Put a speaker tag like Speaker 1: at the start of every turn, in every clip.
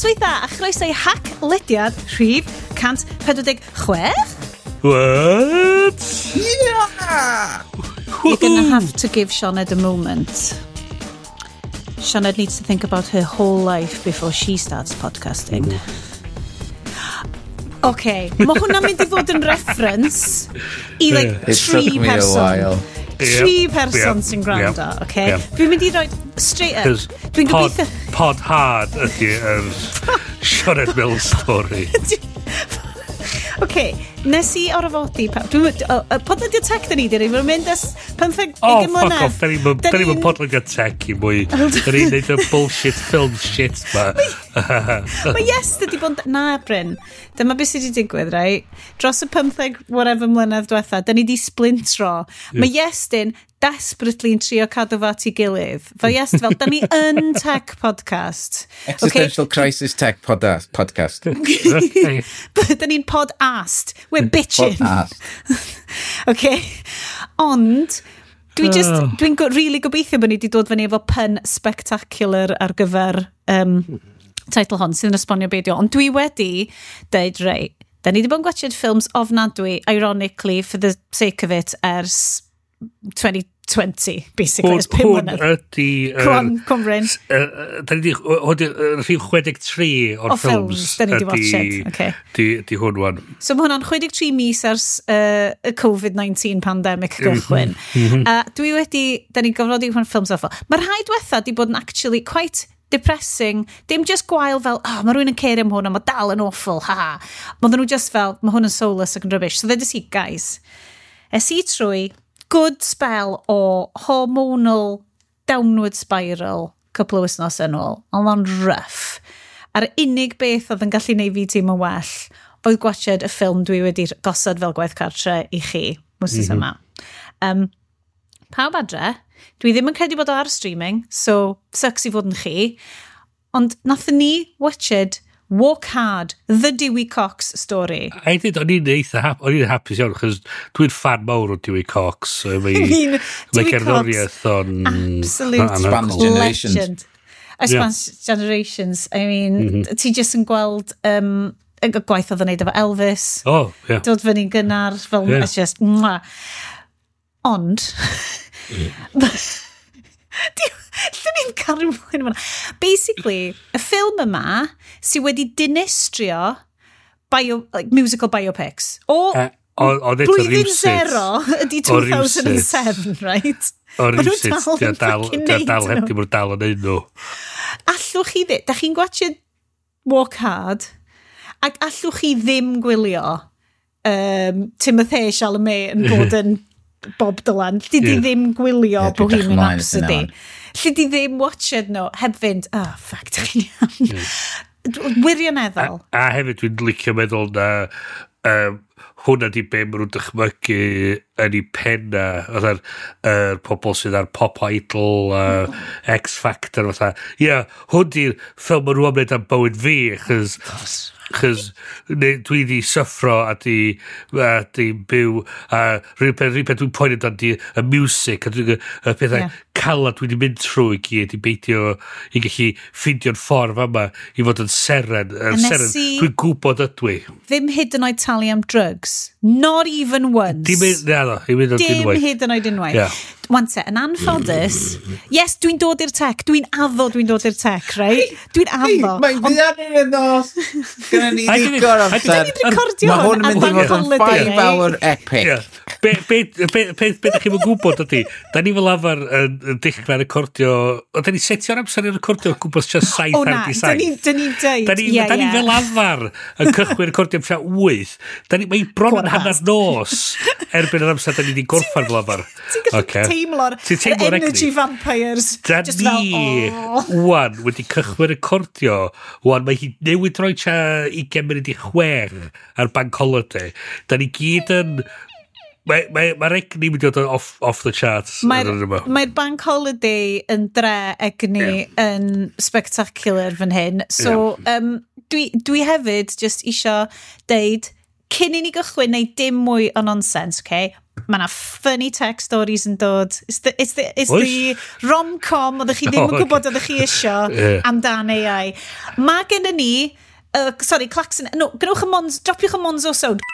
Speaker 1: Noswaith dda a chroeso i Haclediad rhif 146.
Speaker 2: What?
Speaker 3: Yeah!
Speaker 1: You're gonna have to give Sioned a moment. Sioned needs to think about her whole life before she starts podcasting. Okay, mae hwnna'n mynd i fod yn reference i like
Speaker 3: It
Speaker 1: tri
Speaker 3: took me a
Speaker 1: person.
Speaker 3: while.
Speaker 1: Tri person sy'n gwrando, okay? Dwi'n mynd i roi straight up.
Speaker 2: Cos
Speaker 1: Dwi'n
Speaker 2: pod,
Speaker 1: gobeithio.
Speaker 2: Pod hard ydy yr Sioned Mills story.
Speaker 1: OK, nes i orfodi. Dwi'n podlediad tech da ni, dyn ni'n mynd ers 15
Speaker 2: Oh,
Speaker 1: 20
Speaker 2: fuck
Speaker 1: mlynedd.
Speaker 2: off. Da ni'n podlediad tech i mwy. Da ni'n neud y bullshit film shit ma.
Speaker 1: Mae yes, dydi bod. Na, Bryn. Dyma beth sydd wedi digwydd, right? Dros y 15 whatever mlynedd diwetha, da ni di splintro. Mae Iestyn desperately yn trio cadw fo at ei gilydd. Fel Iest, fel, da ni yn tech podcast.
Speaker 3: Existential Crisis Tech Podcast.
Speaker 2: Okay.
Speaker 1: Okay? Da ni'n pod-ast. We're bitching.
Speaker 3: Podcast.
Speaker 1: Okay? Ond, dwi just,
Speaker 2: Oh.
Speaker 1: dwi'n really gobeithio bod ni wedi dod fyny efo pun spectacular ar gyfer title hon sydd yn esbonio beidio. Ond dwi wedi deud, rei, da ni wedi bod yn gwatchiad ffilms ofnadwy, ironically, for the sake of it, ers 2020, basically, ers 5
Speaker 2: Hwn
Speaker 1: mlynedd.
Speaker 2: ydy
Speaker 1: Come on, come Bryn.
Speaker 2: Da ni di. Hwn di rhif 63 o'r
Speaker 1: O ffilms,
Speaker 2: ffilms.
Speaker 1: da ni 'di watched, ocê.
Speaker 2: Di hwn wan.
Speaker 1: So mae hwnna'n 63 mis ers y Covid-19 pandemic gychwyn. Dwi wedi, da ni'n gofnodi hwn ffilms awful. Mae'r rhai diwetha di bod yn actually quite depressing. Dim just gwael fel, oh, mae rhywun yn care am hwn, a mae dal yn awful, ha ha. Mae nhw just fel, mae hwn yn soulless ac yn rubbish. So ddedes i, guys, es i trwy good spell o hormonal downward spiral couple o wythnos yn ôl. Ond o'n rough. A'r unig beth oedd yn gallu neud fi teimlo well oedd gwatchiad y ffilm dwi wedi gosod fel gwaith cartre i chi wythnos yma. Pawb adre, dwi ddim yn credu bod o ar streaming, so sucks i fod yn chi, ond nathon ni watched Walk Hard, The Dewey Cox Story.
Speaker 2: I did, o'n i'n hapus iawn, chos dwi'n fan mawr o Dewey Cox. So
Speaker 1: I mean,
Speaker 2: Mae
Speaker 1: Dewey Cox,
Speaker 2: gerddoriaeth o'n
Speaker 1: absolute
Speaker 3: Spans generations.
Speaker 1: legend. I spans generations. I mean, ti jyst yn gweld y gwaith oedd yn neud efo Elvis.
Speaker 2: Oh, yeah.
Speaker 1: Dod fyny'n gynnar, fel, it's just, mwah. Ond, lle ni'n cario ymlaen yma? Basically, y ffilm yma sydd wedi dinistrio bio, like, musical biopics. O
Speaker 2: Ond eto
Speaker 1: blwyddyn
Speaker 2: rywsut
Speaker 1: zero ydy
Speaker 2: O rywsut.
Speaker 1: 2007, right?
Speaker 2: O
Speaker 1: Ma' nhw
Speaker 2: rywsut,
Speaker 1: dal
Speaker 2: di o
Speaker 1: yn
Speaker 2: dal,
Speaker 1: fucking
Speaker 2: di o
Speaker 1: neud
Speaker 2: dal heb
Speaker 1: nhw.
Speaker 2: dim o'r dal yn neud nhw.
Speaker 1: Allwch chi ddim, da chi'n gwatchio Walk Hard, ac allwch chi ddim gwylio Timothée Chalamet yn bod yn Bob Dylan. Lly di ddim gwylio
Speaker 3: Ie, dwi'n
Speaker 1: Bohemian
Speaker 3: edrych ymlaen at
Speaker 1: Rhapsody.
Speaker 3: hynna.
Speaker 1: Lly di ddim watched nhw, heb fynd, oh, fuck, da chi'n iawn. Wirioneddol.
Speaker 2: A hefyd dwi'n licio meddwl na hwnna di be maen nhw'n dychmygu yn ei penna fatha'r yr pobl sydd ar Pop Idol, X Factor fatha, ie, yeah, hwn di'r ffilm maen nhw am wneud am bywyd fi, chos dwi di syffro a di byw a rhywbeth dwi'n poeni amdan di y music a dwi'n y pethau calad dwi di mynd trwy i gyd i beidio i gallu ffeindio'r ffordd yma i fod yn seren
Speaker 1: A nes
Speaker 2: seren dwi'n gwybod ydw i.
Speaker 1: Ddim hyd yn oed talu am drugs. Not even once.
Speaker 2: Dim na ddo, i mynd o
Speaker 1: Dim
Speaker 2: unwaith.
Speaker 1: hyd yn oed unwaith.
Speaker 2: Ie.
Speaker 1: Wan te, yn anffodus, yes, dwi'n dod i'r tech, dwi'n addo dwi'n dod i'r tech, right? Dwi'n addo.
Speaker 3: Mae'n fuan yn y nos. Gynna ni ddigon amser.
Speaker 1: Da ni'n recordio
Speaker 3: Mae
Speaker 1: hwn
Speaker 3: hwn yn
Speaker 1: ar
Speaker 3: mynd i
Speaker 1: bank
Speaker 3: fod yn
Speaker 1: holiday,
Speaker 3: 5 hour epic.
Speaker 2: Ie. Be da chi'n gwybod ydy, da ni fel arfer yn dechrau recordio, o, da ni setio'r amser i recordio o gwmpas tua 7
Speaker 1: O na,
Speaker 2: ar
Speaker 1: da ni'n
Speaker 2: 7.
Speaker 1: da ni deud.
Speaker 2: Da ni, da ni fel arfer yn cychwyn recordio am tua 8. Da ni, mae bron yn
Speaker 1: Quarter
Speaker 2: hanner nos erbyn yr amser da ni wedi gorffan fel arfer.
Speaker 1: Ti'n gallu teimlo'r
Speaker 2: Ti'n teimlo'r egni.
Speaker 1: energy vampires.
Speaker 2: Da
Speaker 1: Just
Speaker 2: ni,
Speaker 1: fel, oh.
Speaker 2: wan, wedi cychwyn recordio, wan, mae hi newid roi tua 5:40 ar bank holiday. Da ni gyd yn. Mae'r egni mynd i fod yn off the charts.
Speaker 1: Mae'r
Speaker 2: yn yma.
Speaker 1: Mae bank holiday yn dre egni yn spectacular fan hyn. So, dwi hefyd just isio deud, cyn i ni gychwyn neu dim mwy o nonsense, okay? Mae yna funny tech stories yn dod. It's the rom-com oeddech chi ddim yn gwybod oeddech chi isio amdan AI. Mae gen ni, sorry, klaxon, no, gwnewch y Monzo, dropiwch y Monzo sound.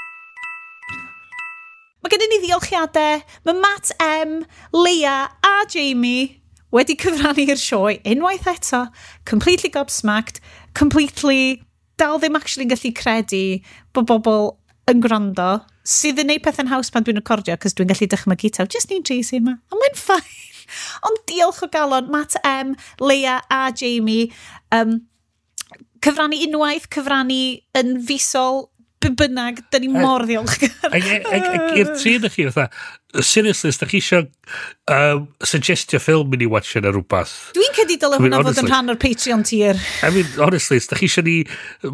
Speaker 1: Mae gen ni ddiolchiadau. Mae Matt M, Leia a Jamie wedi cyfrannu i'r sioe unwaith eto. Completely gobsmacked, completely dal ddim actually yn gallu credu bod bobl yn gwrando, sydd yn neud pethau'n haws pan dwi'n recordio, cos dwi'n gallu dychmygu taw, just ni'n tri sy'n yma, a mae'n fine. Ond diolch o galon, Matt M, Leia a Jamie, cyfrannu unwaith, cyfrannu yn fisol, be bynnag, dyn ni mor ddiolchgar.
Speaker 2: I'r tri ydych chi, fatha, seriously, os da chi eisiau suggestio ffilm i ni watch neu rhywbeth.
Speaker 1: Dwi'n credu dyle
Speaker 2: I mean,
Speaker 1: hwnna fod yn
Speaker 2: honestly.
Speaker 1: rhan o'r Patreon tier.
Speaker 2: I mean, honestly, os da chi eisiau ni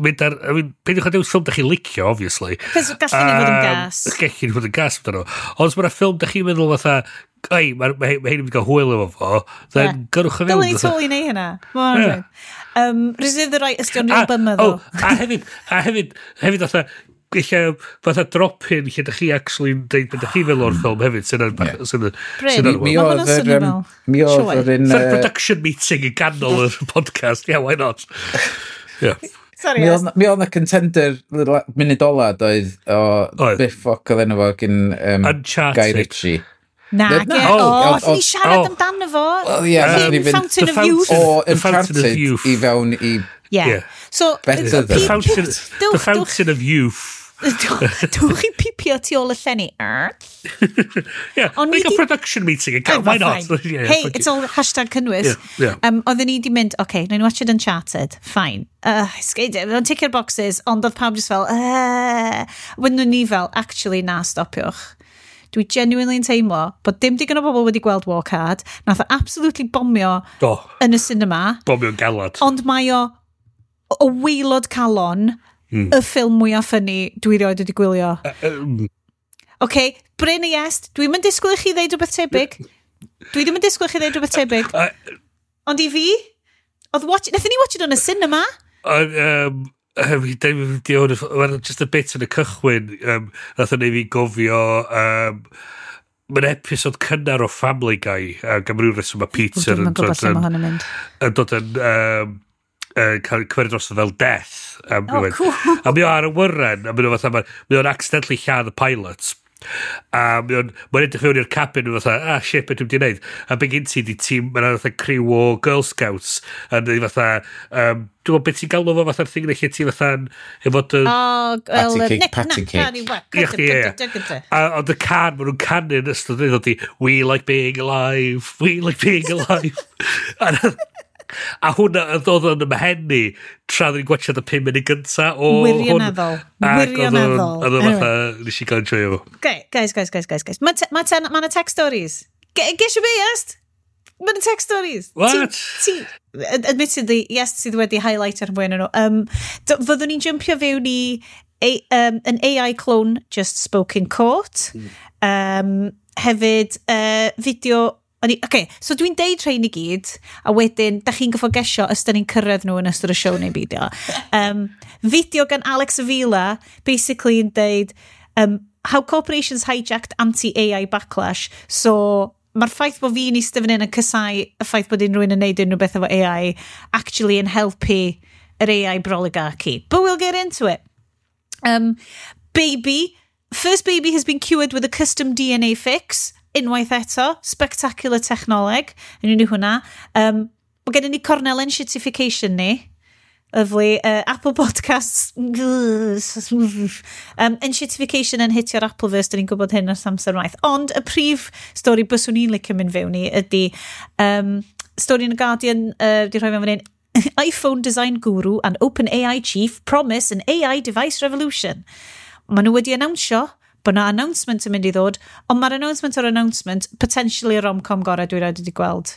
Speaker 2: mynd ar... I mean, peidiwch â dewis ffilm da chi'n licio, obviously.
Speaker 1: Cos gallu ni fod yn gas.
Speaker 2: Gallu ni fod yn gas amdano. Ond os mae'na ffilm da chi'n meddwl fatha, ei, mae hyn yn mynd i gael hwyl efo fo, then gyrwch o fewn.
Speaker 1: Dylen ni
Speaker 2: fatha.
Speaker 1: totally neud hynna. Ma' hwnna'n reserve the right, ysdi o'n real bummer,
Speaker 2: oh,
Speaker 1: though.
Speaker 2: A hefyd fatha, ella fatha drop-in lle da chi actually deud beth da chi fel o'r ffilm hefyd, sy'n sy'n
Speaker 1: Bryn.
Speaker 2: sy'n
Speaker 3: Mi
Speaker 1: Ma'
Speaker 3: oedd
Speaker 1: hwnna'n
Speaker 3: yr...
Speaker 1: swnio fel
Speaker 3: Mi oedd
Speaker 1: sioe.
Speaker 3: yr un
Speaker 2: Fatha production meeting yn ganol y podcast, yeah, why not? Yeah.
Speaker 1: Sorry,
Speaker 3: Mi
Speaker 1: Est.
Speaker 3: oedd na contender little munud ola doedd o
Speaker 2: Oedd.
Speaker 3: be ffoc oedd enw fo gyn
Speaker 2: Uncharted.
Speaker 3: Guy Ritchie.
Speaker 1: Na,
Speaker 3: Na,
Speaker 1: ge,
Speaker 2: oh,
Speaker 1: o,
Speaker 3: oedd
Speaker 1: ni siarad
Speaker 2: oh.
Speaker 1: amdano fo.
Speaker 3: Wel, ie, nathon ni
Speaker 1: Cyn
Speaker 3: fynd
Speaker 1: Fountain
Speaker 2: The
Speaker 1: of Youth.
Speaker 2: Fountain.
Speaker 3: O
Speaker 2: The Fountain of
Speaker 3: Uncharted
Speaker 2: Youth.
Speaker 3: i fewn i
Speaker 1: Yeah.
Speaker 2: Yeah.
Speaker 1: So,
Speaker 3: Better than-
Speaker 2: The
Speaker 1: Dwch,
Speaker 2: Fountain of Youth.
Speaker 1: Dwch i pipio tu ôl y llenni.
Speaker 2: Yeah,
Speaker 1: Ond
Speaker 2: we
Speaker 1: ni
Speaker 2: got production meeting, and why not?
Speaker 1: Fine.
Speaker 2: Yeah,
Speaker 1: Hey,
Speaker 2: fuck
Speaker 1: it's
Speaker 2: it.
Speaker 1: all hashtag cynnwys.
Speaker 2: Yeah.
Speaker 1: Oedden ni di mynd, okay, nawn ni watch it Uncharted, fine. Mae'n tick your boxes, ond oedd pawb just fel, Wedyn ni fel, actually, na, stopiwch. Dwi genuinely yn teimlo bod dim digon o bobl wedi gweld Walk Hard. Nath o absolutely bomio
Speaker 2: Do,
Speaker 1: yn y cinema,
Speaker 2: bomio'n galad.
Speaker 1: ond mae o o waelod calon y ffilm mwyaf funny dwi rioed wedi gwylio. OK, Bryn a Iest, dwi'n mynd disgwyl i chi ddeud rhywbeth tebyg. Dwi ddim yn disgwyl i chi ddeud rhywbeth tebyg. Ond i fi, oedd watch, nathon ni watch it yn y cinema.
Speaker 2: Mae'n just a bit yn y cychwyn, nath o'n neud fi gofio, mae'n episod cynnar o Family Guy, gan ryw reswm mae Peter
Speaker 1: Dwi'n
Speaker 2: yn
Speaker 1: gwybod
Speaker 2: dod
Speaker 1: lle
Speaker 2: yn,
Speaker 1: mae hwn yn mynd.
Speaker 2: yn dod yn cael cymryd drosto fel death.
Speaker 1: Oh, cool.
Speaker 2: A mae o ar y wyren, a mae o fatha, mae o'n accidentally lladd y pilot. A mae edrych fewn i'r cabin a fatha, ah shit, beth dwi'n wedi gwneud? A be gen ti di tîm, mae'n fatha criw o Girl Scouts, a dweud fatha, dwi'n gwybod beth ti'n galw fo fatha'r thing lle ti fatha'n, efo dy...
Speaker 1: Oh,
Speaker 3: Patty cake, patty cake.
Speaker 2: Ie, chdi, ie. A ond y can, maen nhw'n canu yn ystod ddweud ydi, "We like being alive, we like being alive." A hwnna yn dod yn ymhen ni tra ddyn ni'n gwachod y 5 munud gynta o hwn.
Speaker 1: Wirioneddol.
Speaker 2: Ac oedd o'n-
Speaker 1: Wirioneddol.
Speaker 2: Oedd o'n
Speaker 1: Anyway.
Speaker 2: fatha, nes i gael enjoyo fo.
Speaker 1: Okay, guys, guys, guys, guys, guys. Mae ma ma na tech stories. Gesio be, Iest? Mae na tech stories.
Speaker 2: What?
Speaker 1: Ti, admittedly, yes, sydd wedi highlight ar mwy nhw. Fyddwn ni'n jumpio fewn i an AI clone just spoke in court. Hefyd, fideo. Okay, so dwi'n deud rhain i gyd, a wedyn, da chi'n goffo gesio os da ni'n cyrraedd nhw yn ystod y show neu beidio. Fideo gan Alex Avila, basically yn deud, how corporations hijacked anti-AI backlash. So, mae'r ffaith bod fi'n eistedd fan hyn yn casau y ffaith bod unrhyw un yn neud unrhyw beth efo AI actually yn helpu yr AI broligarchy. But we'll get into it. Baby, first baby has been cured with a custom DNA fix. Unwaith eto, spectacular technoleg. Yn unrhyw hwnna. Mae gennym ni cornel enshittification ni. Lovely. Apple Podcasts. Enshittification yn hitio'r Appleverse, dyn ni'n gwybod hyn ers amser maith. Ond y prif stori byswn i'n licio mynd fewn i ydy stori yn y Guardian, di rhoi fewn fan hyn, iPhone design guru and OpenAI chief promise an AI device revolution. Maen nhw wedi announsio bod na announcement yn mynd i ddod, ond mae'r announcement o'r announcement potentially y rom-com gorau dwi erioed wedi gweld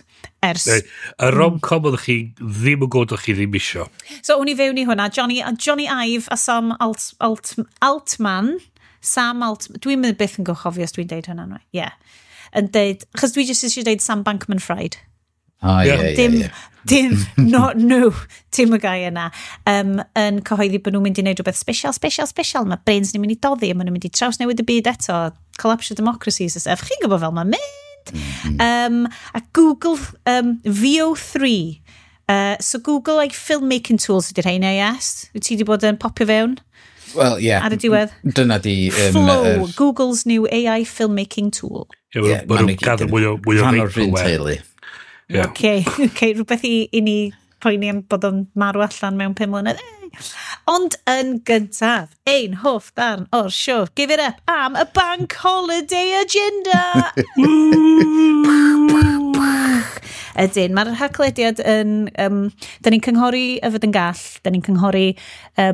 Speaker 1: ers.
Speaker 2: Neu, y rom-com oeddech chi ddim yn gwybod o'ch chi ddim isio.
Speaker 1: So, o'n i fewn i hwnna. Johnny Ive a Sam Altman. Sam Alt... Dwi'n mynd byth yn gofio os dwi'n deud hwnna'n right. Yeah. Yn deud... Achos dwi jyst eisiau deud Sam Bankman-Fried.
Speaker 3: O, ie, ie,
Speaker 1: Dim
Speaker 3: ie.
Speaker 1: Dim, no, no, dim y guy yna. Yn cyhoeddi bod nhw'n mynd i wneud rhywbeth special, special, special. Mae brains ni'n mynd i doddi, maen nhw'n mynd i trawsnewid y byd eto. Collapse democracies a stuff. Chi'n gwybod fel mae'n mynd. A Google Veo 3. So Google like filmmaking tools ydy'r rheina, yes? Wyt ti wedi bod yn popio fewn?
Speaker 3: Wel, ie.
Speaker 1: Ar y diwedd.
Speaker 3: Dyna di...
Speaker 1: Flow, Google's new AI filmmaking tool.
Speaker 2: Ie, ma' nhw'n gadw mwy o
Speaker 3: rhan o'r un
Speaker 2: vaporware.
Speaker 3: teulu.
Speaker 2: Ie.
Speaker 1: Okay, rhywbeth i ni poeni am bod o'n marw allan mewn 5 mlynedd. Ei. Ond yn gyntaf, ein hoff darn o'r siow, give it up am y Bank Holiday Agenda! Ydyn, mae'r Haclediad yn... Da ni'n cynghori yfed yn gall, da ni'n cynghori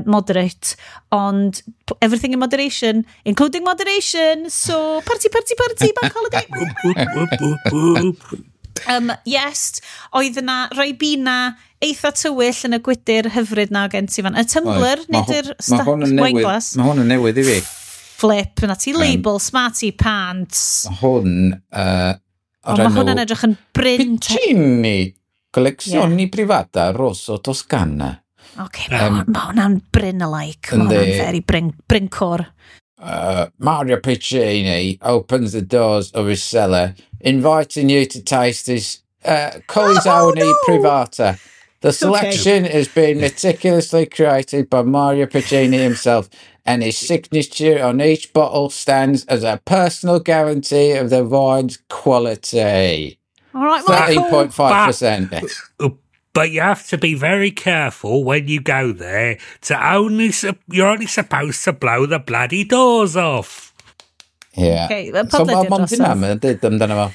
Speaker 1: moderate, ond everything in moderation, including moderation, so party, party, party, bank holiday.
Speaker 2: Whoop, whoop, whoop, whoop.
Speaker 1: Yes, oedd yna Ribena eitha tywyll yn y gwydyr hyfryd na gen ti fan. Y tumbler, nid yr
Speaker 3: Mae hwn yn
Speaker 1: wine
Speaker 3: newydd,
Speaker 1: glass.
Speaker 3: mae hwn yn newydd i fi.
Speaker 1: Flip, yna ti label, smarty pants.
Speaker 3: Mae hwn
Speaker 1: O,
Speaker 3: o'r
Speaker 1: mae hwn yn
Speaker 3: enw
Speaker 1: edrych yn bryn.
Speaker 3: Piccini Collezioni Privata Rosso Toscana.
Speaker 1: Okay, mae ma hwnna'n bryn-alike. Mae
Speaker 3: Yndi.
Speaker 1: hwnna'n very bryn, bryncore.
Speaker 3: Mario Piccini opens the doors of his cellar, inviting you to taste his Collezione
Speaker 1: Oh, no!
Speaker 3: Privata. The selection has been meticulously created by Mario Piccini himself, and his signature on each bottle stands as a personal guarantee of the wine's quality.
Speaker 1: All right, Michael.
Speaker 3: 13.5%.
Speaker 2: But you have to be very careful when you go there to only you're only supposed to blow the bloody doors off.
Speaker 3: Yeah.
Speaker 1: Okay, wel,
Speaker 3: So
Speaker 1: podlediad
Speaker 3: mae mond
Speaker 1: drosodd.
Speaker 3: hynna mae'n dweud amdano fo.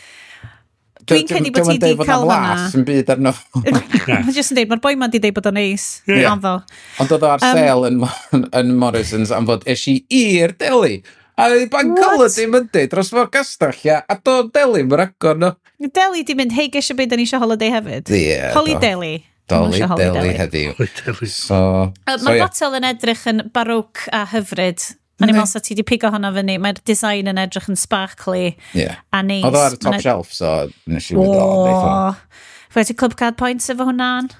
Speaker 1: Dwi'n credu bod ti 'di cael hwnna.
Speaker 3: Blas yn byd arno fo.
Speaker 1: Mae jyst yn deud, mae'r boi ma'n di deud bod o'n neis.
Speaker 2: Ie.
Speaker 1: Addo.
Speaker 3: Ond oedd o ar sale yn Morrison's am fod es i i'r deli. A oedd Bank
Speaker 1: What?
Speaker 3: Holiday Monday dros fo'r castell, ia. A do deli mae'r agor no.
Speaker 1: Deli di mynd, hei, gesio beth, da ni eisiau holiday hefyd.
Speaker 3: Ie,
Speaker 1: Holy
Speaker 3: do.
Speaker 1: Deli. Ma' nhw
Speaker 3: Doli,
Speaker 1: isio Holly
Speaker 3: deli heddiw.
Speaker 2: Literally.
Speaker 3: So, so
Speaker 1: Mae'r
Speaker 3: ie.
Speaker 1: botel yn edrych yn baroque a hyfryd. A ni'n meddwl sa ti di pigo hwnna fyny. Mae'r design yn edrych yn sparkly
Speaker 3: Ie.
Speaker 1: a neis.
Speaker 3: Oedd o ar y top
Speaker 1: Ma'n
Speaker 3: shelf, so nes i fynd o. neith o.
Speaker 1: O. Fe ti club card points efo hwnna'n?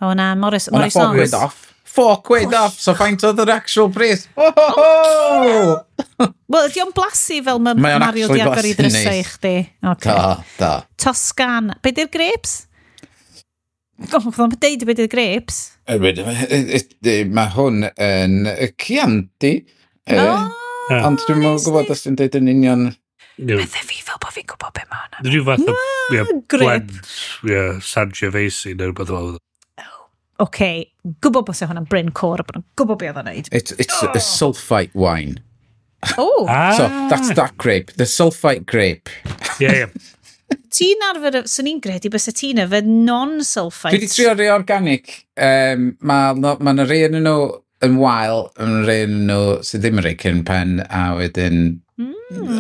Speaker 1: O na, Morris,
Speaker 3: O'na
Speaker 1: Morris
Speaker 3: £4 off. £4 off, so faint oedd yr actual price? Oh, ho, ho!
Speaker 1: Wel, ydy o'n blasu fel mae
Speaker 3: Mae o'n
Speaker 1: Mario
Speaker 3: actually
Speaker 1: di agor i
Speaker 3: blasu'n
Speaker 1: ddrysau
Speaker 3: neis.
Speaker 1: i chdi? Okay.
Speaker 3: Da, da.
Speaker 1: Toscana. Be di'r grapes? O, oh, oedd o'n deud be di'r grapes.
Speaker 3: Mae hwn yn Chianti.
Speaker 1: Oh,
Speaker 3: Ond dwi'n meddwl gwybod os ti'n deud yn union.
Speaker 2: Ie.
Speaker 1: Bydde fi fel bod fi'n gwybod be mae hwnna.
Speaker 2: Rhyw fath o ie,
Speaker 1: grape.
Speaker 2: blend, ie, Sangiovese neu rhywbeth fel.
Speaker 1: OK, gwybod bod hwnna'n Bryn Côr a bod nhw'n gwybod be oedd o'n neud.
Speaker 3: It's a sulfite wine.
Speaker 1: Oh,
Speaker 2: Ah,
Speaker 3: So that's that grape. The sulfite grape.
Speaker 2: Ie, ie.
Speaker 1: ti'n arfer, swn i'n gredu bys ti'n yfed non-sulfite.
Speaker 3: Dwi wedi trio rei organic. Mae ma 'na rei yn nhw yn wael, yn rei yn nhw sydd ddim yn rei cyn pen, a wedyn...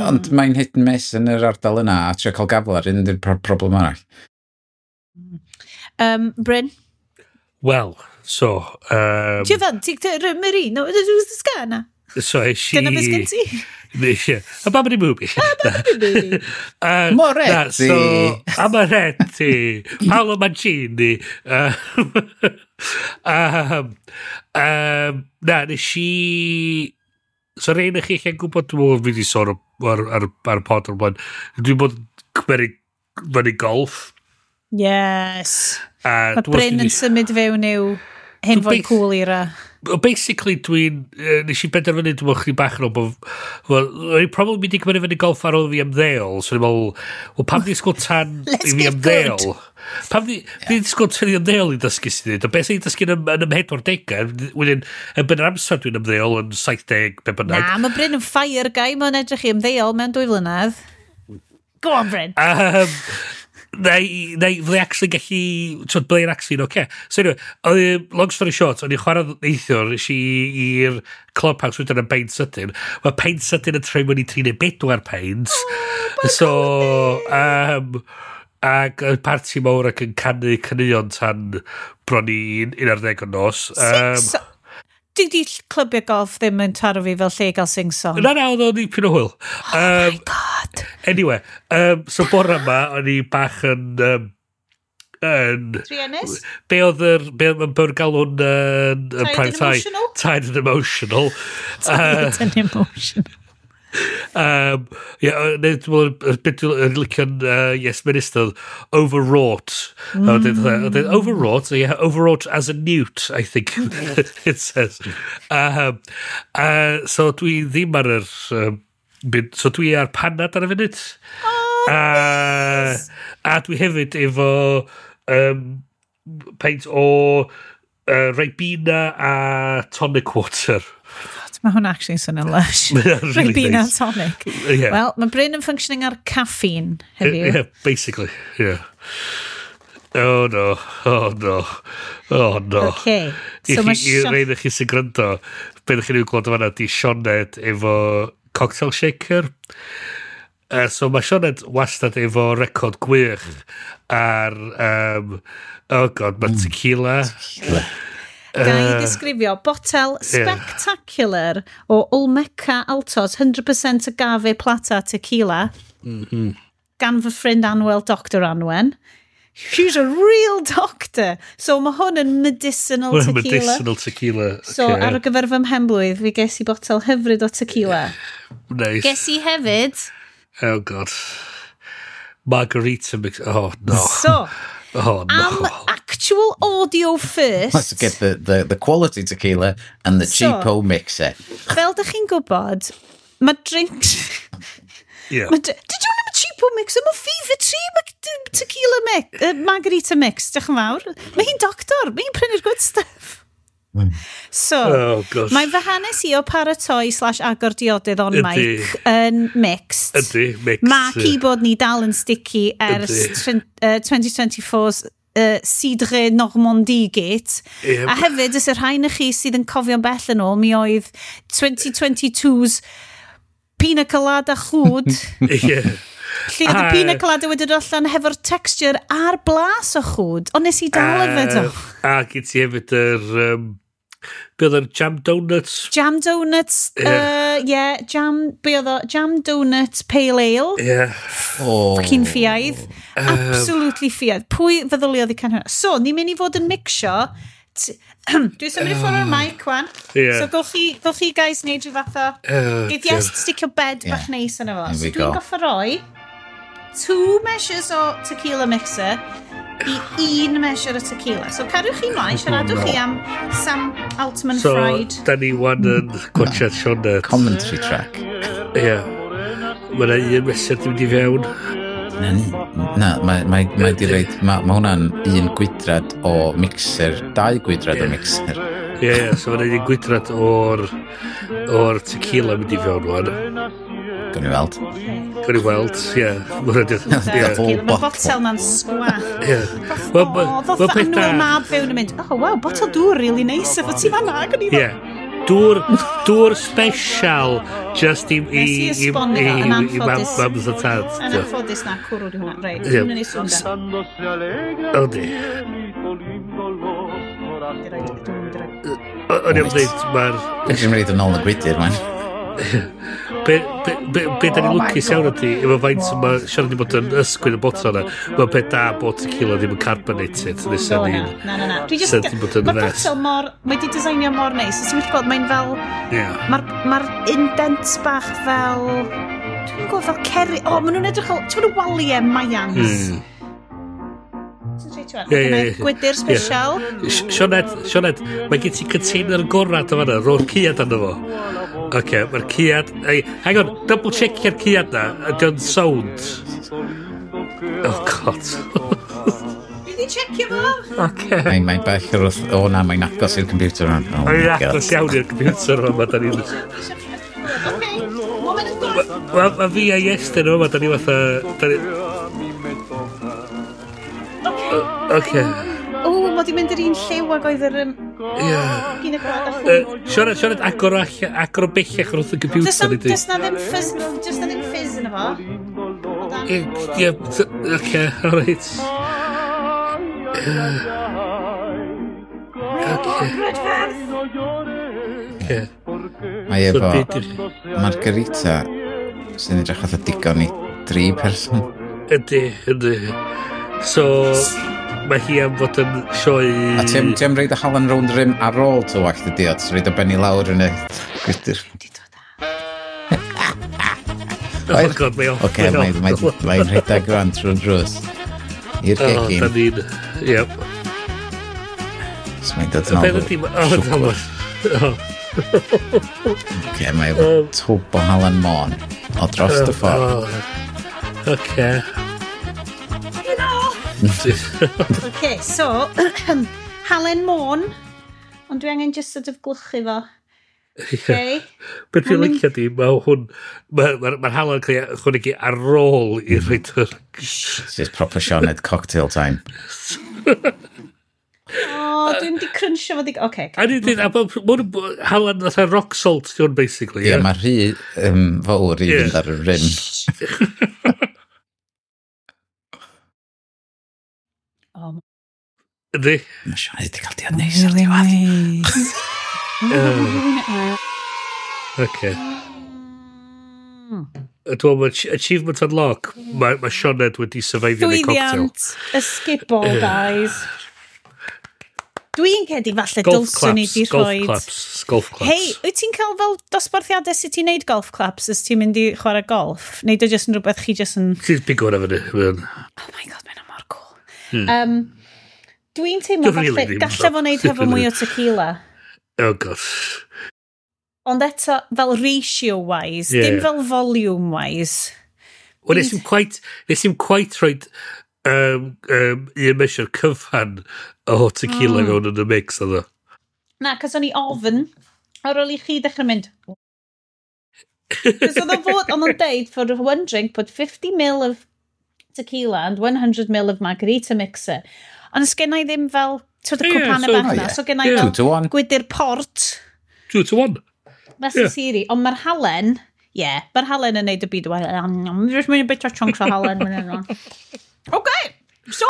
Speaker 3: Ond mae'n hit and miss yn yr ardal yna, a trio cael gafel ar un di'r problem arall.
Speaker 1: Bryn?
Speaker 2: Wel, so...
Speaker 1: Ti'n fel, ti'n Marino, Toscana.
Speaker 2: So es i...
Speaker 1: Dyna beth sgen ti?
Speaker 2: Ie. A babidi booby.
Speaker 3: Moretti.
Speaker 2: Na, so, Amaretti. Paolo Mancini. Na, nes i... So rhaid i chi allan gwybod, dwi'n meddwl fi wedi sôn ar y pod o'r blaen. Dwi'n bod yn cymryd fyny golf.
Speaker 1: Yes.
Speaker 2: A
Speaker 1: Mae Bryn yn symud fewn i'w hen foi cool era.
Speaker 2: Well, basically dwi'n nes i benderfynu dwi'n meddwl chdi bach yn ôl bod well, o'n i probably mynd i gymryd fyny golf ar ôl fi ymddeol, so o'n i'n meddwl, well, pam ddisgwyl tan
Speaker 1: Let's
Speaker 2: i fi
Speaker 1: get
Speaker 2: ymddeol? Pam di disgwyl tan i ymddeol i dysgu sydd wneud? Beth sy'n i dysgu yn y 40au, wedyn, yn ben yr amser dwi'n ymddeol yn 70, be bynnag.
Speaker 1: Na, mae Bryn yn fire guy, mae'n edrych i ymddeol mewn 2 flynedd. Go on, Bryn.
Speaker 2: Neu, neu fydde actually gallu, twyd, bydde'n actually yn oce. So anyway, long story short, o'n i'n chwarae neithiwr, nes i i'r clubhouse wedyn yn peint sydyn. Mae peint sydyn yn troi mewn i 3 neu 4 peint. So, ac y parti mawr ac yn canu caneuon tan bron i 11 o nos.
Speaker 1: Sing-song. Dwi di clybio golf ddim yn taro fi fel lle i gael sing-song.
Speaker 2: Na, oedd o'n dipyn o hwyl.
Speaker 1: Oh my God.
Speaker 2: Anyway, so bore yma, o'n i bach yn Yn...
Speaker 1: Truenus?
Speaker 2: Be oedd yr... Be oedd yn galw'n
Speaker 1: Tired and emotional?
Speaker 2: Tired and emotional.
Speaker 1: Tired and emotional.
Speaker 2: Yeah, neu dwi'n meddwl, beth dwi'n licio'n Yes Minister, overwrought. Overwrought, yeah, overwrought as a newt, I think it says. So dwi ddim ar yr... So dwi ar panad ar y funud.
Speaker 1: Oh, nice.
Speaker 2: A dwi hefyd efo peint o Ribena a tonic water.
Speaker 1: Mae hwnna actually yn swnio'n lush.
Speaker 2: Really
Speaker 1: Ribena
Speaker 2: nice.
Speaker 1: Tonic.
Speaker 2: Yeah.
Speaker 1: Wel, mae Bryn yn functioning ar caffeine heddiw.
Speaker 2: Yeah, basically, yeah. Oh no, oh no, oh no.
Speaker 1: Okay.
Speaker 2: I
Speaker 1: So mae
Speaker 2: chi, i rei chi sy'n gwrando, be ydych chi'n ei gweld fan'na di Sioned efo cocktail shaker. So mae Sioned wastad efo record gwych ar, oh god, mae tequila.
Speaker 1: Ga i ddisgrifio botel spectacular o Olmeca Altos 100% agave plata tequila gan fy ffrind Anwel, Dr Anwen. She's a real doctor. So mae hwn yn medicinal
Speaker 2: Mae'n
Speaker 1: tequila.
Speaker 2: Medicinal tequila.
Speaker 1: So ar gyfer fy mhenblwydd, fi ges i botel hyfryd o tequila.
Speaker 2: Nice.
Speaker 1: Ges i hefyd.
Speaker 2: Oh god. Margarita mix. Oh no.
Speaker 1: So,
Speaker 2: Oh no.
Speaker 1: am actual audio first.
Speaker 3: Let's get the quality tequila and the
Speaker 1: So-
Speaker 3: cheapo mixer.
Speaker 1: Fel dych chi'n gwybod, mae drinks...
Speaker 2: Yeah.
Speaker 1: Ma, did you want a cheapo mix? Mae Fever Tree tequila mix, margarita mix, diolch yn fawr. Mae hi'n doctor, mae hi'n prynu'r good stuff. So,
Speaker 2: Oh, gosh.
Speaker 1: mae fy hanes i o paratoi / agor diodydd on
Speaker 2: Ydi.
Speaker 1: mic yn mixed.
Speaker 2: Ydi, mixed.
Speaker 1: Mae keyboard ni dal yn sticky ers
Speaker 2: Ydi.
Speaker 1: 2024's Cidre Normandie Gate.
Speaker 2: Yep.
Speaker 1: A hefyd, ys y rhain i chi sydd yn cofio'n bell yn ôl, mi oedd 2022's Pina Colada chwd.
Speaker 2: Yeah.
Speaker 1: Lle oedd y Pina Colada wedi dod allan hefo'r texture a'r blas o chwd, ond nes i dal yfed o.
Speaker 2: A gyd ti hefyd yr... Be oedd yr jam donuts?
Speaker 1: Jam donuts, yeah, jam, be oedd o? Jam donuts pale ale.
Speaker 2: Yeah.
Speaker 3: Oh.
Speaker 1: Fucking ffiaidd. Absolutely ffiaidd. Pwy feddyliodd i can hwnna? So, ni'n mynd i fod yn mixio. Dwi'n symud i ffwrdd o'r mic, wan.
Speaker 2: Yeah.
Speaker 1: So, gowch chi guys wneud rhyw fath o... Geith Iest sticio bed bach neis yna fo.
Speaker 3: Here
Speaker 1: So,
Speaker 3: we
Speaker 1: dwi'n
Speaker 3: go.
Speaker 1: goffa roi 2 measures o tequila mixer i 1 measure o tequila. So, cariwch chi mlaen, siaradwch chi am Sam Altman
Speaker 2: So,
Speaker 1: Fried.
Speaker 2: da ni wan yn gwachad Sioned.
Speaker 3: Commentary track.
Speaker 2: Ie. Mae yna un mesur di mynd i fewn.
Speaker 3: Na, na, mae mae mae di roid, mae ma hwnna'n un gwydrad o mixer, 2 gwydrad o mixer.
Speaker 2: Ie, ie, so mae yna un gwydrad o'r tequila mynd i fewn wan.
Speaker 3: Gawn ni weld.
Speaker 2: Gawn ni weld, ie. Ma' hwnna di-
Speaker 3: The
Speaker 2: ie.
Speaker 3: whole
Speaker 1: Mae
Speaker 3: bottle.
Speaker 1: botel na'n sgwach.
Speaker 2: Ie. Wel,
Speaker 1: O,
Speaker 2: ma-
Speaker 1: ddoth
Speaker 2: wel, peth
Speaker 1: annwyl
Speaker 2: da-
Speaker 1: mab fewn yn mynd, oh, wow, botel dŵr really nice efo ti fanna. Ac o'n i fel,
Speaker 2: Ie. Dŵr special just i
Speaker 1: Nes i esbonio fo, yn
Speaker 2: i mam,
Speaker 1: anffodus.
Speaker 2: mams a tad.
Speaker 1: Yn anffodus na, cwrw di hwnna. Reit,
Speaker 2: Ie.
Speaker 1: hwnna'n ei swn da.
Speaker 2: O di.
Speaker 1: Dwi'n mynd i roi.
Speaker 2: O'n i'n dweud, mae'r...
Speaker 3: Dwi'n rhaid yn ôl y gwydyr, man.
Speaker 2: Be da ni'n lwcus iawn ydi, efo faint mae Sian wedi bod yn ysgwyd y botol yna, mae'n peth da bod tequila ddim yn carbonated, nesa
Speaker 1: O,
Speaker 2: ni'n...
Speaker 1: na, na, na. Dwi just...
Speaker 2: Sa di bod yn
Speaker 1: Mae'r
Speaker 2: mess.
Speaker 1: botel mor... Mae di designio mor neis. Os ti'n gallu gweld, mae'n fel...
Speaker 2: Ie.
Speaker 1: Mae'r indent bach fel... Dwi'n gwybod fel ceri... O, maen nhw'n edrych fel... Ti'n gwybod y waliau Mayans?
Speaker 2: Ie, ie, ie.
Speaker 1: Gwydyr special.
Speaker 2: Sioned, Sioned, mae gen ti container gorau o fanna, ro'r ciad arno fo. Oce, mae'r ciad... Ei, hang on, double checkio'r ciad na, ydy o'n sound. Oh god.
Speaker 1: Dwi di checio fo.
Speaker 2: Oce.
Speaker 3: Mae'n bell o'r wrth... O na, mae'n agos i'r computer yma. Oh
Speaker 2: Mae'n
Speaker 3: my god.
Speaker 2: agos iawn i'r computer yma, da ni'n...
Speaker 1: Okay. Moment of truth.
Speaker 2: Mae ma fi a Iestyn yma, da ni fatha... Da ni... Oce.
Speaker 1: O, mod i'n mynd i'r un lliw ag oedd yr...
Speaker 2: Ie.
Speaker 1: Pina colada chwd.
Speaker 2: Sioned, Sioned, agor o allan, agor o bellach wrth y computer.
Speaker 1: Does na ddim fizz, does na ddim fizz yn efo. Hold on.
Speaker 2: Ie, ie, oce, alright.
Speaker 1: Brydferth!
Speaker 2: Oce.
Speaker 3: Mae
Speaker 2: So,
Speaker 3: efo
Speaker 2: be di'r-
Speaker 3: margarita sy'n edrych fatha digon i 3 person.
Speaker 2: Ydy, ydy. So, Mae hi am fod yn sioe.
Speaker 3: A ti am reid y halen rownd rim ar ôl tywallt y diod, ti'n reid o benni lawr yn y gwydr.
Speaker 1: Di dod.
Speaker 2: Oh God, mae off.
Speaker 3: Oce, mae'n rhedeg rwan trwy'r drws. I'r
Speaker 2: Oh,
Speaker 3: gegin.
Speaker 2: da ni'n. Yep.
Speaker 3: So mae'n dod
Speaker 2: Y
Speaker 3: yn
Speaker 2: peth
Speaker 3: ôl.
Speaker 2: ydi. Oh,
Speaker 3: Siwgr.
Speaker 2: oh.
Speaker 3: Oce, mae efo twb o halen Môn. O dros y ffordd.
Speaker 2: Oh, oce.
Speaker 1: Okay, so, halen Môn, ond dwi angen just sort of glychu fo. Okay.
Speaker 2: Beth dwi'n licio di, mae hwn, mae'r ma halen cael ei ychwanegu ar ôl i'r rhaid yr.
Speaker 3: This is proper Sioned cocktail time.
Speaker 1: O, dwi'n di crunchio fo. Okay.
Speaker 2: A ni'n dweud, a ma' halen fatha rock salt di hwn, basically.
Speaker 3: Ie, mae rhy fawr i
Speaker 2: Ie.
Speaker 3: fynd ar y rim.
Speaker 1: Oh,
Speaker 2: Yndi?
Speaker 3: Mae Sioned wedi cael diod neis ar diwedd.
Speaker 1: nice.
Speaker 2: Oce. Dwi'n meddwl, mae Achievement Unlock, mae Sioned wedi survivio neu cocktail.
Speaker 1: Llwyddiant, ysgubol, guys. Dwi'n credu falle
Speaker 2: Golf
Speaker 1: dylswn i
Speaker 2: claps,
Speaker 1: di
Speaker 2: golf
Speaker 1: rhoi.
Speaker 2: claps, golf claps.
Speaker 1: Hei, wyt ti'n cael fel dosbarthiadau sut ti'n neud golf claps os ti'n mynd i chwarae golf? Neu dy jyst yn rhywbeth chi jyst yn?
Speaker 2: Ti'n bigo hwnna fyny.
Speaker 1: Oh my God, mae'n mor cool. Dwi'n teimlo
Speaker 2: Dwi'n really
Speaker 1: falle,
Speaker 2: ddim,
Speaker 1: gallai fo wneud hefo mwy o tequila.
Speaker 2: Oh God.
Speaker 1: Ond eto, fel ratio-wise,
Speaker 2: Ie.
Speaker 1: dim fel volume-wise.
Speaker 2: Wel, nes i'm quite rhoid un measure cyfan o tequila mewn yn y mix, oedd o.
Speaker 1: Na, cos o'n i ofn, ar ôl i chi ddechrau mynd. Cos oedd o fod, ond o'n deud, for one drink, put 50 ml of tequila and 100 ml of margarita mixer. Ond os gen i ddim fel, ti'n
Speaker 2: Ie,
Speaker 1: y cwpan
Speaker 2: so-
Speaker 1: bach
Speaker 3: Oh,
Speaker 1: na,
Speaker 3: ie.
Speaker 1: so gen i
Speaker 2: Ie.
Speaker 1: fel
Speaker 3: 2 to 1.
Speaker 1: gwydyr port,
Speaker 2: 2 to 1.
Speaker 1: that's
Speaker 2: Ie.
Speaker 1: the theory. Ond mae'r halen, ie, yeah, mae'r halen yn neud y byd. Just mynd i bit o chunks o halen. OK, so,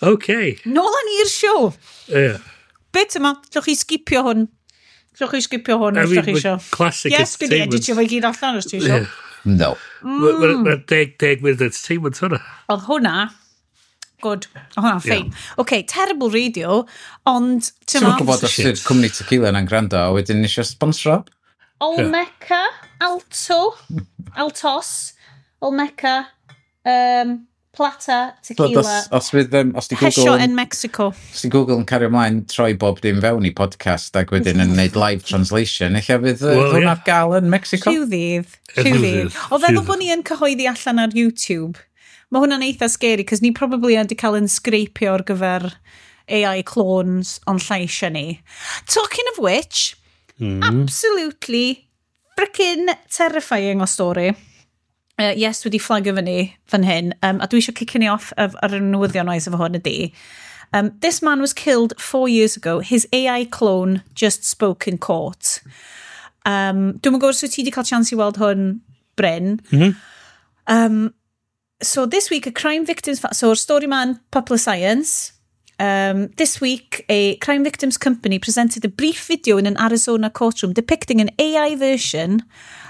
Speaker 2: Okay.
Speaker 1: nôl â ni i'r siow.
Speaker 2: Yeah.
Speaker 1: Bit yma, llwch chi skipio hwn. Llwch chi skipio hwn
Speaker 2: I
Speaker 1: os
Speaker 2: mean,
Speaker 1: ydych chi isio.
Speaker 2: Classic
Speaker 1: Yes, gwn i
Speaker 2: entertainment.
Speaker 1: editio fo i gyd allan os ti isio.
Speaker 2: Yeah.
Speaker 3: No.
Speaker 2: Mae'n 10 munud entertainment hwnna.
Speaker 1: Oedd hwnna, good. Oedd hwnna'n ffein. OK, terrible radio, ond, ti'n
Speaker 3: Ti'n
Speaker 1: ma,
Speaker 3: gwybod os yw'r cwmni tequila yna'n gwrando a wedyn eisiau sponsro?
Speaker 1: Olmeca, Alto, Altos, Olmeca, Plata,
Speaker 3: But
Speaker 1: Tequila,
Speaker 3: os fydd, os di
Speaker 1: Hesio
Speaker 3: Google,
Speaker 1: in Mexico.
Speaker 3: os di Google yn cario ymlaen troi bob dim fewn i podcast ac wedyn yn neud live translation, ella fydd
Speaker 2: Wel,
Speaker 3: hwnna
Speaker 2: ie.
Speaker 3: ar gael yn Mexico?
Speaker 1: Rhyw ddydd.
Speaker 2: Rhyw
Speaker 1: Rhyw
Speaker 2: ddydd.
Speaker 1: ddydd. O feddwl
Speaker 2: Rhyw
Speaker 1: bod ni yn cyhoeddi allan ar YouTube, mae hwnna'n eitha scary, cos ni probably wedi cael yn scrapio ar gyfer AI clones o'n lleisiau ni. Talking of which, absolutely frickin' terrifying o stori. Yes, wedi flagio fyny fan hyn, a dwi eisiau cicio ni off ar y newyddion oes efo hwn ydi. This man was killed 4 years ago. His AI clone just spoke in court. Dwi'm yn gwybod os wyt ti wedi cael chance i weld hwn, Bryn. So this week, a crime victims... So'r stori ma'n Popular Science. This week, a crime victims company presented a brief video in an Arizona courtroom depicting an AI version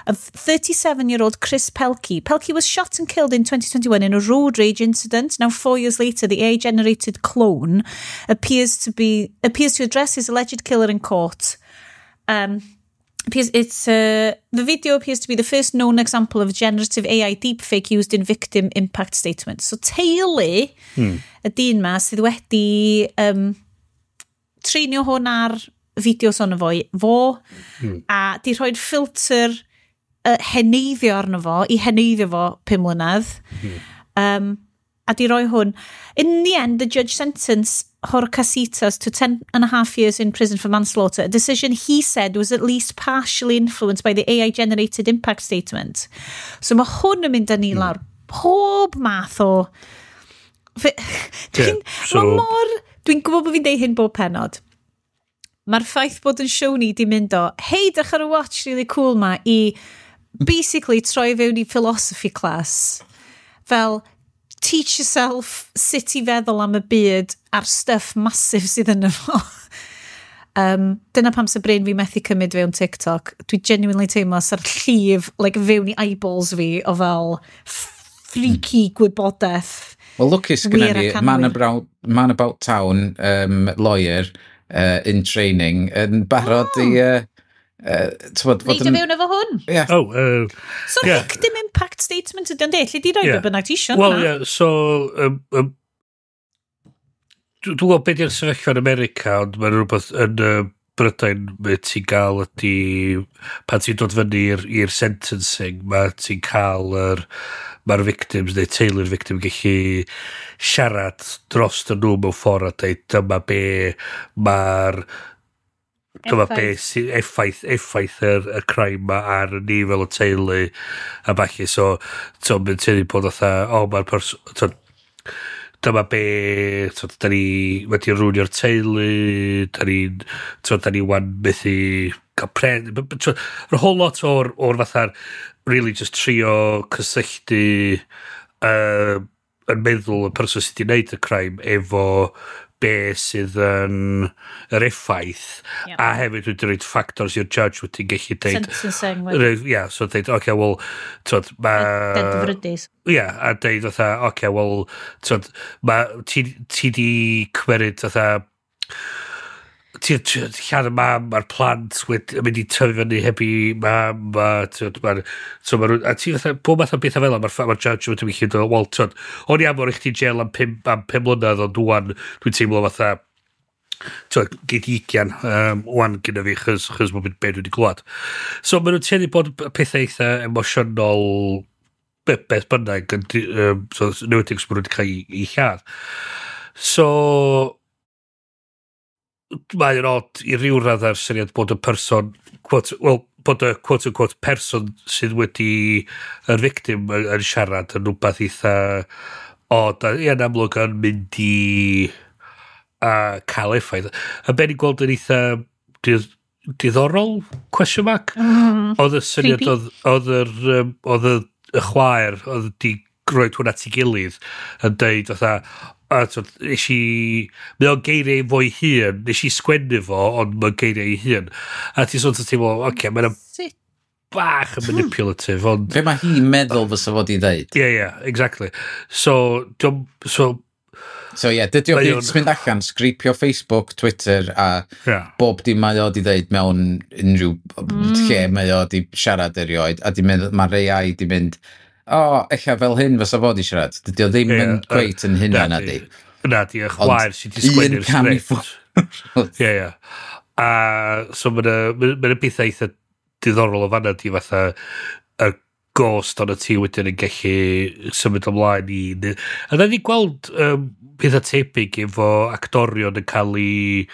Speaker 1: of 37-year-old Chris Pelkey. Pelkey was shot and killed in 2021 in a road rage incident. Now, 4 years later, the AI-generated clone appears to address his alleged killer in court. Appears it's the video appears to be the first known example of generative AI deepfake used in victim impact statements. So teulu y dyn ma sydd wedi treinio hwn ar fideos ono fo a di rhoi'r ffilter heneiddio arno fo i heneiddio fo 5 mlynedd. A di roi hwn. In the end, the judge sentenced Horcasitas to 10.5 years in prison for manslaughter, a decision he said was at least partially influenced by the AI-generated impact statement. So mae hwn yn mynd â ni lawr pob math o. Dwi'n ma mor. Dwi'n gwybod bod fi'n deud hyn bob penod. Mae'r ffaith bod yn show ni di mynd o, "Hei, dych ar y watch really cool ma," i basically troi fewn i philosophy class. Fel, teach yourself sut i feddwl am y byd a'r stuff massive sydd yna fo. Dyna pam sy'n brain fi methu cymryd fewn TikTok. Dwi genuinely teimlo sa'r llif like, fewn i eyeballs fi o fel freaky gwybodaeth.
Speaker 3: Wel, lwcus gyda ni, man about town lawyer in training yn barod i
Speaker 1: Neud o fewn efo hwn.
Speaker 3: Yeah.
Speaker 2: Oh,
Speaker 1: so yeah. Victim impact statement ydy o'n deall. Di roi yeah. Bynnag ti isio.
Speaker 2: Wel, yeah, so dwi'n gwybod beth yw'r sefyllfa yn America, ond mae'n rhywbeth yn Brydain mae ti'n gael ydy pan ti'n dod fyny i'r sentencing, mae ti'n cael mae'r victims neu teulu'r victim gallu siarad dros nhw mewn ffordd a dweud dyma be mae'r dyma be sy'n effaith y crime ma ar ni fel y teulu a ballu. So mae'n teulu bod fatha, o, mae'r person, dyma be, so, da ni wedi rwnio'r teulu, da ni wan methu cael pren, yr whole lot o'r fatha'r really just trio cysylltu yn meddwl y person sydd wedi gwneud y crime efo be sydd yn yr effaith a hefyd wedi rhoi factors i'r judge wedi gallu deud
Speaker 1: sentencing.
Speaker 2: Yeah, so deud, okay, well, twod, ma
Speaker 1: Dedfrydus.
Speaker 2: Yeah, a deud fatha, okay, well, twod, ma ti di cymeryd fatha ti'n lladd y mam a'r plant wedi mynd i tyfu fyny heb i mam a ti'n ma, so ma, a ti fatha pob math o bethau fel 'na, mae'r ma judge wedi mynd dweud, wel, twod, o'n i am o'r i chdi jail am 5 mlynedd, ond wan dwi'n teimlo fatha twod, gyd 20 wan gyda fi chys mae'n be dwi wedi glwad. So maen nhw'n tueddu bod pethau eitha emosiynol beth bynnag yn so newedig os maen nhw wedi cael ei lladd. So mae'n odd i ryw raddau'r syniad bod y person, quote, well, bod y quote unquote person sydd wedi yr victim yn siarad yn rhywbeth eitha odd a ie, yn amlwg yn mynd i cael effaith. A be ni'n gweld yn eitha diddorol, question mark? Oedd y syniad
Speaker 1: Creepy.
Speaker 2: oedd y chwaer oedd di roed hwnna at ei gilydd yn deud fatha a twod, nes i mae o'n geiriau fo'i hun, nes i sgwennu fo, ond mae'n geiriau ei hun, a ti sort of teimlo, oce, okay, mae'n
Speaker 1: Sut?
Speaker 2: bach yn manipulative, ond
Speaker 3: Be mae hi'n meddwl fysa fod i ddeud?
Speaker 2: Yeah, exactly. So so
Speaker 3: So ie, yeah, dydy o
Speaker 2: Mae
Speaker 3: byd mynd allan, sgripio Facebook, Twitter a bob dim mae o di ddeud mewn unrhyw lle mae o di siarad erioed, a di mynd, mae'r AI di mynd, o, oh, ella fel hyn fysa fod i siarad. Dydy o ddim yn cweit yn hynna, na di.
Speaker 2: Na di, y chwaer sydd wedi
Speaker 3: un
Speaker 2: sgwennu'r
Speaker 3: cam i
Speaker 2: sgript. Ie. A so mae'n ma bethau eitha diddorol o fanna di fatha y ghost ond y ti wedyn yn gallu symud ymlaen i. A da ni gweld pethau tebyg efo actorion yn cael ei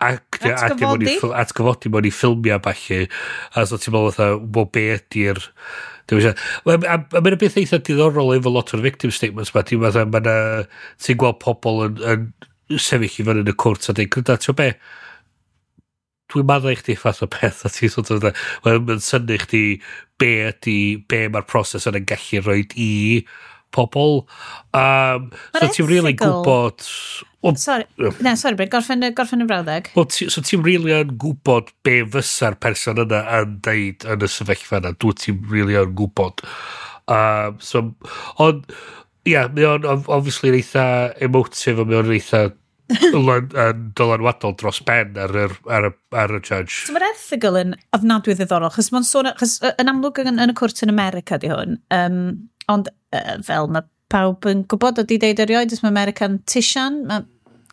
Speaker 2: actio mewn i
Speaker 1: Atgyfodi.
Speaker 2: Atgyfodi mewn i ffilmiau ballu. A so ti'n meddwl fatha, wel, be ydy'r. A mae'n beth eitha diddorol efo lot o'r victim statements ma. Ti'n fatha, ti'n gweld pobl yn sefyll i fyny yn y cwrt a dweud, "Gwranda, ti'n be, dwi'n maddau i chdi," fath o peth, a ti'n sort of, mae'n ma synnu chdi be ydy, be mae'r proses yna'n gallu rhoi i pobl. So
Speaker 1: Ma'r
Speaker 2: ti'n really
Speaker 1: erthygl
Speaker 2: gwybod. Wel,
Speaker 1: Sorry, na, sorry, Bryn, gorffen y brawddeg.
Speaker 2: Well, so ti'n really yn gwybod be fysa'r person yna yn deud yn y sefyllfa yna. Dwi ti'n really yn gwybod. So, ond, ia, yeah, mae o'n obviously yn eitha emotive a mae o'n eitha yn dylanwadol dros ben ar y judge.
Speaker 1: So mae'r erthygl yn ofnadwy ddiddorol, chos mae'n sôn, chos yn amlwg yn y cwrt yn America di hwn, ond fel mae pawb yn gwybod o di deud erioed, os mae America'n tisian, mae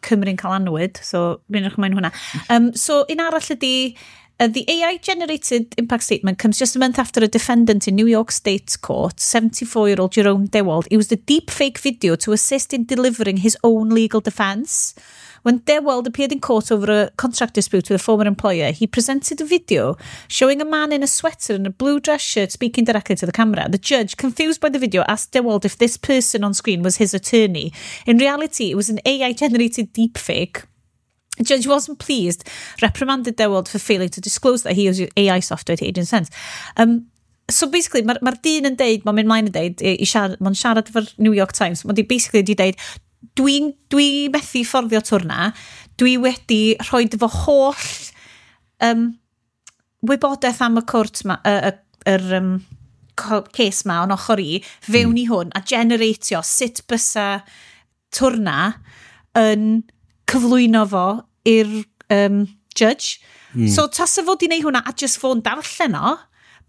Speaker 1: Cymru'n cael anwyd, so mi'n edrych ymlaen hwnna. So un arall ydy, the AI-generated impact statement comes just a month after a defendant in New York State Court, 74-year-old Jerome Dewald, used a deepfake video to assist in delivering his own legal defense. When Dewald appeared in court over a contract dispute with a former employer, he presented a video showing a man in a sweater and a blue dress shirt speaking directly to the camera. The judge, confused by the video, asked Dewald if this person on screen was his attorney. In reality, it was an AI-generated deepfake. The judge wasn't pleased, reprimanded Dewald for failing to disclose that he used AI software to aid in sense. So basically, mae'r ma dyn yn deud, mae'n mynd mlaen yn deud, i siarad, mae'n siarad efo'r New York Times, mae'n di basically di deud, dwi methu fforddio twrna, dwi wedi rhoi fy holl wybodaeth am y cwrt ma, y, y, yr, case ma o'n ochr i fewn i hwn a generatio sut bysa twrna yn cyflwyno fo i'r judge. So tasa fo di neud hwnna a just fo'n darllen o,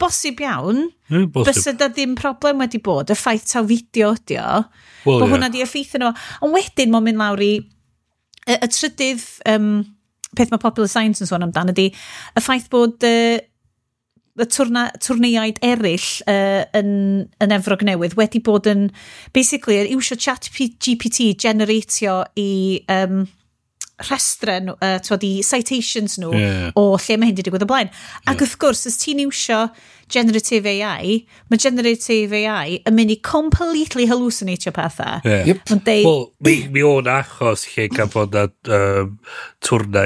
Speaker 1: bosib iawn, bysa da ddim problem wedi bod, y ffaith taw fideo ydi o, well, bod hwnna di effeithio nhw. Ond wedyn mae'n mynd lawr i y trydydd peth mae Popular Science yn sôn amdan ydi y ffaith bod y twrneiaid eraill yn Efrog Newydd wedi bod yn basically yn iwsio Chat GPT generatio i rhestre nhw, twod, i citations nhw o lle mae hyn wedi digwydd o blaen. Ac wrth gwrs, os ti'n iwsio generative AI, mae generative AI yn mynd i completely hallucinatio pethau.
Speaker 2: Yeah.
Speaker 3: Yep.
Speaker 1: Mae'n deud,
Speaker 2: Wel, mi o'n achos lle gafodd na twrna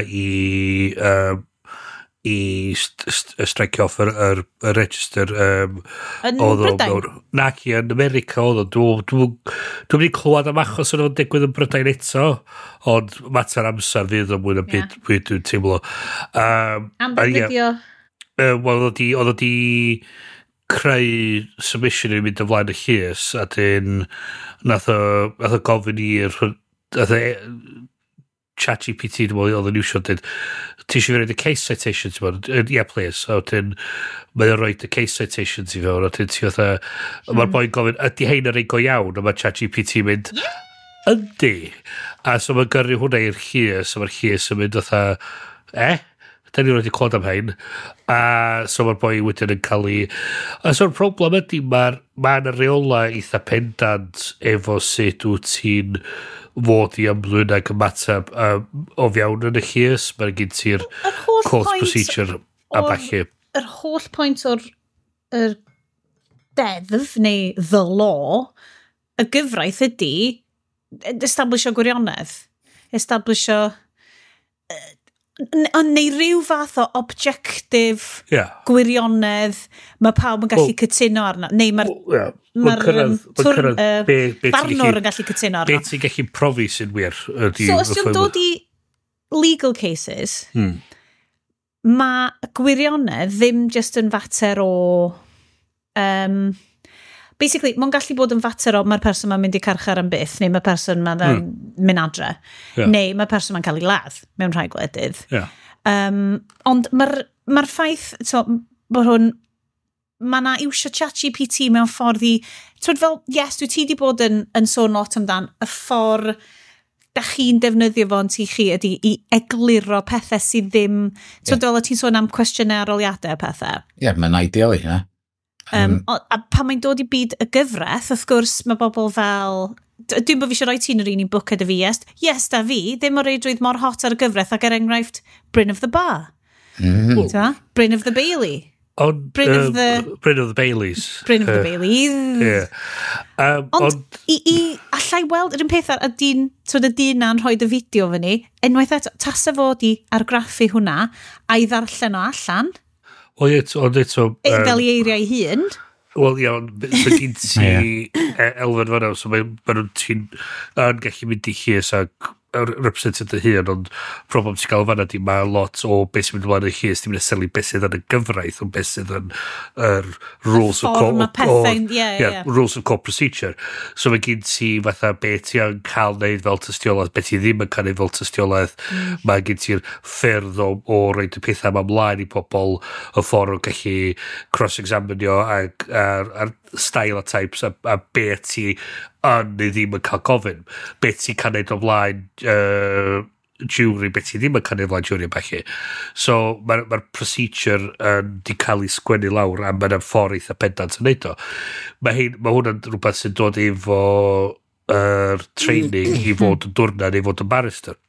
Speaker 2: i strike off yr register.
Speaker 1: Yn
Speaker 2: oedd o
Speaker 1: Brydain?
Speaker 2: Nac i, yn America oedd o. Dwi'n mynd i clywed am achos yn o'n digwydd yn Brydain eto, ond mater amser fydd o mwy na byd, yeah, dwi'n teimlo.
Speaker 1: Am
Speaker 2: A ie,
Speaker 1: ddefnyddio.
Speaker 2: Wel, oedd o di creu submission i mynd ymlaen y llys, a dyn nath o gofyn i'r nath o ChatGPT, dwi'n meddwl oedd yn iwsio, dweud, "Ti eisiau fi roid y case citations i mewn?" "Yeah, please." A wedyn mae o'n rhoid y case citations i fewn, a wedyn ti fatha, mae'r boi'n gofyn, "Ydy hein yr un go iawn?" A mae ChatGPT mynd, "Yndi." A so mae'n gyrru hwnna i'r llys, a mae'r llys yn mynd fatha, "E? Da ni wedi clywed am hein." A so mae'r boi wedyn yn cael ei. A so'r problem ydy, mae'r ma 'na reola eitha pendant efo sut wyt ti'n fod i ymddwyn ag ymateb o fewn yn y llys. Mae'n gen ti'r
Speaker 1: Yr holl
Speaker 2: court
Speaker 1: point
Speaker 2: procedure a ballu.
Speaker 1: Yr holl pwynt o'r yr deddf neu the law, y gyfraith ydy establisho gwirionedd. Establisho neu rhyw fath o objective gwirionedd mae pawb yn gallu cytuno arno. Neu mae'r
Speaker 2: Wel, ie.
Speaker 1: Ma'r,
Speaker 2: Mae'n cyrraedd
Speaker 1: twr-
Speaker 2: be ti'n
Speaker 1: barnwr
Speaker 2: gallu
Speaker 1: yn gallu cytuno
Speaker 2: be
Speaker 1: arno.
Speaker 2: ti'n gallu profi sy'n wir ydy
Speaker 1: So os
Speaker 2: y
Speaker 1: ti'n
Speaker 2: ffordd
Speaker 1: dod i legal cases, mae gwirionedd ddim just yn fater o basically, mae'n gallu bod yn fater o mae'r person ma'n mynd i carchar am byth, neu mae'r person ma'n mynd adre, neu mae'r person ma'n cael ei ladd mewn rhai gwledydd. Ond mae'r ma ffaith, so, bod hwn, mae na iwsio ChatGPT mewn ffordd i, twyd fel, yes, dwi ti di bod yn sôn lot amdan y ffordd da chi'n defnyddio fo yn tŷ chi ydy i egluro pethau sydd ddim, twyd fel o ti'n sôn am cwestiynau arholiadau a pethau.
Speaker 3: Ie, yeah, mae'n ideal i hynna.
Speaker 1: A pan mae'n dod i byd y gyfraith, wrth gwrs, mae bobl fel dwi'n bod fi eisiau rhoi ti'n yr un un bwced y fi, yes. Yes, da fi, ddim o reidrwydd mor hot ar y gyfraith ac er enghraifft Bryn of the Bar. Mm. Bryn of the Bailey.
Speaker 2: Ond,
Speaker 1: Bryn of the
Speaker 2: Bryn of the Baileys.
Speaker 1: Bryn of the Baileys.
Speaker 2: Ie.
Speaker 1: Ond,
Speaker 2: ond
Speaker 1: i allai weld yr un peth ar y dyn, twyd y dyn na'n rhoi y fideo fyny, unwaith eto, tasa fod i argraffu hwnna a'i ddarllen o allan,
Speaker 2: Wel, ie, ond eto
Speaker 1: fel i eiriau ei hun.
Speaker 2: Wel, ie, ond mae gen ti elfen fan'na, so mae nhw'n ti'n yn gallu mynd i llys ac representio dy hun, ond problem ti'n gael fan'na di mae lot o beth sy'n mynd ymlaen y llys, dim necessarily beth sydd yn y gyfraith, ond beth sydd yn yr rules of
Speaker 1: ffordd
Speaker 2: court.
Speaker 1: ma' pethau'n ie.
Speaker 2: Rules of court procedure. So mae gen ti fatha beth ti yn cael neud fel tystiolaeth, beth ti ddim yn cael neud fel tystiolaeth. Mae gen ti'r ffyrdd o roid y pethau yma ymlaen i pobl, y ffordd o gallu cross-examinio ac ar style a types a beth ti yn neu ddim yn cael gofyn. Beth ti'n cael neud o flaen jury, beth ti ddim yn cael neud o flaen jury a ballu. So mae'r ma procedure yn di cael ei sgwennu lawr a mae'n ffordd eitha pendant yn neud o. Ma hwnna'n rhywbeth sy'n dod efo yr training i fod yn dwrna neu fod yn barrister.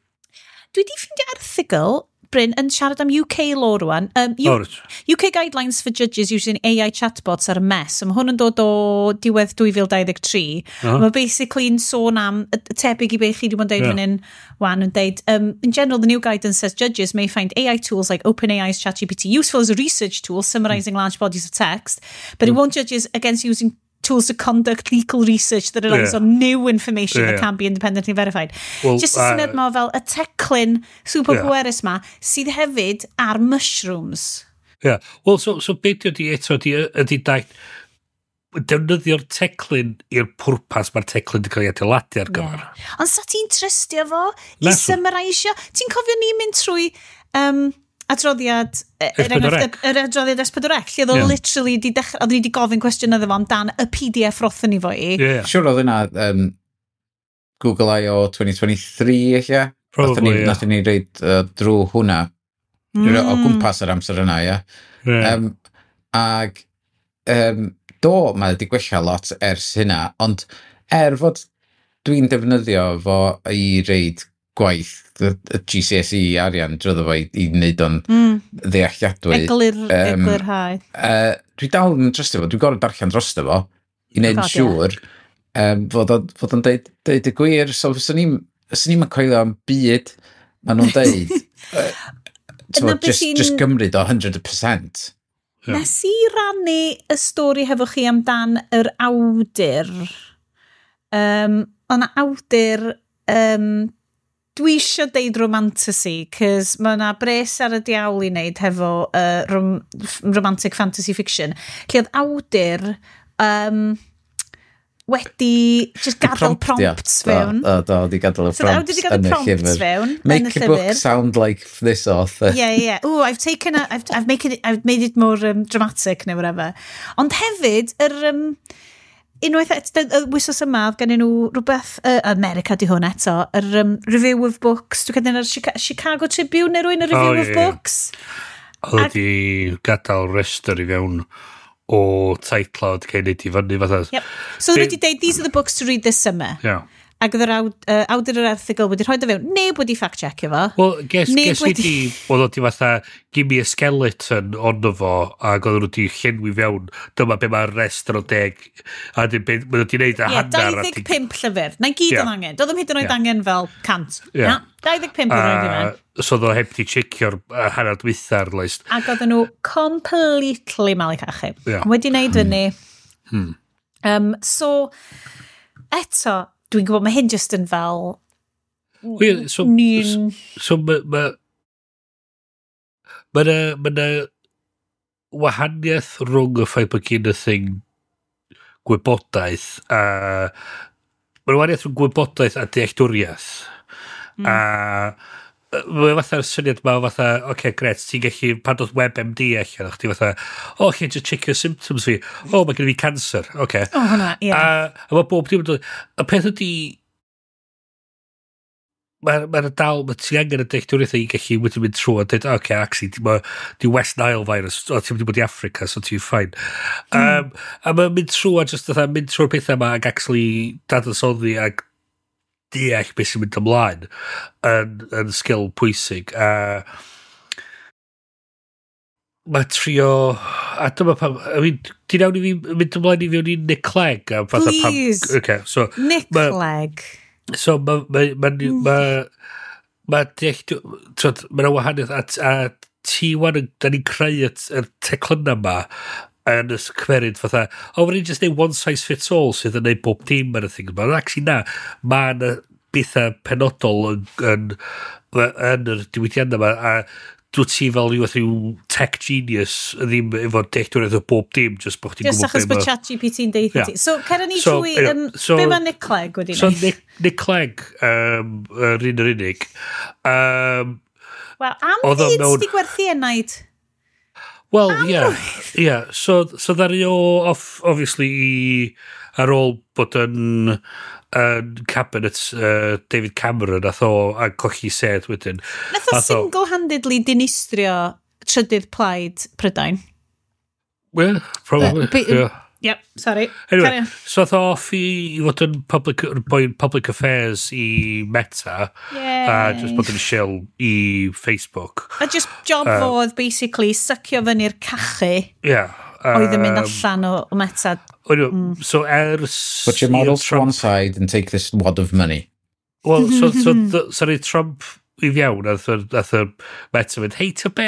Speaker 1: Dwi di ffeindio erthygl, Bryn, yn siarad am UK law rwan.
Speaker 2: O, reit.
Speaker 1: UK guidelines for judges using AI chatbots are a mess. So mae hwn yn dod o diwedd 2023. Mae basically yn sôn am, tebyg i be chi wedi bod yn deud fan hyn, wan, yn deud, in general, the new guidance says judges may find AI tools like OpenAI's ChatGPT useful as a research tool summarising large bodies of text, but it warns judges against using tools to conduct legal research that relies on new information that can't be independently verified.
Speaker 2: Wel,
Speaker 1: Just y syniad ma fel y teclyn super pwerus ma sydd hefyd ar mushrooms.
Speaker 2: Ie. Yeah. Wel, so beth ydy eto ydy daith Defnyddio'r teclyn i'r pwrpas mae'r teclyn wedi cael ei adeiladu ar gyfer.
Speaker 1: Yeah. Ond sa ti'n trystio fo i
Speaker 2: Na,
Speaker 1: summarisio? Ti'n cofio ni mynd trwy adroddiad, er
Speaker 2: S4C.
Speaker 1: enghraifft, yr adroddiad S4C, lle oedd o literally di dechrau, oedd ni di gofyn cwestiwn iddo fo amdan y PDF rothon ni fo i.
Speaker 2: Yeah,
Speaker 3: Siwr oedd yna Google I.O. 2023 eich.
Speaker 2: Probably, yeah.
Speaker 3: Nathon ni reid drwy hwnna. O gwmpas yr amser yna, ie. Ag do, mae wedi gwella lot ers hynna, ond er fod dwi'n defnyddio fo i reid gwaith y GCSE arian drwyddo fo i wneud o'n ddealladwy.
Speaker 1: Eglurhau.
Speaker 3: Dwi dal yn trystio fo, dwi'n gorfod darllen drosto fo i wneud yn
Speaker 1: God, ie.
Speaker 3: siŵr fod o'n deud y gwir. So fyswn i'n coelio am byd maen nhw'n deud.
Speaker 1: Na beth
Speaker 3: Just gymryd o 100%.
Speaker 2: Ie.
Speaker 1: Nes i rannu y stori hefo chi amdan yr awdur. O'na awdur, dwi eisiau deud romantasy, cys mae yna bres ar y diawl i wneud hefo romantic fantasy fiction. Lle oedd awdur wedi just gadael
Speaker 3: Promptio.
Speaker 1: prompts fewn.
Speaker 3: Do, di gadael y
Speaker 1: So
Speaker 3: prompts
Speaker 1: awdur di gadael
Speaker 3: yn y
Speaker 1: prompts
Speaker 3: llyfr.
Speaker 1: fewn yn y
Speaker 3: "Make a book
Speaker 1: llyfr.
Speaker 3: sound like this author."
Speaker 1: Yeah. Ooh, I've taken a, I've, I've, make it, I've made it more dramatic neu whatever. Ond hefyd, unwaith eto, y wythnos yma, oedd gen nhw rhywbeth, America di hwn eto, yr Review of Books, dwi'n credu yr Chicago Tribune neu rwy'n y Review
Speaker 2: Oh,
Speaker 1: of
Speaker 2: ie.
Speaker 1: Books.
Speaker 2: Oedd wedi gadael restr i fewn o teitla oedd cael ei wneud i fyny fatha.
Speaker 1: Yep. So they wedi deud, "These are the books to read this summer." Ac oedd yr awdur yr erthygl wedi rhoi o fewn. Neb wedi fact-checkio fo.
Speaker 2: Wel,
Speaker 1: Neb
Speaker 2: ges i di, oedd o di fatha, "Give me a skeleton" ono fo, ac oedden nhw wedi llenwi fewn, dyma be mae'r restr o 10, a di, be, maen nhw wedi neud a
Speaker 1: Ie,
Speaker 2: hanner.
Speaker 1: 25 llyfr. Na'i gyd oedd angen. Doedd ddim hyd yn oed angen fel 100.
Speaker 2: Ie.
Speaker 1: Na, 25 oedd rhaid i fewn.
Speaker 2: So oedd o heb di checio'r hanner dwytha'r list.
Speaker 1: Ac oedden nhw completely malu cachu.
Speaker 2: Ie.
Speaker 1: Wedi wneud fyny. So, eto, dwi'n gwybod mae hyn just yn fel
Speaker 2: Wel, ie, so,
Speaker 1: ni'n
Speaker 2: so ma' na wahaniaeth rhwng y ffaith bod gen y thing gwybodaeth a mae'n wahaniaeth rhwng gwybodaeth a dealltwriaeth. A mae fatha'r syniad ma fatha, oce, okay, gret, ti'n gallu, pan doedd WebMD allan, o'ch ti fatha, "O, lle just checkio symptoms fi, o, mae gen i fi cancer, oce." Okay.
Speaker 1: O, hwnna, ie.
Speaker 2: A mae bob dim yn dod. Y peth ydy, mae'r ma dal, mae ti angen y dealltwriaeth i gallu wedyn mynd trwy a dweud, oce, okay, actually, di West Nile virus, o, ti'n mynd i bod i Africa, so ti'n fine. A mae'n mynd trwy a just fatha, mynd trwy'r pethau yma ac actually dadansoddi ac deall beth sy'n mynd ymlaen yn sgil pwysig. A mae trio, a dyma pam, I mean, ti'n iawn i fi mynd ymlaen i fewn i Nick Clegg? A fatha pam,
Speaker 1: Please.
Speaker 2: Okay, so,
Speaker 1: Nick Clegg.
Speaker 2: So mae deall, twyd, mae yna wahaniaeth, a ti wan, da ni'n creu y teclynna ma yn y cymeryd fatha, o, oh, ni'n just neud one size fits all sydd yn neud bob dim yn y thing yma. Ond actually na, mae yna bethau penodol yn yr diwydiannau yma, a dwi ti fel rhyw fath rhyw tech genius ddim efo dealltwriaeth o bob dim, just bod chdi'n
Speaker 1: Just
Speaker 2: gwybod
Speaker 1: achos
Speaker 2: be
Speaker 1: bod
Speaker 2: ma'
Speaker 1: ChatGPT-yn deud ti. So, cer ni
Speaker 2: So,
Speaker 1: trwy,
Speaker 2: anyway,
Speaker 1: be mae Nick Clegg wedi
Speaker 2: So
Speaker 1: wneud?
Speaker 2: Nick Clegg, yr un yr unig,
Speaker 1: Wel, am
Speaker 2: oedd o
Speaker 1: ddyn
Speaker 2: mewn
Speaker 1: sydd wedi gwerthu enaid.
Speaker 2: Wel, ie. Ie. So ddaru o, off, obviously, i, ar ôl bod yn cabinet David Cameron, nath o a colli sedd wedyn.
Speaker 1: Nath o
Speaker 2: Nath
Speaker 1: single-handedly dinistrio trydydd plaid Prydain.
Speaker 2: Yeah, probably. Yeah.
Speaker 1: Yep, sorry.
Speaker 2: Anyway,
Speaker 1: Carry on.
Speaker 2: so nath o off i fod yn public, boy public affairs i Meta.
Speaker 1: Yay.
Speaker 2: A just bod yn shill i Facebook.
Speaker 1: A just job fo oedd basically sycio fyny'r cachu oedd yn mynd allan o Meta.
Speaker 2: Anyway, so ers
Speaker 3: "Put your
Speaker 2: i'r
Speaker 3: models to
Speaker 2: Trump
Speaker 3: one side and take this wad of money."
Speaker 2: Wel, so Trump i fewn, nath y Meta mynd, "Hei, ty be,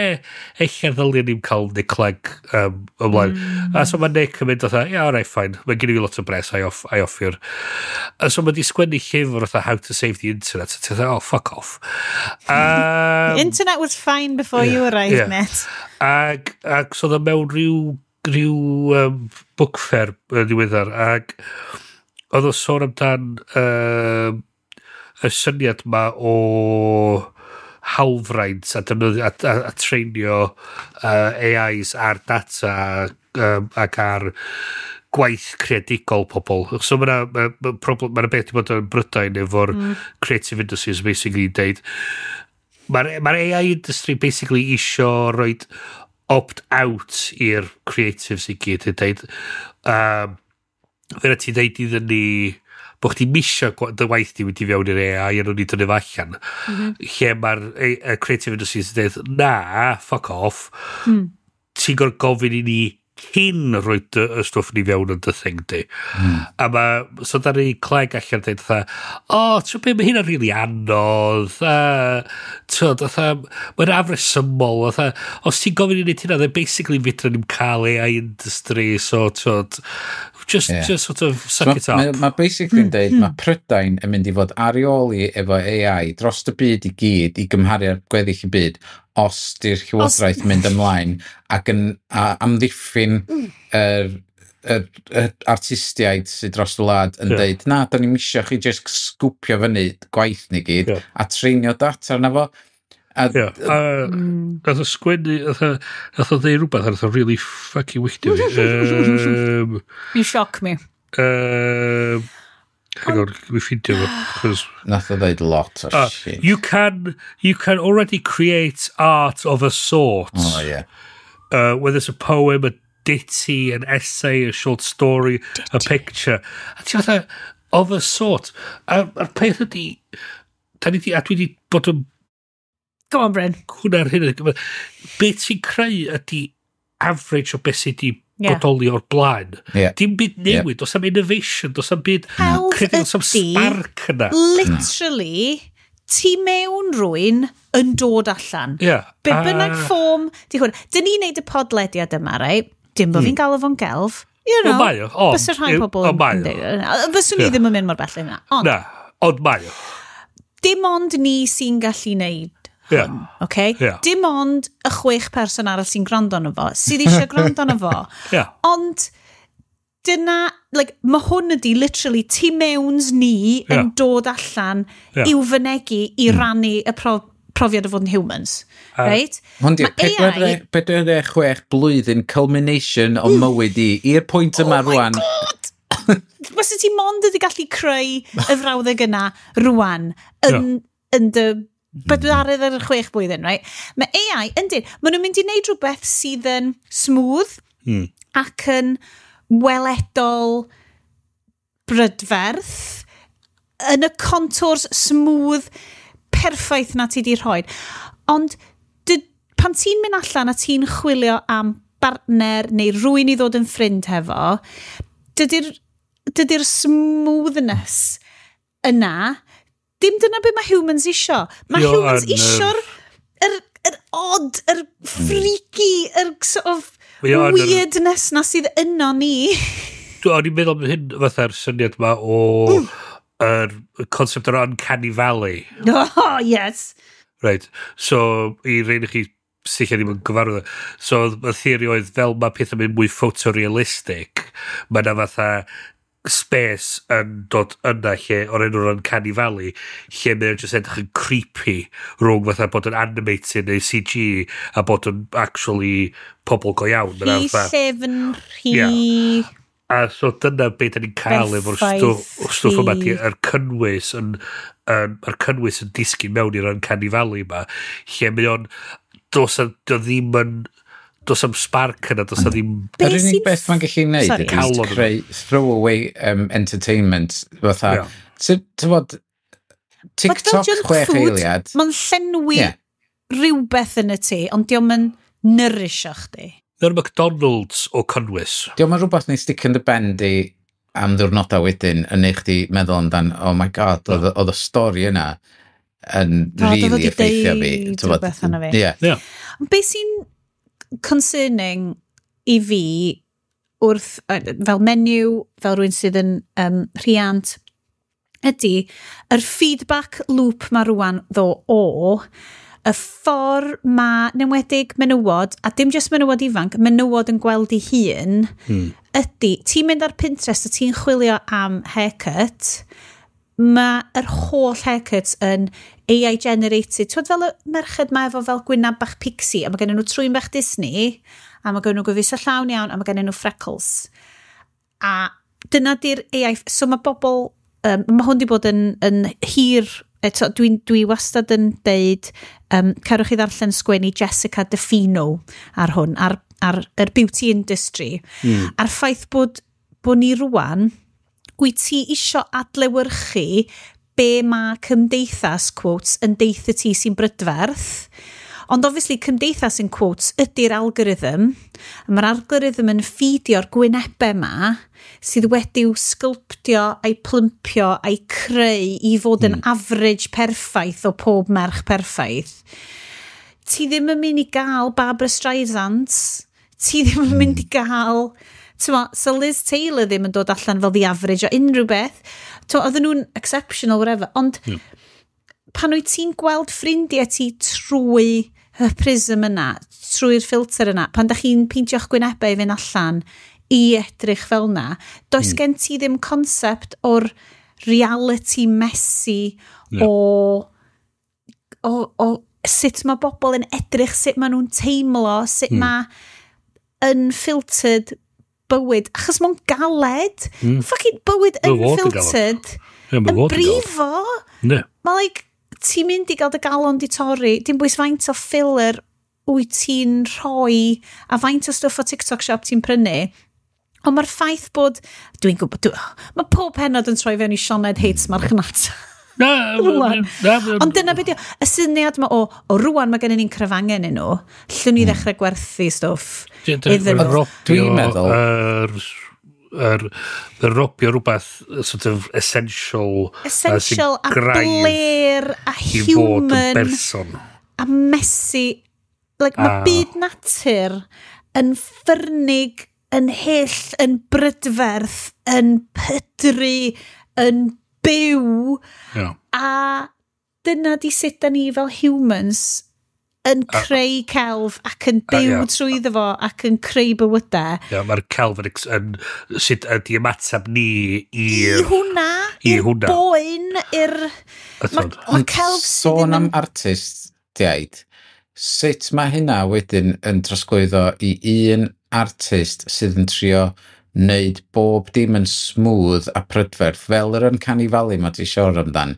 Speaker 2: ella ddylion ni'n cael Nick Clegg ymlaen." A so mae Nick yn mynd fatha, "Yeah, alright, fine, mae gen i fi lot o bres, I offio'r." A so mae di sgwennu llyfr fatha How to Save the Internet, a ti'n fatha, "Oh, fuck off."
Speaker 1: Internet was fine before you arrived, mate.
Speaker 2: Ag so oedd o mewn rhyw rhyw book fair yn ddiweddar, ac oedd o sôn amdan y syniad ma o hawlfraint a defnyddio a treinio AIs ar data ac ar gwaith creadigol pobl. So mae yna ma, problem, ma beth i bod yn Brydain efo'r creative industries, basically deud mae'r ma AI industry basically isio roid opt-out i'r creatives i gyd yn deud fe ti deud iddyn ni bod chdi misio dy waith di mynd i fewn i'r AI a nhw'n i dynnu fo allan. Lle mae'r creative industry yn dweud, na, fuck off. Ti'n gorfod gofyn i ni cyn rhoi y stwff ni fewn yn dy thing di. A mae, so da ni Clegg allan dweud, fatha, o, oh, ti'n be, mae hynna'n rili anodd, a, ti'n fatha, mae'n afresymol, fatha, os ti'n gofyn i wneud hynna, then basically fedra ni'n cael AI industry, so, ti'n just, just sort of suck it up.
Speaker 3: Mae ma basically yn deud, mae Prydain yn mynd i fod ar ei ôl i efo AI dros y byd i gyd i gymharu â'r gweddill y byd os di'r llywodraeth mynd ymlaen ac yn amddiffyn yr artistiaid sydd dros y wlad yn deud, na, da ni'n misio chi just sgwpio fyny gwaith ni gyd a treinio data arna fo. A,
Speaker 2: Ie, a nath o sgwennu, nath o ddeud rhywbeth, a nath o really fucking wylltio fi.
Speaker 1: You shock me.
Speaker 2: Hang on, mi ffindio fo.
Speaker 3: Nath o ddeud lot o shit.
Speaker 2: You can already create art of a sort.
Speaker 3: Oh, yeah.
Speaker 2: Whether it's a poem, a ditty, an essay, a short story, a picture. A ti fatha, of a sort. A'r peth ydi, da ni di, a dwi di bod yn
Speaker 1: Go on, Bryn.
Speaker 2: Hwnna'r hyn. Be ti'n creu ydi average o beth sydd wedi bodoli o'r blaen. Dim byd newid, does am innovation, does am byd
Speaker 1: Celf
Speaker 2: creative, does am
Speaker 1: ydi
Speaker 2: spark yna.
Speaker 1: Literally, ti mewn rwy'n yn dod allan. Be bynnag form, di hwn. Dyn ni'n neud y podlediad yma, right? Dim bod fi'n galw fo'n gelf. You
Speaker 2: Wel,
Speaker 1: know,
Speaker 2: mae o, ond
Speaker 1: bysa rhai pobl
Speaker 2: ond mae
Speaker 1: yn
Speaker 2: o.
Speaker 1: deud. Fyswn i ddim yn mynd mor bell yna. Ond,
Speaker 2: Na, ond mae o.
Speaker 1: dim ond ni sy'n gallu neud hwn, okay?
Speaker 2: Ie.
Speaker 1: Dim ond y 6 person arall sy'n gwrando arno fo, sydd eisiau gwrando arno fo. Ond dyna, like, mae hwn ydi literally tu mewns ni yn dod allan i'w fynegu i rannu y profiad o fod yn humans. Right?
Speaker 3: Hwn di'r
Speaker 1: Ma' AI
Speaker 3: 46 blwyddyn culmination o mywyd i, i'r pwynt yma
Speaker 1: Oh my
Speaker 3: rwan.
Speaker 1: God! Fysa ti mond ydi gallu creu y frawddeg yna rwan yn dy bedwaredd ar y 6 blwyddyn, right? Mae AI, yndyn, maen nhw'n mynd i wneud rhywbeth sydd yn smooth ac yn weledol brydferth yn y contours smooth perffaith na ti di rhoi. Ond pan ti'n mynd allan a ti'n chwilio am bartner neu rywun i ddod yn ffrind hefo, dydy'r smoothness yna, dim dyna beth mae humans isio. Mae
Speaker 2: Dio
Speaker 1: humans
Speaker 2: yn,
Speaker 1: isio'r yr odd, yr freaky, yr sort of
Speaker 2: Mae o yn
Speaker 1: weirdness na sydd yno ni.
Speaker 2: O'n i'n meddwl am hyn fatha'r syniad ma o yr concept o'r Uncanny Valley.
Speaker 1: Oh, yes.
Speaker 2: Right. So, i rhain i chi sydd ddim yn gyfarwydd. So, y theori oedd fel mae pethau'n mynd mwy photorealistic, mae yna fatha space yn dod yna lle o'r enw'r Uncanny Valley, lle mae'n just edrych yn creepy rhwng fatha bod yn animated neu CG a bod yn actually pobl go iawn. Ma' 'na
Speaker 1: Rhy
Speaker 2: fatha
Speaker 1: llyfn, rhy
Speaker 2: A so dyna beth da ni'n cael efo'r
Speaker 1: Berffaith,
Speaker 2: stwff yma, di, yr cynnwys yn disgyn mewn i'r Uncanny Valley yma, lle mae o'n, dos a, dio ddim yn, dos am spark yna, dos a ddim
Speaker 1: Be
Speaker 3: Yr unig
Speaker 1: sy'n
Speaker 3: beth mae'n gallu neud
Speaker 1: Sorry.
Speaker 3: ydy
Speaker 2: Calon.
Speaker 3: creu throwaway entertainment fatha, ti'n bod,
Speaker 1: Fel
Speaker 3: TikTok
Speaker 1: junk
Speaker 3: 6
Speaker 1: food,
Speaker 3: eiliad.
Speaker 1: Mae'n llenwi rhywbeth yn y tŷ, ond dio'm yn nourisho chdi.
Speaker 2: Mae'r McDonald's o cynnwys.
Speaker 3: Diolch yn rhywbeth neu stick yn dy ben di am ddiwrnodau wedyn yn neud chdi meddwl amdan, oh my God, oedd y stori yna yn
Speaker 1: O, oedd o
Speaker 3: really
Speaker 1: 'di
Speaker 3: effeithio fi.
Speaker 1: deud
Speaker 3: T'bod,
Speaker 1: rhywbeth arno fi.
Speaker 3: Ie.
Speaker 1: Ond beth sy'n concerning i fi wrth, fel menyw, fel rhywun sydd yn rhiant, ydy yr feedback loop ma rwan ddo o Y ffordd mae, enwedig menywod, a dim just menywod ifanc, menywod yn gweld ei hun, ydy, ti'n mynd ar Pinterest a ti'n chwilio am haircut, mae yr holl haircuts yn AI generated. Twyd fel y merched mae efo fel gwynab bach pixie, a mae gen nhw trwyn bach Disney, a mae gen nhw gwefusau llawn iawn, a mae gen nhw freckles. A dyna di'r AI. So mae bobl, mae hwn di bod yn hir, eto, dwi wastad yn deud, cerwch i ddarllen sgwennu Jessica DeFino ar hwn, ar yr beauty industry. A'r ffaith bod ni rwan, wyt ti isio adlewyrchu be mae cymdeithas, quotes, yn deutha ti sy'n brydferth. Ond obviously cymdeithas in quotes ydy'r algorithm. A mae'r algorithm yn ffidio'r gwynebau ma sydd wedi'w sculptio a'i plumpio a'i creu i fod yn average perffaith o pob merch perffaith. Ti ddim yn mynd i gael Barbara Streisand. Ti ddim yn mynd i gael... T'mo, so Liz Taylor ddim yn dod allan fel the average o unrhyw beth. T'mo, oedden nhw'n exceptional, whatever. Ond pan wyt ti'n gweld ffrindiau ti trwy y prism yna, trwy'r filter yna, pan da chi'n peintio'ch gwynebau i fynd allan i edrych fel na, does gen ti ddim concept o'r reality messy o sut mae bobl yn edrych, sut maen nhw'n teimlo, sut mae unfiltered bywyd, achos mae'n galed. Fucking bywyd
Speaker 2: Mae fod yn galed.
Speaker 1: unfiltered
Speaker 2: Ie, mae
Speaker 1: yn
Speaker 2: fod yn galed.
Speaker 1: brifo.
Speaker 2: Ne.
Speaker 1: Mae like, ti'n mynd i gael dy galon di torri, dim bwys faint o filler wyt ti'n rhoi a faint o stwff o TikTok shop ti'n prynu. Ond mae'r ffaith bod, dwi'n gwybod, mae pob pennod yn troi fewn i Sioned hates marchnata.
Speaker 2: Na,
Speaker 1: Rwan.
Speaker 2: na,
Speaker 1: Ond dyna beth yw, y syniad ma o rwan mae gennym ni'n crafangen yn nhw, llwn ni ddechrau gwerthu stwff iddyn nhw.
Speaker 3: Dwi'n meddwl-
Speaker 2: Yr robio rhywbeth sort of essential
Speaker 1: Essential a
Speaker 2: sy'n graidd
Speaker 1: blêr a
Speaker 2: i fod yn
Speaker 1: human
Speaker 2: berson.
Speaker 1: a messy. Like, mae byd natur yn ffyrnig, yn hyll, yn brydferth, yn pydru, yn byw. A dyna di sut da ni fel humans yn creu celf ac yn byw trwyddo fo ac yn creu bywydau.
Speaker 2: Ie, mae'r celf yn sut ydy ymateb ni
Speaker 1: I
Speaker 2: i'r
Speaker 1: hwnna,
Speaker 2: i
Speaker 1: i'r
Speaker 2: hwnna.
Speaker 1: boen, i'r... Mae
Speaker 2: Ytod.
Speaker 1: ma celf sydd
Speaker 3: Sôn
Speaker 1: ddim
Speaker 3: am
Speaker 1: yn
Speaker 3: artistiaid, sut mae hynna wedyn yn trosglwyddo i un artist sydd yn trio wneud bob dim yn smooth a prydferth, fel yr Uncanny Valley mae ti siarad amdan,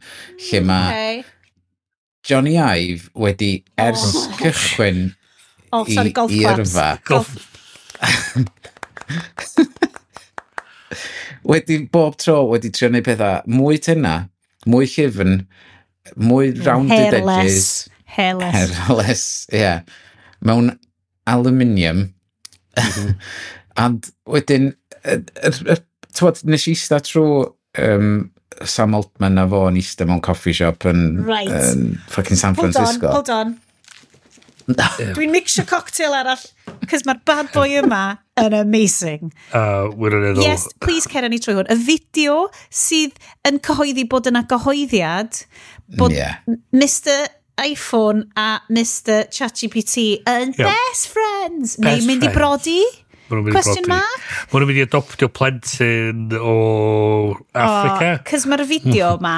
Speaker 3: lle mae Jony Ive wedi ers cychwyn
Speaker 1: Oh, sorry, golf
Speaker 3: i
Speaker 1: claps.
Speaker 3: yrfa,
Speaker 1: Golf.
Speaker 3: wedi bob tro wedi trio wneud pethau mwy tynna, mwy llyfn, mwy rounded edges,
Speaker 1: Hairless. Hairless.
Speaker 3: Hairless, ie. Yeah. Mewn aluminium. And wedyn, t'wod, nes i eista trwy Sam Altman a fo yn eista mewn coffee shop yn, yn fucking San
Speaker 1: Hold on,
Speaker 3: Francisco.
Speaker 1: hold on. Dwi'n mixio cocktail arall, cos mae'r bad boy yma yn amazing.
Speaker 2: Wirioneddol.
Speaker 1: Yes, please cer ni trwy hwn. Y fideo sydd yn cyhoeddi bod yna gyhoeddiad bod Mr iPhone a Mr ChatGPT yn best friends. Neu
Speaker 2: Best
Speaker 1: mynd i
Speaker 2: friends.
Speaker 1: brodi?
Speaker 2: Ma' nhw'n mynd i
Speaker 1: Question
Speaker 2: brodi.
Speaker 1: mark?
Speaker 2: Ma' nhw'n mynd i adoptio plentyn o Africa.
Speaker 1: Cos mae'r fideo ma,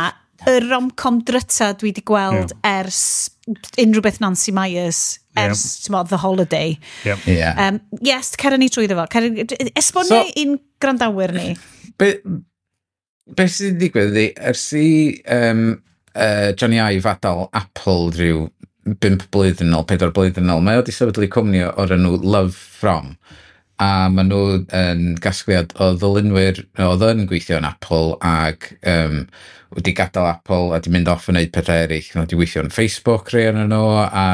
Speaker 1: y rom-com dryta dwi wedi gweld ers unrhyw beth Nancy Myers, ers, yeah, The Holiday. Yes, cer ni trwyddo fo. Esbonio i'n gwrandawyr ni.
Speaker 3: Be sydd wedi digwydd ydi, ers i Jony Ive adael Apple rhyw 5 blwyddyn nôl, 4 blwyddyn nôl, mae o wedi sefydlu cwmni o'r enw LoveFrom. A maen nhw yn gasgliad o ddylunwyr oedd yn gweithio yn Apple ac wedi gadael Apple a wedi mynd off yn neud pethau eraill. Nhw wedi weithio yn Facebook rhai ohonyn nhw a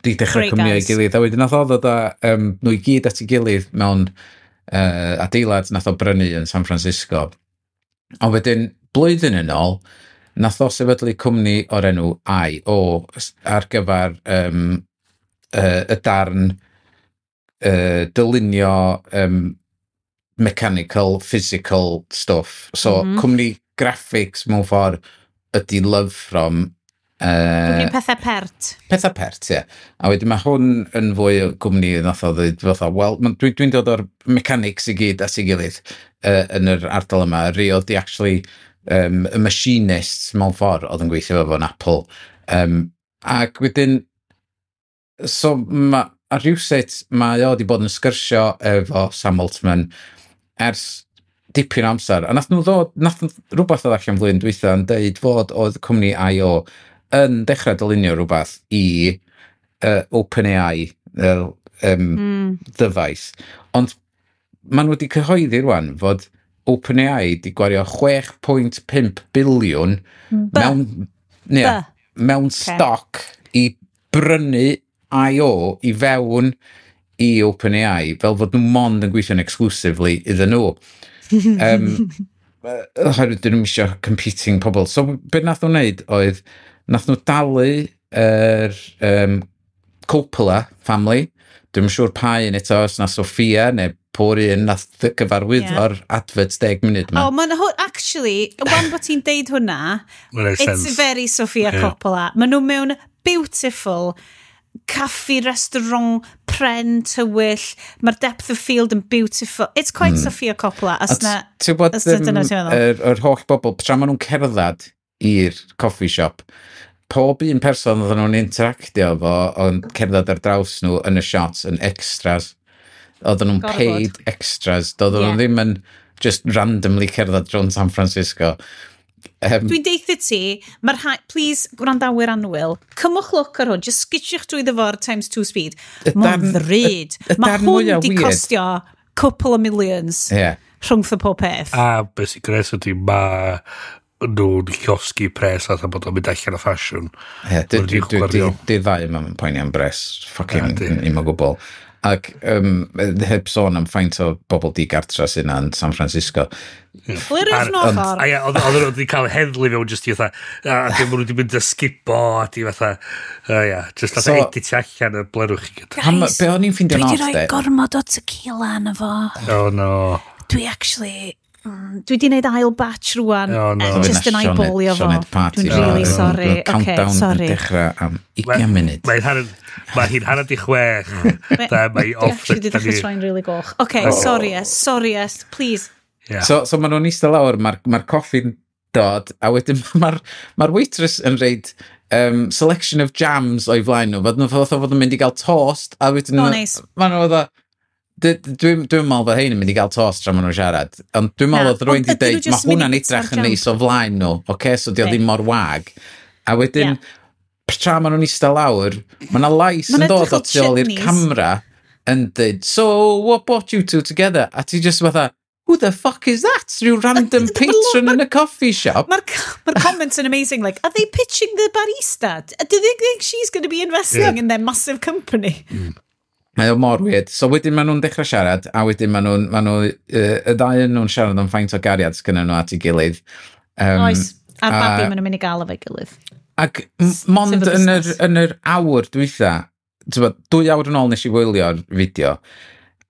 Speaker 3: di dechrau
Speaker 1: Great
Speaker 3: cwmni o'i
Speaker 1: guys.
Speaker 3: gilydd. A wedyn nath o ddod â nhw i gyd at ei gilydd mewn adeilad nath o brynu yn San Francisco. A wedyn, blwyddyn yn ôl, nath o sefydlu cwmni o'r enw I.O. ar gyfer y darn dylunio mechanical, physical stuff. So, cwmni graphics mewn ffordd ydy LoveFrom.
Speaker 1: Gwmni pethau pert.
Speaker 3: Pethau pert, ie. Yeah. A wedyn mae hwn yn fwy o gwmni nath o ddweud fatha, wel, dwi'n dod o'r mechanics i gyd at ei gilydd yn yr ardal yma. Rio di actually y machinists mewn ffordd oedd yn gweithio efo yn Apple. Ac wedyn, so ma, a rhywsut mae o wedi bod yn sgyrsio efo Sam Altman ers dipyn o amser. A nath nhw ddod, nath rhywbeth oedd allan flwyddyn dwytha yn deud fod oedd cwmni I.O. yn dechrau dylunio rhywbeth i OpenAI ddyfais. Ond maen nhw wedi cyhoeddi rwan fod OpenAI wedi gwario 6.5 biliwn mewn stoc i brynu I.O. i fewn i OpenAI, fel fod nhw mond yn gweithio'n exclusively iddyn nhw. Oherwydd dyn nhw'n eisiau competing pobl. So, be nath nhw'n wneud oedd, nath nhw dalu yr Coppola family, dwi'n siŵr pa un eto, os na Sofia neu po'r un nath gyfarwyddo'r adverts 10 munud yma.
Speaker 1: Oh, mae'n actually, wan bod ti'n deud hwnna, it's very Sofia Coppola. Maen nhw mewn beautiful caffi, restaurant, pren tywyll, mae'r depth of field yn beautiful. It's quite Sofia Coppola. As na,
Speaker 3: ti'n gwybod, yr holl bobl, tra maen nhw'n cerdded i'r coffee shop, pob un person oedden nhw'n interactio efo o'n cerdded ar draws nhw yn y shots yn extras. Oedden nhw'n paid extras. Doedden nhw ddim yn just randomly cerdded rownd San Francisco.
Speaker 1: Dwi'n deitha ti, mae'r rhai, please, gwrandawyr annwyl, cymwch look ar hwn, just sgitiwch drwy ddyfod times 2 speed. Mae'n ddrud. Mae hwn di costio couple of millions rhwngth y pob peth.
Speaker 2: A beth sy'n gres ydy, mae nhw'n llosgi pres a bod o'n mynd allan o ffasiwn.
Speaker 3: Ie, di'r ddau yma yn poeni am bres. Fucking i'm o gwbl. Ac heb sôn am faint o bobl digartra sy'n yn San Francisco.
Speaker 1: Gliriwch nhw ffordd.
Speaker 2: A ia, oedden nhw wedi cael heddlu fewn just i fatha, a maen nhw wedi mynd ysgubo, a di fatha, ia, just fatha edit allan y blerwch i gyd.
Speaker 1: Guys,
Speaker 3: be o'n i'n ffeindio'n
Speaker 1: off, de? Dwi wedi rhoi gormod o tequila yna fo.
Speaker 2: Oh no.
Speaker 1: Dwi actually, dwi wedi gwneud ail batch rwan. Oh, no. Just yn eyeballio fo. Dwi'n really sorry.
Speaker 3: Countdown
Speaker 1: okay,
Speaker 3: yn dechrau am 20 munud.
Speaker 2: Mae hi'n 5:30. Mae off.
Speaker 1: Dwi wedi dechrau troi'n really goch. Okay, sorry, sorry, please.
Speaker 2: Yeah.
Speaker 3: So maen nhw'n eistedd lawr, mae'r coffi'n dod, a wedyn mae'r waitress yn reid selection of jams o'i flaen nhw. Fod nhw fatha fod yn mynd i gael toast, a wedyn
Speaker 1: oh, nice.
Speaker 3: Maen nhw fatha, dwi'n meddwl bod hein yn mynd i gael toast tra maen nhw'n siarad. Ond dwi'n meddwl oedd rwy'n di deud, mae hwnna'n edrych yn neis o flaen nhw, oce, so di o ddim mor wag. A wedyn, tra maen nhw'n eistedd lawr, mae yna lais yn dod o tu ôl i'r camera yn dweud, so what brought you two together? A ti just fatha, who the fuck is that? Rhyw random patron in a coffee shop.
Speaker 1: Mae'r comments yn amazing. Like, are they pitching the barista? Do they think she's going to be investing in their massive company?
Speaker 3: Mm. Mae o mor weird. So wedyn maen nhw'n dechrau siarad, a wedyn maen nhw, y ddau yn nhw'n siarad am faint o gariad sgynnon nhw at ei gilydd.
Speaker 1: Oes, a'r babi maen nhw'n mynd i gael efo'i gilydd.
Speaker 3: Ac mond yn yr awr dwytha, 2 awr yn ôl nes i wylio'r fideo,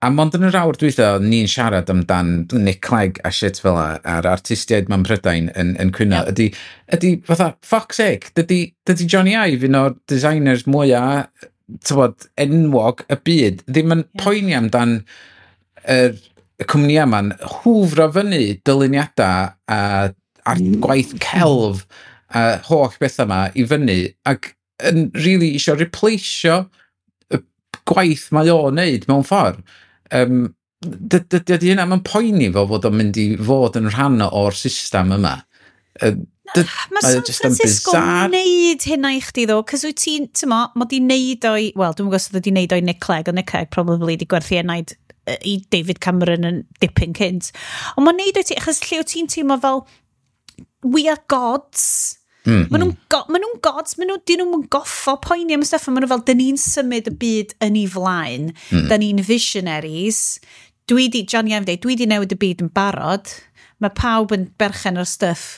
Speaker 3: a mond yn yr awr dwytha ni'n siarad amdan Nick Clegg a shit fel a'r artistiaid mewn Prydain yn cwyno, ydy fatha, fuck's sake, dydy Johnny Ive, un o'r designers mwyaf tywod, enwog y byd, ddim yn poeni amdan y cwmnïau yma'n hwfro fyny dyluniadau a gwaith celf a holl bethau yma i fyny ac yn really isio replaceio y gwaith mae o'n neud mewn ffordd. Dydy hynna, mae'n poeni fo fod o'n mynd i fod yn rhan o'r system yma.
Speaker 1: Mae San Francisco wneud hynna i chdi ddo, cos wyt ti'n, ti'n mo, mod i wneud o'i, wel, dwi'n gwybod os oedd wedi wneud o'i Nick Clegg, ond Nick Clegg probably di gwerthu enaid i David Cameron yn dipyn cynt. Ond mae'n wneud o'i ti, achos lle wyt ti'n teimlo fel, we are gods. Maen nhw'n gods, dyn nhw'n goffo poeni am y stuff, maen nhw fel, dyn ni'n symud y byd yn ei flaen, dyn ni'n visionaries. Dwi di, Johnny Ive dweud, dwi di newid y byd yn barod, mae pawb yn berchen o'r stuff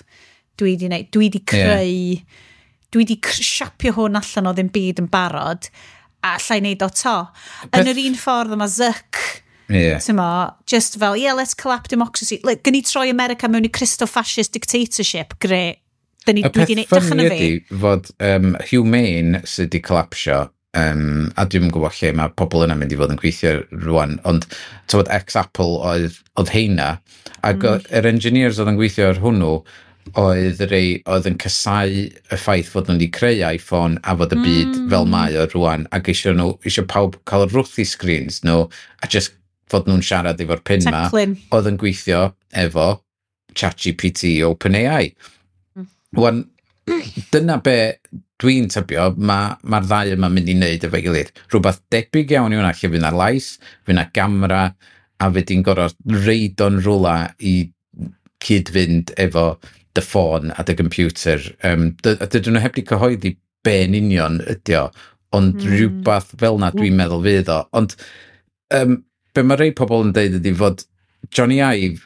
Speaker 1: dwi di neud, dwi di creu, dwi di siapio hwn allan o ddim byd yn barod, a allai neud o to. Yn yr un ffordd yma Zuck, ti'n mo, just fel, yeah, let's collapse democracy. Like, gyn ni troi America mewn i Christo-fascist dictatorship, great. Dyn ni,
Speaker 3: Y
Speaker 1: dwi
Speaker 3: peth
Speaker 1: wedi neud,
Speaker 3: funny
Speaker 1: dychan fi.
Speaker 3: ydy fod Humane sydd wedi collapsio, a dwi'm yn gwybod lle mae pobl yna'n mynd i fod yn gweithio rwan, ond tywod ex-Apple oedd heina, ac yr engineers oedd yn gweithio ar hwnnw oedd y rei oedd yn casau y ffaith fod nhw wedi creu iPhone a fod y byd fel mae o rwan, ac eisiau nhw, eisiau pawb cael rwth i screens nhw, a just fod nhw'n siarad efo'r pin ma,
Speaker 1: Teclyn.
Speaker 3: oedd yn gweithio efo ChatGPT OpenAI. Wan, dyna be dwi'n tybio, mae'r ma ddau yma'n mynd i wneud efo'i gilydd. Rhywbeth debyg iawn i hwnna, lle fydd na lais, fydd na gamera, a fydd di'n gorfod reid o'n rwla i cyd-fynd efo dy ffôn a dy computer. A dydyn nhw heb di cyhoeddi be yn union ydi o, ond rhywbeth fel na dwi'n meddwl fydd o. Ond be mae rei pobl yn deud ydy fod Jony Ive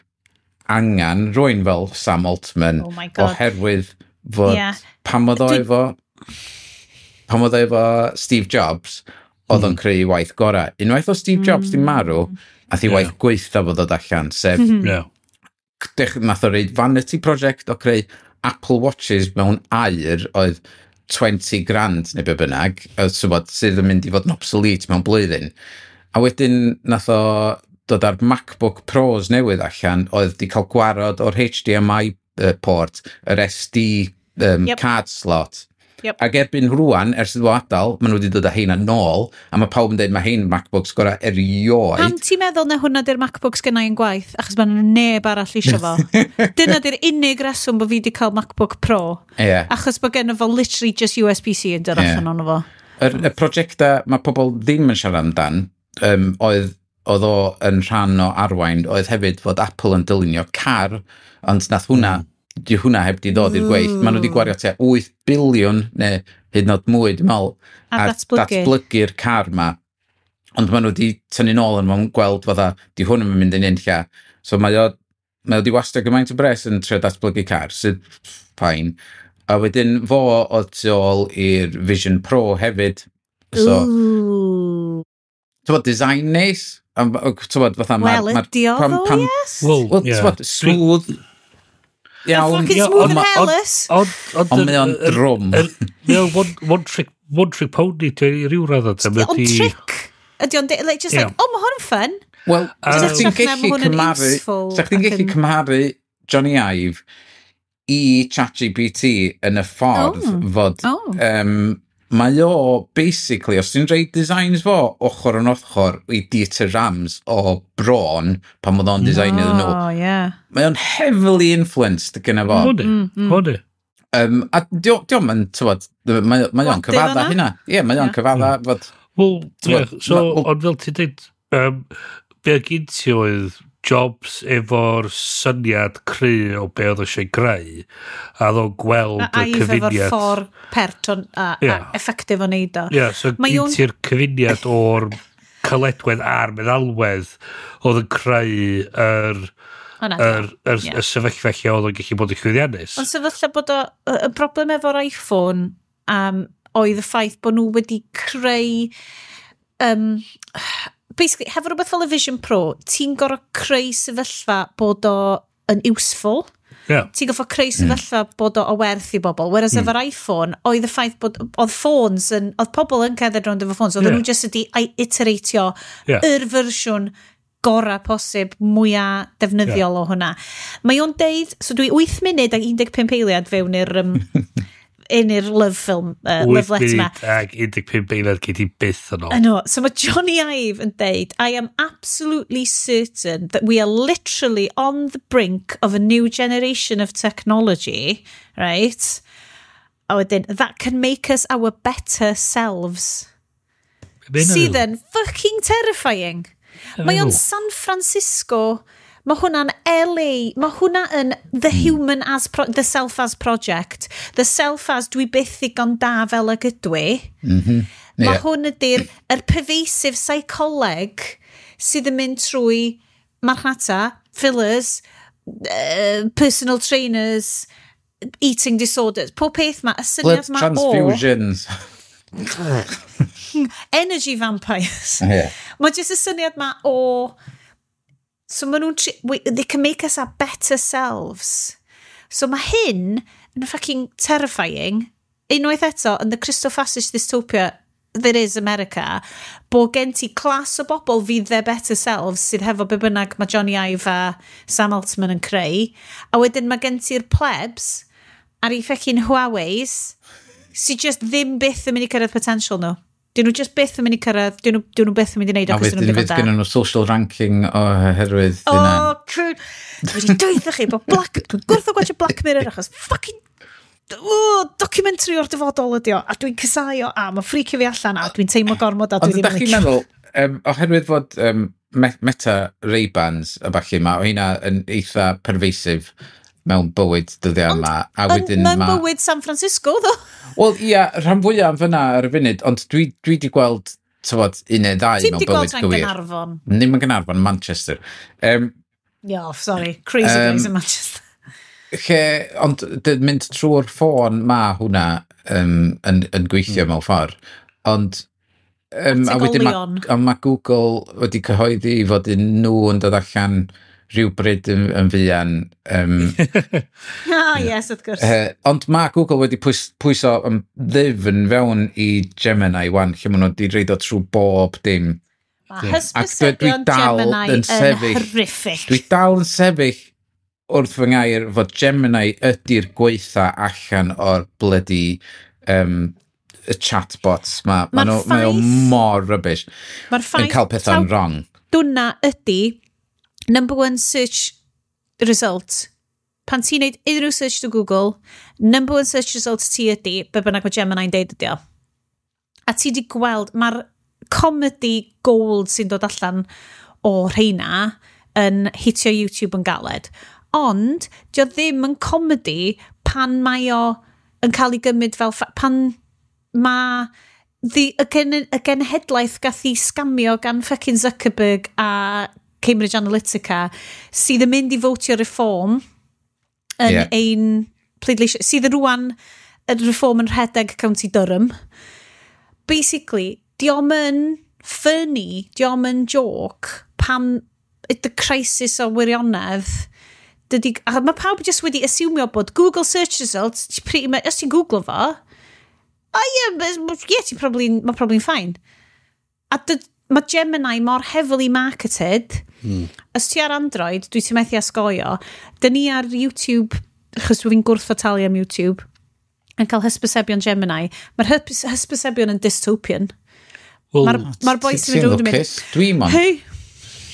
Speaker 3: angen rywun fel Sam Altman
Speaker 1: Oh my God.
Speaker 3: oherwydd fod pam oedd o efo Steve Jobs, oedd o'n creu waith gorau. Unwaith o Steve Jobs di marw, ath i waith gweitha fod ddod allan, sef nath o reid vanity project o creu Apple Watches mewn aur oedd 20 grand neu be bynnag, so bod, sydd yn mynd i fod yn obsolete mewn blwyddyn. A wedyn nath o dod ar MacBook Pros newydd allan, oedd di cael gwarod o'r HDMI port, yr SD card slot. Ac erbyn rwan, ers iddo fo adael, maen nhw wedi dod â heina nôl, a mae pawb yn dweud mae hein MacBooks gorau erioed.
Speaker 1: Pam ti'n meddwl na hwnna di'r MacBooks gynna i yn gwaith? Achos mae neb arall eisiau fo. Dyna di'r unig reswm bod fi wedi cael MacBook Pro. Achos bod genno fo literally just USB-C yn dod allan ono fo.
Speaker 3: Y prosiectau mae pobl ddim yn siarad amdan, oedd o yn rhan o arwain, oedd hefyd fod Apple yn dylunio car, ond nath hwnna, di hwnna heb di ddod i'r gweill. Maen nhw wedi gwario tua 8 biliwn neu hyd yn oed mwy, dwi'n meddwl,
Speaker 1: Ar
Speaker 3: ar
Speaker 1: datblygu.
Speaker 3: datblygu'r car ma. Ond maen nhw wedi tynnu nôl yn maen gweld fatha, di hwn yn mynd yn unlla. So mae o di wastio gymaint o bres yn trio datblygu car, sydd fine. A wedyn fo oedd tu ôl i'r Vision Pro hefyd. So,
Speaker 1: Ooh.
Speaker 3: ti'n bod, design neis? Ti'n bod, fatha,
Speaker 1: Wel, ydi o ddo, yes?
Speaker 2: Wel,
Speaker 3: Wel,
Speaker 2: ie.
Speaker 3: ti'n bod, smooth. Iawn.
Speaker 1: Fucking
Speaker 2: Ie,
Speaker 1: smooth
Speaker 2: ond
Speaker 1: and
Speaker 2: ma-
Speaker 1: hairless.
Speaker 2: Ond
Speaker 3: Ond mae o'n drwm.
Speaker 2: Mae o'n one trick pony, dwi'n i ryw raddau.
Speaker 1: Ond trick. Ydi o'n, like, just like, oh, mae hwn yn fun.
Speaker 3: Wel, sa
Speaker 1: Just
Speaker 3: chdi'n
Speaker 1: hytrach na
Speaker 3: gallu
Speaker 1: ma' hwn yn
Speaker 3: cymharu,
Speaker 1: useful
Speaker 3: sa chdi'n
Speaker 1: ac
Speaker 3: gallu cymharu Jony Ive i ChatGPT yn y ffordd fod mae o basically, os ti'n rhaid designs fo ochr yn ochr i Dieter Rams o Braun pan oedd o'n designio nhw,
Speaker 1: Oh, yeah.
Speaker 3: mae o'n heavily influenced gyda fo.
Speaker 2: Hwnnw, hwnnw.
Speaker 3: A dio'm yn, tywod, mae o'n
Speaker 1: Gwadydd
Speaker 3: cyfadda
Speaker 1: yna.
Speaker 3: hynna. Ie, mae o'n cyfadda fod.
Speaker 2: Wel,
Speaker 3: T'mod,
Speaker 2: ie, so, ond fel ti'n dweud, be oedd gen ti oedd Jobs efo'r syniad cry o be oedd eisiau greu, a oedd o'n gweld
Speaker 1: A
Speaker 2: y
Speaker 1: Ive efo'r
Speaker 2: cyfuniad.
Speaker 1: ffordd pert o'n, a effective o neud o.
Speaker 2: Ie, so
Speaker 1: Mae
Speaker 2: gen
Speaker 1: o'n-
Speaker 2: ti'r cyfuniad o'r caledwedd a'r meddalwedd oedd yn creu yr,
Speaker 1: Hwnna,
Speaker 2: yr, y sefyllfa lle oedd o'n gallu bod yn llwyddiannus.
Speaker 1: Ond sefyllfa bod o, y broblem efo'r iPhone oedd y ffaith bod nhw wedi creu basically, hefo rhywbeth fel y Vision Pro, ti'n gorfod creu sefyllfa bod o yn useful. Ti'n gorfod creu sefyllfa bod o o werth i bobl. Whereas efo'r iPhone, oedd y ffaith bod oedd phones yn, oedd pobl yn cerdded rownd efo phones, oedden nhw just wedi iteratio yr fersiwn gorau posib, mwyaf defnyddiol o hwnna. Mae o'n deud, so dwi 8 munud ac 15 eiliad fewn i'r in i'r love film, love
Speaker 2: 8
Speaker 1: letter ma.
Speaker 2: munud ag 15 eiliad gei di byth yn ôl.
Speaker 1: I know. So mae Jony Ive yn deud, "I am absolutely certain that we are literally on the brink of a new generation of technology," right? A wedyn, "that can make us our better selves."
Speaker 2: Be ma'
Speaker 1: Sydd
Speaker 2: hynna'n
Speaker 1: yn fucking terrifying. Mae o'n San Francisco, mae hwnna'n LA, mae hwnna yn the human as, the self as project. The self as dwi byth ddigon da fel ag ydw i. Mae hwn ydy'r yr pervasive psycholeg sydd yn mynd trwy marchnata, fillers, personal trainers, eating disorders, pob peth ma, y
Speaker 3: Blood
Speaker 1: syniad ma o
Speaker 3: transfusions.
Speaker 1: energy vampires. Mae jyst y syniad ma o, so maen nhw'n they can make us our better selves. So mae hyn yn fucking terrifying. Unwaith eto, yn the Christo-fascist dystopia there is America, bod gen ti class o bobl fydd their better selves sydd hefo be bynnag mae Jony Ive a Sam Altman yn creu, a wedyn mae gen ti'r plebs ar ei fucking Huawei's sydd just ddim byth yn mynd i cyrraedd potential nhw. Dyn nhw just byth yn mynd i cyrraedd, dyn nhw byth yn mynd i wneud
Speaker 3: o,
Speaker 1: achos
Speaker 3: dyn nhw'n
Speaker 1: fydd
Speaker 3: gynnon nhw social ranking oherwydd hynna.
Speaker 1: Oh, cool. Dwi wedi dweud chi bod Black... Dwi'n gwrthod gwatchio Black Mirror achos fucking, oh, documentary o'r dyfodol ydi o, a dwi'n casáu o, a mae'n freakio fi allan, a dwi'n teimlo gormod, a dwi
Speaker 3: Ond
Speaker 1: ddim
Speaker 3: ydych
Speaker 1: yn
Speaker 3: chi'n
Speaker 1: licio.
Speaker 3: meddwl, oherwydd fod Meta Ray-Bans a falle ma, o hynna yn eitha pervasive mewn bywyd dyddiau yma. A
Speaker 1: Yn,
Speaker 3: wedyn
Speaker 1: mewn
Speaker 3: ma...
Speaker 1: bywyd San Francisco, ddo.
Speaker 3: Wel, ia, rhan fwyaf am fyna ar y funud, ond dwi di gweld, tywod, un neu ddau
Speaker 1: Ti'n
Speaker 3: mewn
Speaker 1: di gweld
Speaker 3: bywyd
Speaker 1: rhain
Speaker 3: gywir.
Speaker 1: Gaernarfon?
Speaker 3: Ddim yn Gaernarfon, Manchester.
Speaker 1: Yeah, sorry. Crazy guys in Manchester.
Speaker 3: Lle, ond mynd trwy'r ffôn ma hwnna yn gweithio mewn ffordd. Ond a wedyn ma,
Speaker 1: Ategolion.
Speaker 3: ond ma Google wedi cyhoeddi fod un nhw yn dod allan rhywbryd yn fuan.
Speaker 1: Ah, yes, wrth gwrs.
Speaker 3: Ond mae Google wedi pwyso yn ddyfn fewn i Gemini wan, lle maen nhw wedi rhoid o trwy bob dim.
Speaker 1: Mae
Speaker 3: Ac dwi
Speaker 1: hysbysebion
Speaker 3: dal
Speaker 1: Gemini
Speaker 3: yn
Speaker 1: yn horrific.
Speaker 3: Dwi dal yn sefyll wrth fy ngair fod Gemini ydy'r gweitha allan o'r bloody y chatbots ma. Ma
Speaker 1: Ma'r
Speaker 3: mae o mor rubbish.
Speaker 1: Mae'r
Speaker 3: Yn
Speaker 1: ffaith
Speaker 3: cael pethau'n wrong.
Speaker 1: Dwna ydy number one search result. Pan ti'n neud unrhyw search to Google, number one search result ti ydy, be bynnag mae Gemini'n deud ydy o. A ti di gweld, mae'r comedy gold sy'n dod allan o rheina yn hitio YouTube yn galed. Ond, dio ddim yn comedy pan mae o yn cael ei gymryd fel... Pan mae y genhedlaeth gath ei scamio gan fucking Zuckerberg a Cambridge Analytica sydd yn mynd i fotio Reform yn ein pleidleisio, sydd rwan y Reform yn rhedeg County Durham. Basically, dio'm yn funny, dio'm yn joke pam the crisis o wirionedd dydy, a mae pawb just wedi asumio bod Google search results, ti pretty much, os ti'n Googlo fo, oh yeah, but, yeah, ti'n probably, mae probably fine. A mae Gemini mor heavily marketed. Os ti ar Android, dwi ti'n methu osgoio, dyn ni ar YouTube, achos dwi'n gwrthod talu am YouTube, yn cael hysbysebion Gemini. Mae'r hysbysebion yn dystopian.
Speaker 2: Wel,
Speaker 1: Mae'r boi sy'n mynd
Speaker 3: Ti'n
Speaker 1: rownd yn mynd,
Speaker 3: lwcus. Dwi mond,
Speaker 1: "Hey,"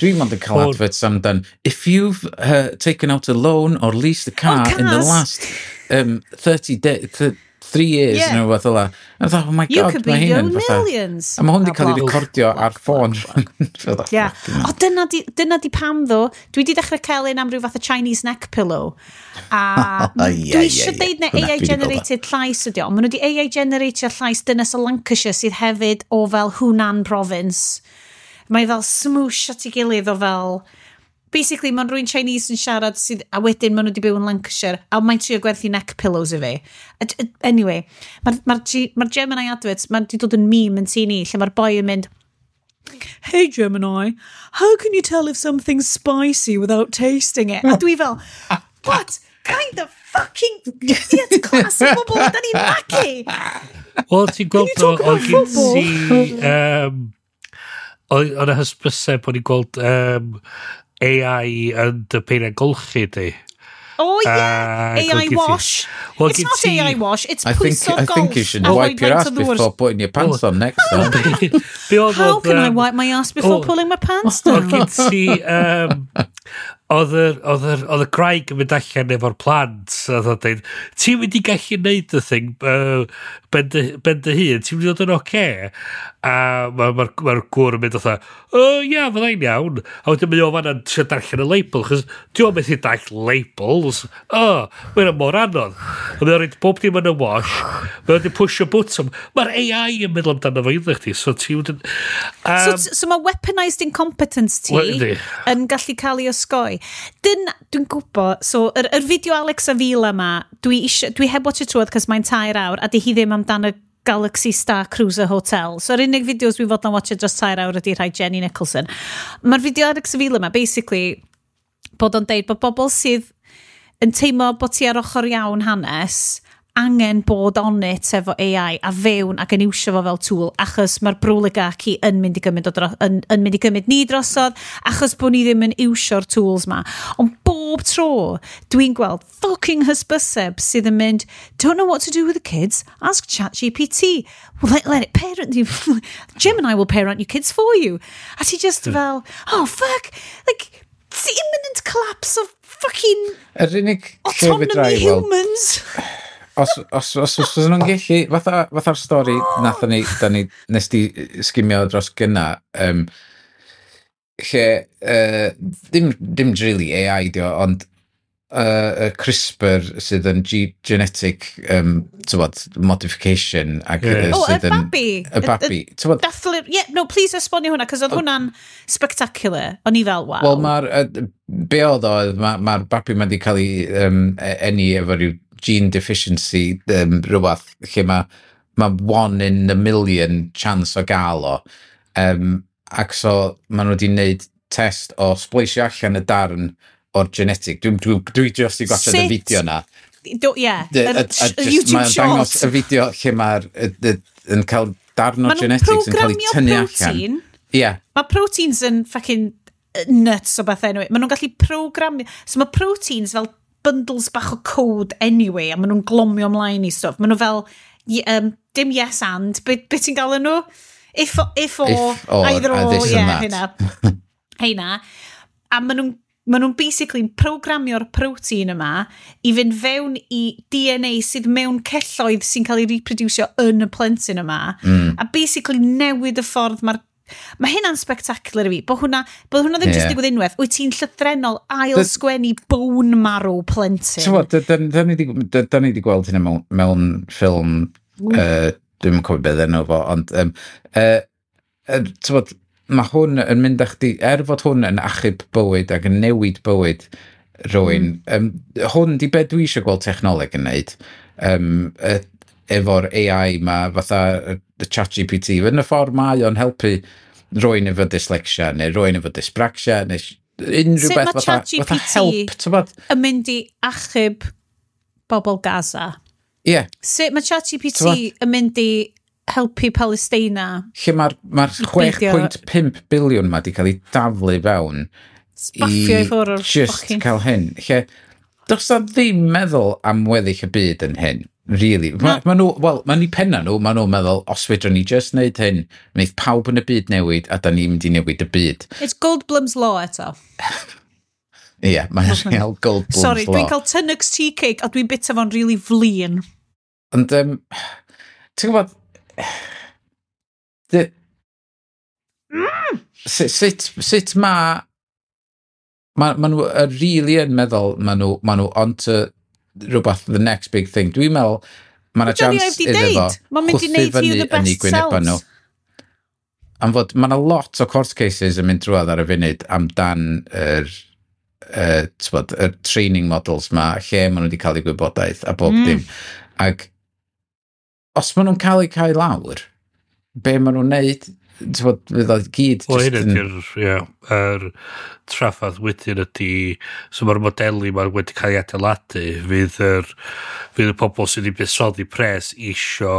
Speaker 3: dwi mond yn cael adverts amdan, "If you've taken out a loan or leased a car
Speaker 1: Oh,
Speaker 3: in the
Speaker 1: cars.
Speaker 3: last 30 day, 3 years,"
Speaker 1: Yeah.
Speaker 3: neu rhywbeth fel 'na. And I thought, "Oh my
Speaker 1: "You
Speaker 3: God,"
Speaker 1: could be
Speaker 3: mae hyn yn
Speaker 1: your
Speaker 3: fatha
Speaker 1: millions.
Speaker 3: A mae hwn wedi
Speaker 1: A
Speaker 3: cael ei
Speaker 1: blah,
Speaker 3: recordio ar ffôn. Fatha,
Speaker 1: Yeah.
Speaker 3: fucking hell.
Speaker 1: O, dyna di pam ddo. Dwi di dechrau cael un am ryw fath o Chinese neck pillow. A dwi eisiau deud na
Speaker 3: Hwnna,
Speaker 1: AI
Speaker 3: dwi 'di gweld o.
Speaker 1: generated llais ydi o. Maen nhw wedi AI generatio llais dynes o Lancashire sydd hefyd o fel Hunan province. Mae fel smoosh at ei gilydd o fel... Basically, mae'n rhywun Chinese yn siarad sydd, a wedyn maen nhw wedi byw yn Lancashire, a mae'n trio gwerthu neck pillows i fi. Anyway, mae'r ma Gemini adverts, mae'n di dod yn meme yn tŷ ni, lle mae'r boi yn mynd, "Hey Gemini, how can you tell if something's spicy without tasting it?" A dwi fel, "What kind of fucking idiot class o bobl ydyn ni'n magu?"
Speaker 2: Wel, ti'n gweld
Speaker 1: you talk
Speaker 2: o,
Speaker 1: about
Speaker 2: oedd gen
Speaker 1: football?
Speaker 2: ti... Oedd yna hysbyseb o'n i'n gweld AI yn dy peiriant golchi di.
Speaker 1: Oh yeah,
Speaker 2: Ah,
Speaker 1: AI
Speaker 2: gweld gen ti-
Speaker 1: wash.
Speaker 2: Wel,
Speaker 1: It's
Speaker 2: gen
Speaker 1: not AI wash, it's
Speaker 3: I think,
Speaker 1: pwyso
Speaker 3: I think you
Speaker 1: golf
Speaker 3: should
Speaker 1: a
Speaker 3: wipe your
Speaker 1: rhoi
Speaker 3: ass
Speaker 1: faint o ddŵr.
Speaker 3: before putting your pants on next time.
Speaker 2: Be oedd
Speaker 1: How
Speaker 2: oedd,
Speaker 1: can I wipe my ass before
Speaker 2: oh.
Speaker 1: pulling my pants
Speaker 2: Oedd
Speaker 1: down?
Speaker 2: gen ti... Oedd y graig yn mynd allan efo'r plant a oedd o'n dweud, "Ti'n mynd i gallu neud y thing ben dy hun, ti'n mynd i ddod yn oce?" A mae'r ma gŵr yn mynd fatha, "O ia, fyddai'n iawn." A wedyn mae o fanna'n trio darllen y label, chos di o'n methu darllen labels. O, mae'n mor anodd. A mae o'n rhoid bob dim yn y wash, mae o'n pwysio bwtwm. Mae'r AI yn meddwl amdano fo iddo chdi, so ti wedyn...
Speaker 1: So mae weaponised incompetence ti
Speaker 2: Wel, yndi.
Speaker 1: yn gallu cael ei osgoi. Dwi'n gwybod, so yr fideo Alex Avila ma, dwi heb watch it trwad cos mae'n 3 awr, a di hi ddim amdan y Galaxy Star Cruiser Hotel. So yr unig fideos dwi'n fodlon watch dros 3 awr ydy rhai Jenny Nicholson. Mae'r fideo Alex Avila ma, basically, bod o'n deud bod bobl sydd yn teimlo bod ti ar ochr iawn hanes, angen bod on it efo AI a fewn ac yn iwsio fo fel tool, achos mae'r broligarchy yn mynd i gymryd, yn mynd i gymryd ni drosodd, achos bod ni ddim yn iwsio'r tools ma. Ond bob tro, dwi'n gweld fucking hysbyseb sydd yn mynd, "Don't know what to do with the kids? Ask ChatGPT. Well, let it parent you. Gemini will parent your kids for you." A ti just fel, "Oh fuck, like, it's the imminent collapse of fucking
Speaker 3: Yr unig lle fedra
Speaker 1: autonomy
Speaker 3: i weld
Speaker 1: humans."
Speaker 3: Os nhw'n gallu, fatha'r stori nathon ni, da ni, nes di sgimio dros gynna, lle, ddim really AI di o, ond y CRISPR sydd yn genetic tywod, modification ac
Speaker 1: Oh, y
Speaker 3: sydd yn
Speaker 1: babi.
Speaker 3: Y babi. Tywod,
Speaker 1: Dathlu'r. Yeah, no, please esbonio hwnna, cos oedd hwnna'n spectacular. O'n i fel, "Wow."
Speaker 3: Wel, mae'r... Be oedd o, mae'r ma babi ma wedi cael ei eni efo rhyw gene deficiency, rhywbeth, lle mae one in a million chance o gael o. Ac so, maen nhw wedi gwneud test o spleisio allan y darn o'r genetic. Dwi just i gwachod y fideo na.
Speaker 1: Do, yeah,
Speaker 3: A
Speaker 1: y YouTube
Speaker 3: mae'n dangos
Speaker 1: short.
Speaker 3: y fideo lle mae'r yn cael darn o
Speaker 1: Maen nhw'n
Speaker 3: genetics yn cael ei
Speaker 1: programio
Speaker 3: tynnu allan.
Speaker 1: protein.
Speaker 3: Ie. Yeah.
Speaker 1: Mae proteins yn fucking nuts o beth anyway. Maen nhw'n gallu programio. So mae proteins fel bundles bach o code anyway, a maen nhw'n glomio ymlaen i stuff. Maen nhw fel, dim yes and, be ti'n gael nhw? If or,
Speaker 3: If or,
Speaker 1: either or,
Speaker 3: this and
Speaker 1: yeah,
Speaker 3: that.
Speaker 1: hynna. Heina. A maen nhw'n basically programio'r protein yma i fynd fewn i DNA sydd mewn celloedd sy'n cael ei reproducio yn y plentyn yma. A basically newid y ffordd mae'r. Mae hynna'n spectacular i fi. Bod hwnna ddim just digwydd unwaith. Wyt ti'n llythrennol ail sgwennu bone marrow plentyn.
Speaker 3: T'mod, da ni 'di gweld hynna mewn ffilm, dwi'm yn cofio beth enw fo, ond t'mod, mae hwn yn mynd â chdi, er fod hwn yn achub bywyd ac yn newid bywyd rhywun, hwn di be dwi eisiau gweld technoleg yn neud, efo'r AI ma, fatha y ChatGPT, yn y ffordd mae o'n helpu rhywun efo dyslexia, neu rhywun efo dyspraxia, neu unrhyw
Speaker 1: Sut
Speaker 3: beth
Speaker 1: ma'
Speaker 3: fatha
Speaker 1: ChatGPT
Speaker 3: help, t'mod?
Speaker 1: yn mynd i achub bobl Gaza?
Speaker 3: Ie. Yeah.
Speaker 1: Sut mae ChatGPT
Speaker 3: T'mod?
Speaker 1: yn mynd i helpu Palestina
Speaker 3: Lle mae'r ma 6.5 biliwn ma di cael ei daflu fewn
Speaker 1: spaffio i ffwrdd o'r
Speaker 3: just
Speaker 1: fucking
Speaker 3: cael hyn. Lle, does na ddim meddwl am weddill y byd yn hyn, really. Ma, ma nhw, wel, mae'n i penna nhw, ma nhw'n meddwl, os fedrwn ni just wneud hyn, wneith pawb yn y byd newid, a da ni'n mynd i newid y byd.
Speaker 1: It's Goldblum's Law eto.
Speaker 3: Ie, yeah, mae'n real Goldblum's
Speaker 1: Sorry,
Speaker 3: Law.
Speaker 1: dwi'n cael Tunnock's tea cake a dwi'n bita fo'n really flin.
Speaker 3: Ond, ti'n gwybod, sut ma nhw really yn meddwl, ma nhw onto rhywbeth, the next big thing. Dwi'n meddwl, mae yna
Speaker 1: Johnny
Speaker 3: chance
Speaker 1: Ive 'di
Speaker 3: iddo fo
Speaker 1: deud, ma'n mynd i
Speaker 3: chwythu
Speaker 1: neud
Speaker 3: fyny
Speaker 1: you the
Speaker 3: yn eu
Speaker 1: best
Speaker 3: gwynebau nhw.
Speaker 1: selves.
Speaker 3: Am fod, mae yna lot o court cases yn mynd drwodd ar y funud amdan yr, t'bod, yr training models ma, lle maen nhw wedi cael eu gwybodaeth a bob dim. Ac os maen nhw'n cael eu cael lawr, be maen nhw'n neud, t'bod, fydd o gyd
Speaker 2: Wel,
Speaker 3: just
Speaker 2: hyn
Speaker 3: yn
Speaker 2: ydy'r, ie, yr traffath wedyn ydy, so mae'r modelu ma wedi cael ei adeiladu, fydd y pobl sydd wedi buddsoddi pres isio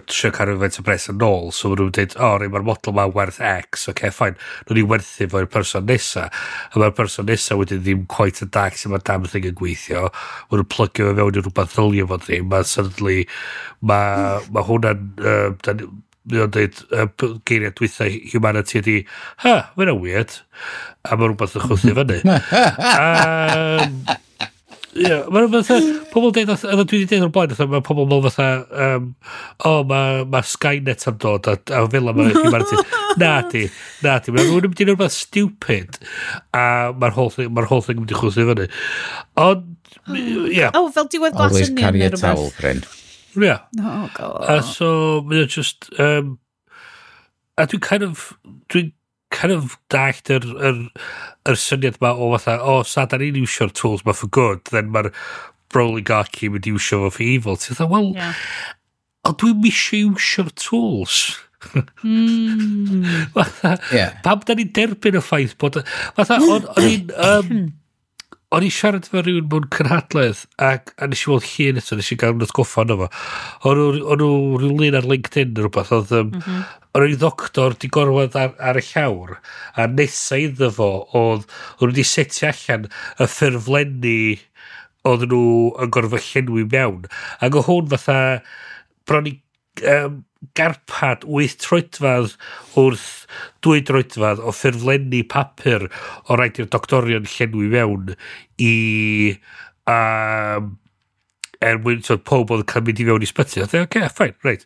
Speaker 2: trio cael rhywfaint o bres yn ôl, so maen nhw'n dweud, "O, oh, mae'r model ma werth X, oce, okay, fine, nhw'n i werthu fo i'r person nesa," a mae'r person nesa wedyn ddim quite yn dallt sut mae'r damn thing yn gweithio, maen nhw'n plygio fo fewn i rhywbeth ddylio fo ddim, a suddenly ma hwnna'n, mae o'n dweud, geiriau dwytha humanity ydi, "Ha, mae hwnna'n weird," a mae rhywbeth yn chwythu fyny. Ie, mae'n fatha, pobl deud, dwi wedi deud o'r blaen, fatha, mae pobl mewn fatha, "O, ma Skynet am dod, a fel yma humanity." Na di, na di, mae rhywun yn mynd i wneud rhywbeth stupid, a mae'r whole thing, mae'r whole thing yn mynd i chwythu fyny. Ond, ie,
Speaker 1: Oh, fel diwedd Glass
Speaker 3: Always
Speaker 1: Onion
Speaker 3: carry
Speaker 1: neu
Speaker 3: a towel,
Speaker 1: rhywbeth.
Speaker 3: Bryn.
Speaker 2: Ie.
Speaker 1: Oh, God.
Speaker 2: A so, mae o just, a dwi'n kind of dallt yr syniad ma o fatha, o, sa da ni'n iwsio'r tools ma for good, then mae'r broligarchy mynd i iwsio fo for evil. Ti'n fatha, well, ond dwi'n misio iwsio'r tools. Fatha, pam da ni'n derbyn y ffaith bod... Fatha, o'n i'n siarad efo rhywun mewn cynhadledd ac a nes i weld llun eto, nes i gael atgoffa yno fo. O'n nhw rhyw lun ar LinkedIn neu rhywbeth, oedd o'n nhw'n ddoctor di gorwedd ar y llawr, a nesa iddo fo oedd o'n nhw wedi setio allan y ffurflenni oedd nhw yn gorfod llenwi mewn. Ac o hwn fatha bron i garpad 8 troedfedd wrth 2 droedfedd o ffurflenni papur o rhaid i'r doctorion llenwi mewn i er mwyn so, pob oedd yn cael mynd i fewn i sbyty. Oce, okay, fine, right.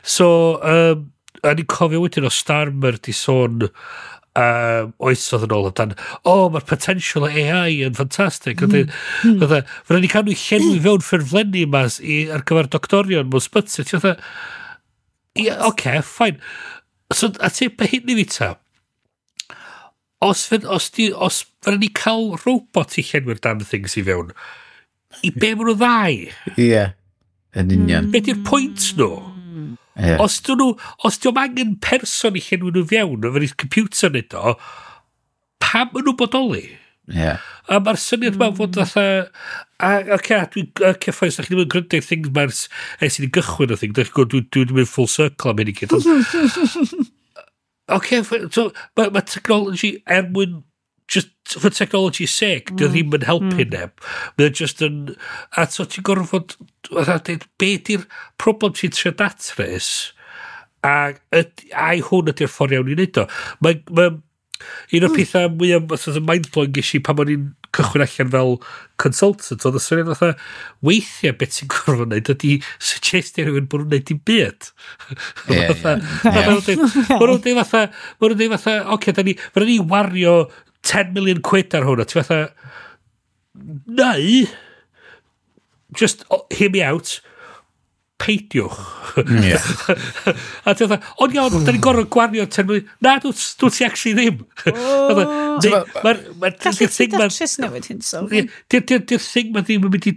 Speaker 2: So, a ni'n cofio wedyn o Starmer di sôn oesodd yn ôl amdan, mae'r potential o AI yn ffantastig. Fydda ni cael nhw llenwi fewn ffurflenni mas ar gyfer doctorion mewn sbyty. Ti'n fatha, ie, oce, fine. So, a ti, be hyn i fi ta? Os fydda ni cael robot i llenwi'r damn things i fewn, i be maen nhw ddau?
Speaker 3: Ie, yn union.
Speaker 2: Be di'r pwynt nhw? Yeah. Os di'm angen person i llenwi nhw fewn, efo'r computer nid o, pam maen nhw bodoli?
Speaker 3: Yeah.
Speaker 2: A mae'r syniad yma fod fatha, oce, dwi'n ffaith, da chi ddim yn gwrando i'r thing mae'r ers i ni gychwyn o thing, dwi'n mynd full circle am hyn i gyd. Oce, so mae technology er mwyn just for technology's sake, dio ddim yn helpu neb. Mae just yn... A so ti'n gorfod... Dweud, be di'r problem ti'n trio datrys a ai hwn ydy'r ffordd iawn i wneud o. Mae un o'r pethau mwyaf mind-blowing ges i pan o'n i'n cychwyn allan fel consultant, oedd y syniad fatha, weithiau beth ti'n gorfod wneud ydy suggestio rhywun bod nhw'n wneud dim byd. Maen nhw'n dweud fatha, oce, da ni, fydda ni wario 10 million quid ar hwnna. Ti fatha, neu, just hear me out, peidiwch.
Speaker 3: Yeah.
Speaker 2: A ti fatha, ond iawn, da ni'n gorfod gwario 10 million. Na, dwi ti actually ddim.
Speaker 1: Gallu ti datrys newid hyn, so.
Speaker 2: Di'r thing ma ddim yn mynd i...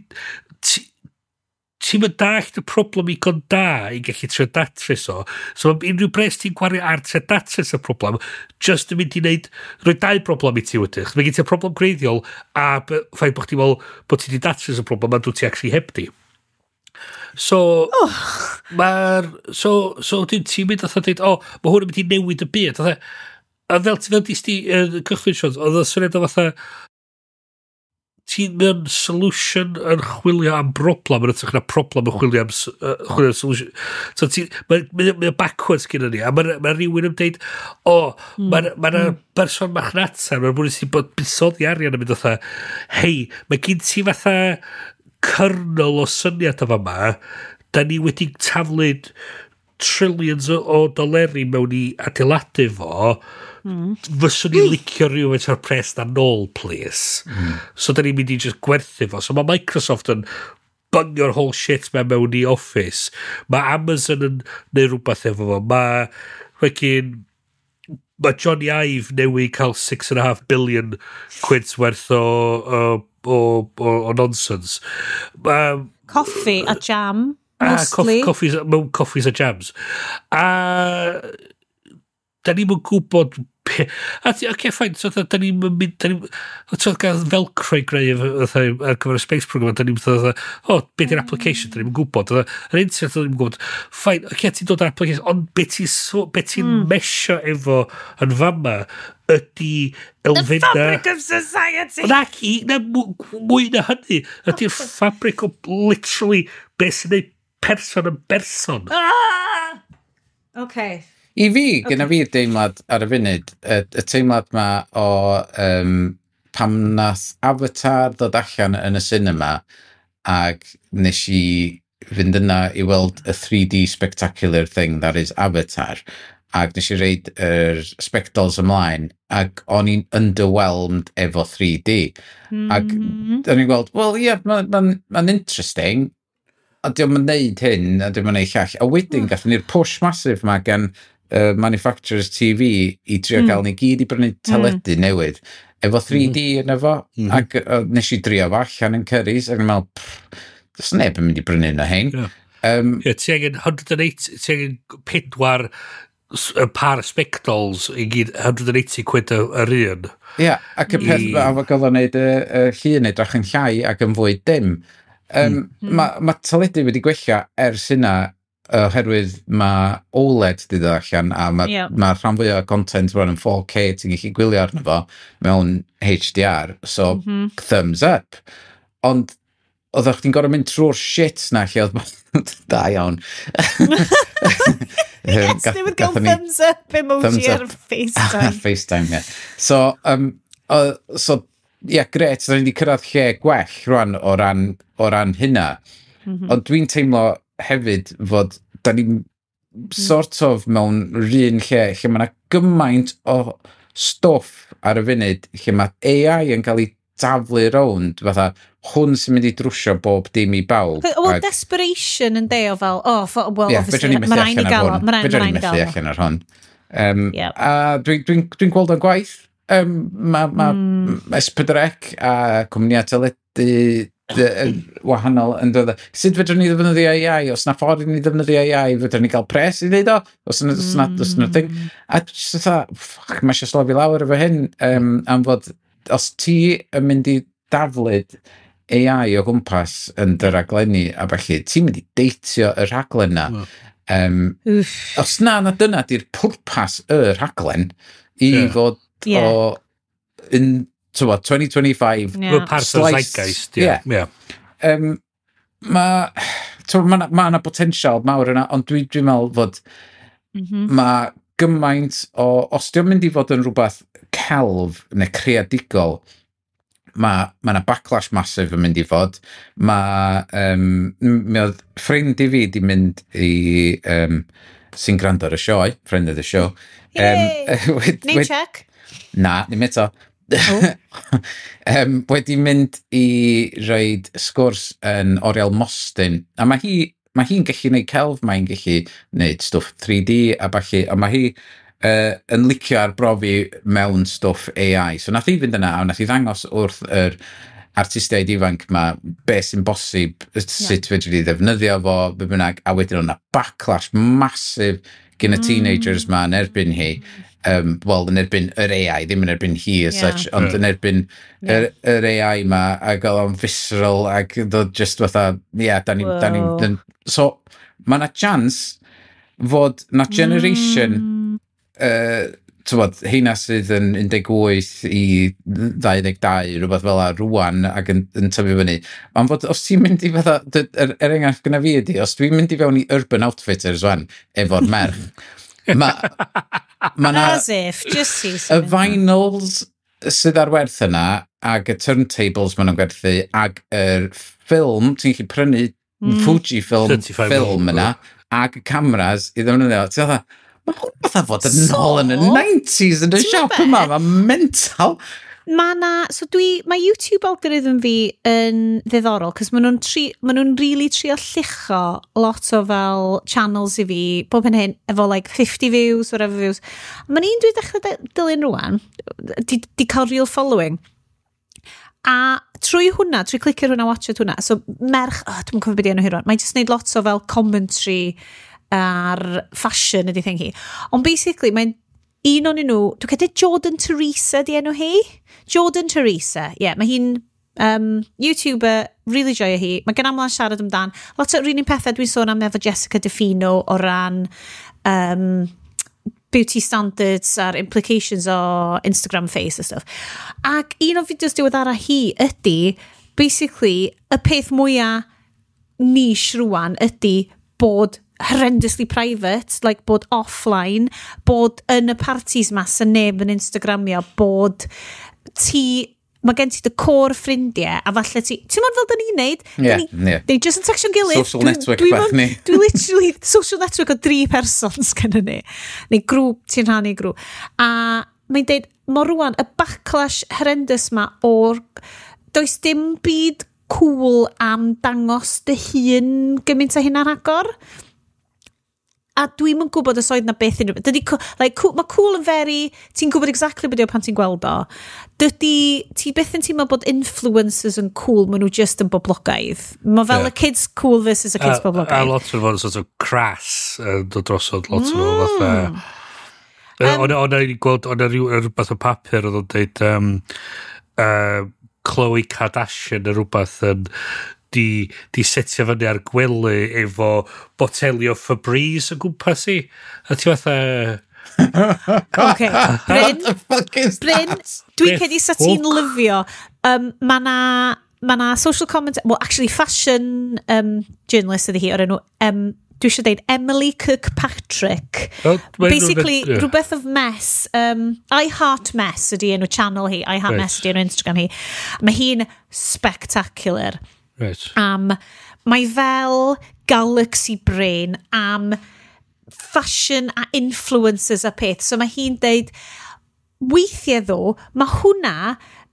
Speaker 2: Ti'n mynd dallt y problem i gon da i gallu trio datrys o. So mae unrhyw bres ti'n gwario ar trio datrys y problem, just yn mynd i wneud, rhoi dau broblem i ti wedyn. Mae gen ti'r problem greiddiol a ffaith bod chdi'n meddwl bod ti wedi datrys y problem a dwi ti actually heb di. So, mae'r... So ti'n mynd atho dweud, mae hwn yn mynd i newid y byd. A fel dis di cychwyn, Sean, oedd y syniad o fatha, ti'n mewn solution yn chwilio am broblem yn hytrach na problem yn chwilio am chwilio am solution. So ti'n, mae backwards gyda ni, a mae rhywun yn deud, mae berson marchnata, mae'n mwyn sy'n bod buddsoddi arian yn mynd fatha, hei, mae gen ti fatha kernel o syniad o fama, da ni wedi taflud trillions o doleri mewn i adeiladu fo, fyswn ni licio rhywfaint o'r pres na nôl, please. So da ni'n mynd i just gwerthu fo. So mae Microsoft yn bungio'r whole shit ma mewn i Office. Mae Amazon yn neud rhywbeth efo fo. Mae mae Johnny Ive newydd cael 6.5 billion quid werth o nonsense.
Speaker 1: Coffee a jam, mostly.
Speaker 2: Coffees, mewn coffees a jams. A da ni'm yn gwybod a ti, oce, fine, so da ni'n mynd, da ni'n, so gael Velcro i greu ar gyfer y space program, da ni'n mynd, be di'r application, da ni'n gwybod, yr internet, da ni'n gwybod, fine, oce, ti'n dod ar application, ond be ti'n mesio efo yn fama ydy elfenna...
Speaker 1: The fabric of society!
Speaker 2: Nac i, na mwy na hynny, ydy'r fabric o literally be sy'n neud person yn berson.
Speaker 1: Ah! Okay.
Speaker 3: I fi, gyda fi'r deimlad ar y funud, y teimlad ma o pam nath Avatar ddod allan yn y cinema ac nes i fynd yna i weld y 3D spectacular thing that is Avatar, ac nes i reid yr spectols ymlaen ac o'n i'n underwhelmed efo 3D. Ac o'n i'n gweld, well, ie, yeah, mae'n interesting, a diolch yn neud hyn, a diolch yn neud llall. A wedyn gathon ni'r push massive ma gan Manufacturers TV i trio gael ni gyd i brynu teledu newydd efo 3D yna fo, ac nes i drio fo allan yn Currys, ac yn meddwl, does neb yn mynd i brynu yna hein.
Speaker 2: Yeah. Ti angen 108, ti angen 4 Y par spectols i gyd 180 quid yr un.
Speaker 3: Ie, yeah, ac y peth ac oedd o'n neud y llun edrych yn llai ac yn fwy dim. Ma teledu wedi gwella ers hynna oherwydd mae OLED di ddod allan a mae ma rhan fwyaf o content rwan yn 4K, ti'n gallu gwylio arno fo mewn HDR, so thumbs up. Ond oeddech chdi'n gorfod mynd trwy'r shit na lle oedd da iawn.
Speaker 1: Yes, newydd gael thumbs up emoji
Speaker 3: Thumbs
Speaker 1: ar
Speaker 3: up.
Speaker 1: FaceTime.
Speaker 3: Ar FaceTime, ie. So, ie, yeah, gret, da ni wedi cyrraedd lle gwell rwan o ran hynna. Ond dwi'n teimlo hefyd fod da ni'n sort of mewn run lle, lle mae yna gymaint o stwff ar y funud, lle mae AI yn cael ei daflu rownd, fatha hwn sy'n mynd i drwsio bob dim i bawb.
Speaker 1: Well, desperation yn de o fel, oh, well,
Speaker 3: Ie,
Speaker 1: obviously,
Speaker 3: fedrwn ni methu
Speaker 1: mae rhaid
Speaker 3: allan
Speaker 1: i
Speaker 3: ar
Speaker 1: gael o,
Speaker 3: hwn.
Speaker 1: mae rhaid
Speaker 3: Fedrwn
Speaker 1: ma
Speaker 3: ni
Speaker 1: rhaid i
Speaker 3: methu
Speaker 1: gael o.
Speaker 3: allan ar hwn. A dwi'n gweld o'n gwaith. Ma S4C a cwmnïau teledu wahanol yn dod. Sut fedrwn ni ddefnyddio AI? Os na ffordd i ni ddefnyddio AI, fedrwn ni gael pres i wneud o? Os na thing. A just fatha, fuck, mae eisiau slofi lawr efo hyn, am fod, os ti yn mynd i daflud AI o gwmpas yn dy raglenni a felly, ti'n mynd i deitio y rhaglen na.
Speaker 1: Oof.
Speaker 3: Os na dyna di'r pwrpas y rhaglen i fod o in, t'wbod, 2025
Speaker 2: Mae'n part o'r zeitgeist, ie.
Speaker 3: Ie. Ma' ma' na potensial mawr yna, ond dwi meddwl fod mae gymaint o, os dio'n mynd i fod yn rhywbeth celf neu creadigol, ma' na backlash massive yn mynd i fod. Mi oedd ffrind i fi di mynd i, sy'n gwrando ar y sioe, friend of the show.
Speaker 1: Yay! Name check.
Speaker 3: Na, ddim eto.
Speaker 1: Oh.
Speaker 3: Wedi mynd i roid sgwrs yn Oriel Mostyn, a mae hi'n gallu gwneud celf, mae hi'n gallu gwneud stwff 3D a ballu, a mae hi yn licio arbrofi mewn stwff AI. So nath hi fynd yna, a nath hi ddangos wrth yr artistiaid ifanc ma be sy'n bosib, sut fedri di ddefnyddio fo, be bynnag, a wedyn o'na backlash massive gen y teenagers ma yn erbyn hi. Wel, yn erbyn yr AI, ddim yn erbyn hi as such, ond yn erbyn yr AI ma, ac oedd o'n visceral, ac dod just fatha, ie, yeah, da ni, so, mae na chance fod na generation, t'wbod, heina sydd yn 18 i 22, rhywbeth fel 'a rwan, ac yn tyfu fyny. Ond fod, os ti'n mynd i fatha, er enghraifft gyda fi ydi, os dwi'n mynd i fewn i Urban Outfitters wan, efo'r merch, ma na
Speaker 1: As if, just see
Speaker 3: y
Speaker 1: something.
Speaker 3: vinyls sydd ar werth yna, ac y turntables maen nhw'n gwerthu, ac yr ffilm, ti'n gallu prynu Fujifilm
Speaker 2: 35
Speaker 3: ffilm yna, ac y cameras i ddefnyddio. Ti'n fatha, mae hwn fatha fod yn ôl yn y 90s yn y
Speaker 1: Ti'n
Speaker 3: siop
Speaker 1: be?
Speaker 3: yma, mae'n mental.
Speaker 1: Mae na, so dwi, mae YouTube algorithm fi yn ddiddorol, cos maen nhw'n really trio llucho lot o fel channels i fi, bob hyn hyn, efo like 50 views, whatever views. Mae'n un dwi'n dechrau dilyn rwan, di cael real following. A trwy hwnna, trwy clicio hwnna, watchad hwnna, so merch, oh, dwi'n cofio beth di enw hi rwan, mae'n just neud lot o fel commentary ar fashion ydi thing hi. Ond basically, mae'n un o'n nhw, dwi'n credu Jordan Teresa di enw hi? Jordan Teresa, ie, yeah, mae hi'n YouTuber, really joio hi. Mae gen amla'n siarad amdan. Lot o'r un un pethau dwi'n sôn am efo Jessica DeFino o ran beauty standards a'r implications o Instagram face a stuff. Ac un o fideos diweddara hi ydy, basically, y peth mwyaf niche rwan ydy bod horrendously private, like bod offline, bod yn y parties ma sy'n neb yn Instagramio, bod ti, mae gen ti dy core ffrindiau, a falle ti, ti'n meddwl fel da ni'n neud?
Speaker 3: Ie,
Speaker 1: Da ni,
Speaker 3: ie.
Speaker 1: Ni just yn textio'n gilydd.
Speaker 3: Social network bach ni.
Speaker 1: Dwi literally, social network o dri person sgynny ni. Neu grŵp, ti'n rhannu grŵp. A mae'n deud, mor rwan, y backlash horrendous ma o'r... Does dim byd cool am dangos dy hun gymaint o hynna rhagor. A dwi'm yn gwybod os oedd na beth unrhyw... Dydy, like, cool, mae cool yn very... Ti'n gwybod exactly beth yw pan ti'n gweld o. Dydy... Ti byth yn teimlo bod influencers yn cool, maen nhw just yn boblogaidd. Mae fel y kids cool versus y kids
Speaker 2: A
Speaker 1: boblogaidd.
Speaker 2: lot o fod yn sort of crass yn dod drosodd lot o fatha. O'n i'n gweld, o'n rhywbeth o papur oedd o'n dweud Khloe Kardashian neu rhywbeth yn di setio fyny ar gwely efo boteli o Febreze o gwmpas i. A ti fatha...
Speaker 1: Okay. Bryn,
Speaker 3: What the fuck is
Speaker 1: Bryn,
Speaker 3: that?
Speaker 1: Dwi'n
Speaker 2: Beth
Speaker 1: credu sa ti'n
Speaker 2: ffwc?
Speaker 1: lyfio. Ma na social comment, well, actually fashion journalist ydy hi o'r enw, dwi eisiau deud Emily Kirkpatrick.
Speaker 2: Oh,
Speaker 1: Basically, rhywbeth of mess. I Heart Mess ydy enw channel hi. I Heart Mess ydy enw Instagram hi. Mae hi'n spectacular. Am, mae fel galaxy brain am fashion a influencers a peth. So mae hi'n deud, weithiau ddo, mae hwnna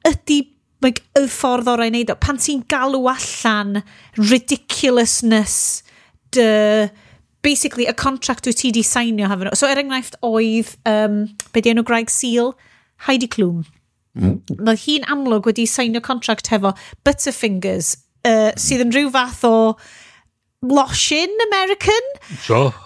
Speaker 1: ydy, like, y ffordd orau i wneud o. Pan ti'n galw allan ridiculousness dy, basically, y contract wyt ti di signio hefo nhw. So er enghraifft oedd, be di enw gwraig Seal? Heidi Klum. Mae hi'n amlwg wedi signio contract hefo Butterfingers, sydd yn rhyw fath o losin American.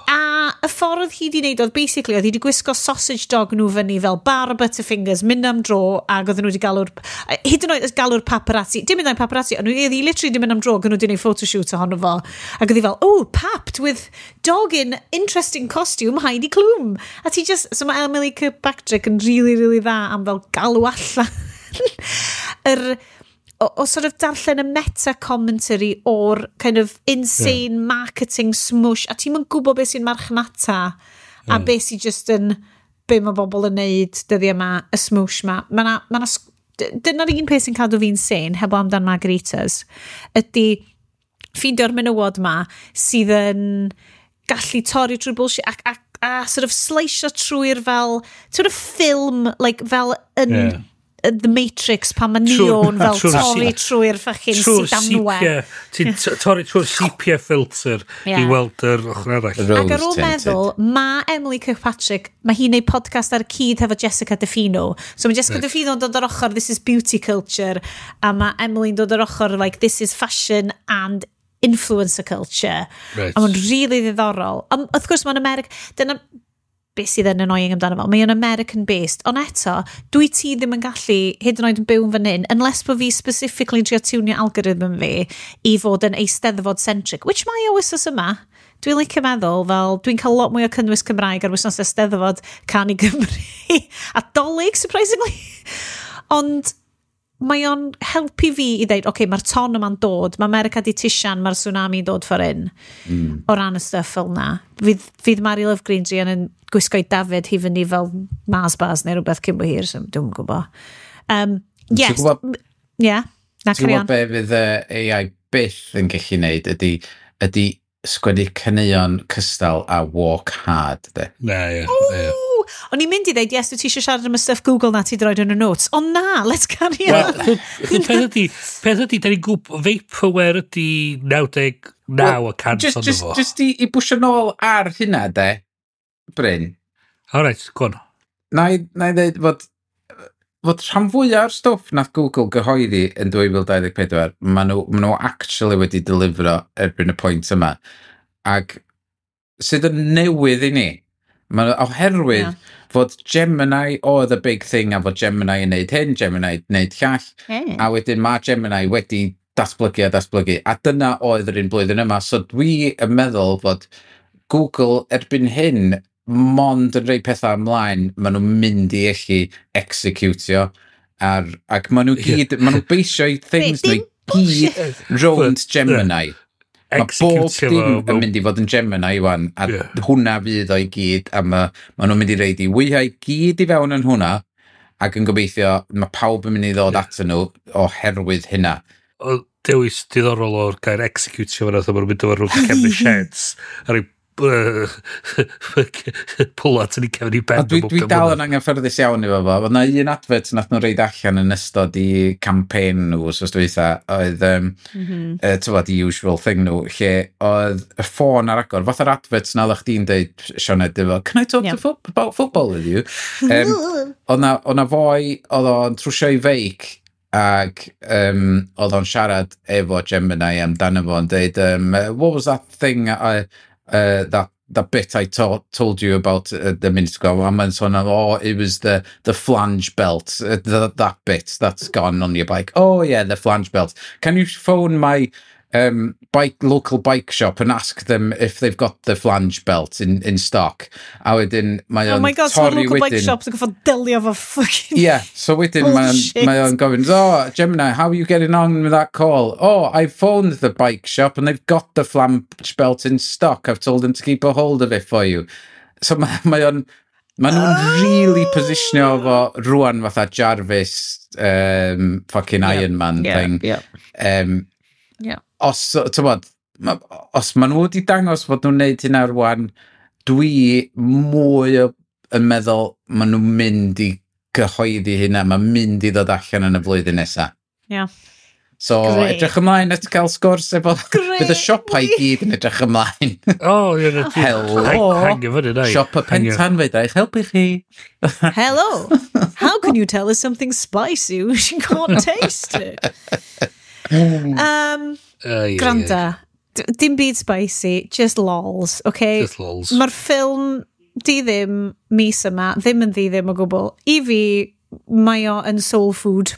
Speaker 1: A y ffordd oedd hi wedi wneud oedd basically, oedd hi wedi gwisgo sausage dog nhw fyny fel bar o Butterfingers, mynd am dro, ac oedden nhw wedi galw'r, hyd yn oed galw'r paparazzi, dim mynd am paparazzi, ond oedd hi literally wedi mynd am dro, ac nhw wedi gwneud photoshoot ohono fo. Ac oedd hi fel, "Oh, papped with dog in interesting costume, Heidi Klum." A ti just, so mae Emily Kirkpatrick yn really, really dda am fel galw allan yr o sort of darllen y meta-commentary o'r kind of insane marketing smush, a ti'n yn gwybod beth sy'n marchnata a beth sy'n just yn be mae bobl yn neud dyddiau yma, y smoosh ma. Ma na, dyna'r un peth sy'n cadw fi'n sane, heblaw amdan margaritas, ydy ffeindio'r menywod ma sydd yn gallu torri trwy bullshit ac a sort of sliceio trwy'r fel sort of film, like, fel yn The Matrix pan mae Neo'n fel torri trwy'r fucking
Speaker 2: Trwy'r
Speaker 1: sidanwe.
Speaker 2: sepia, ti'n torri trwy'r sepia filter i weld yr ochr arall.
Speaker 1: Ac ar ôl
Speaker 3: Rose tinted.
Speaker 1: meddwl, mae Emily Kirkpatrick, mae hi'n neud podcast ar y cyd hefo Jessica DeFino. So mae Jessica DeFino'n dod ar ochr "This is beauty culture", a mae Emily'n dod ar ochr, like, "This is fashion and influencer culture." A mae'n really ddiddorol. Ond wrth gwrs mae'n America... Dyna beth sydd yn annoying amdano fo. Mae o'n American based. Ond eto, dwi ti ddim yn gallu, hyd yn oed yn byw yn fan hyn, unless bod fi specifically yn trio tiwnio algorithm fi i fod yn eisteddfod centric, which mae o wythnos yma. Dwi'n licio meddwl, fel, dwi'n cael lot mwy o cynnwys Cymraeg ar wythnos Eisteddfod Cân i Gymru. A Dolig, surprisingly. Ond mae o'n helpu fi i ddeud, oce, okay, mae'r ton yma'n dod, mae America di tisian, mae'r tsunami'n dod ffordd hyn. O ran y stuff fel na. Fydd Mary Love Green druan yn gwisgo i David hi fyny fel Mars bars neu rhywbeth cyn bo hir, so dwi'n gwybod. Yes. Yeah, na,
Speaker 3: Ti'n
Speaker 1: carry on.
Speaker 3: gwybod be fydd y AI byth yn gallu neud ydy sgwennu caneuon cystal a Walk Hard, de.
Speaker 2: Na, ie.
Speaker 1: Ooh, o'n i'n mynd i ddeud, yes, dwi ti eisiau siarad am y stuff Google na ti droed yn y notes. Ond na, let's carry on.
Speaker 2: Wel, peth ydy, da ni'n gwybod, vaporware ydy 99 y cant
Speaker 3: Just,
Speaker 2: ond
Speaker 3: just,
Speaker 2: fo.
Speaker 3: just i bwysio nôl ar hynna, de, Bryn.
Speaker 2: All right, go on.
Speaker 3: Na i ddeud fod rhan fwyaf o'r stwff nath Google gyhoeddi yn 2024, ma nhw actually wedi delifro erbyn y pwynt yma. Ac sydd yn newydd i ni. Ma, oherwydd fod Gemini oedd y big thing a fod Gemini yn neud hyn, Gemini yn neud llall, a wedyn mae Gemini wedi datblygu a datblygu. A dyna oedd yr un blwyddyn yma. So dwi yn meddwl fod Google erbyn hyn mond yn rhoi pethau ymlaen, maen nhw'n mynd i allu executio. Ac maen nhw gyd, maen nhw'n beisio i things nhw i
Speaker 1: Dim
Speaker 3: gyd rownd Gemini. Mae bob
Speaker 2: Executio
Speaker 3: dim
Speaker 2: fo
Speaker 3: yn mynd i fod yn Gemini wan, a hwnna fydd o'i gyd, a ma nhw'n mynd i reid i wyau gyd i fewn yn hwnna, ac yn gobeithio mae pawb yn mynd i ddod atyn nhw oherwydd hynna.
Speaker 2: O, dewis diddorol o'r gair executio fan'na, maen nhw'n mynd efo rhwng cefn y sheds, a rhoi pwlat yn ei cefn i ben.
Speaker 3: A dwi dal yn anghyffyrddus iawn efo fo. Oedd na un advert nath nhw reid allan yn ystod i campaign nhw wsos dwytha, oedd, tywod, the usual thing nhw, lle oedd y ffôn ar agor, fatha'r advert na oeddech chdi'n deud, Sioned, efo, "Can I talk to about football with you?" Oedd na foi, oedd o'n trwsio i feic, ac oedd o'n siarad efo Gemini amdano fo yn deud, "What was that thing that that bit I told you about the minute ago. A mae'n sôn am, "Oh, it was the flange belt, that bit that's gone on your bike." "Oh yeah, the flange belt. Can you phone my bike local bike shop and ask them if they've got the flange belt in stock?" A wedyn mae
Speaker 1: Oh
Speaker 3: o'n
Speaker 1: my God, so
Speaker 3: torri
Speaker 1: local bike
Speaker 3: wedyn.
Speaker 1: shops yn goffod delio fo fucking
Speaker 3: Yeah, so wedyn mae'n
Speaker 1: bullshit.
Speaker 3: Mae o'n gofyn, "Oh, Gemini, how are you getting on with that call?" "Oh, I phoned the bike shop and they've got the flange belt in stock. I've told them to keep a hold of it for you." So mae nhw'n really positionio fo rwan fatha Jarvis, fucking Iron Man thing. Os, tybod, os maen nhw wedi dangos fod nhw'n neud hynna rwan, dwi mwy o yn meddwl maen nhw'n mynd i gyhoeddi hynna, mae'n mynd i ddod allan yn y flwyddyn nesaf. So,
Speaker 1: Grêt.
Speaker 3: edrych ymlaen at gael sgwrs efo.
Speaker 1: Grêt.
Speaker 3: Bydd y siopau i gyd yn edrych ymlaen.
Speaker 2: O, ie.
Speaker 3: Hello.
Speaker 2: Hangio fyny, nai.
Speaker 3: Siop y pentan fedra i'ch helpu chi.
Speaker 1: Hello. How can you tell us something spicy when you can't taste it? Granda, dim byd spicy, just lols, okay?
Speaker 2: Just lols.
Speaker 1: Mae'r ffilm di ddim mis yma, ddim yn ddi ddim o gwbl. I fi, mae o yn soul food.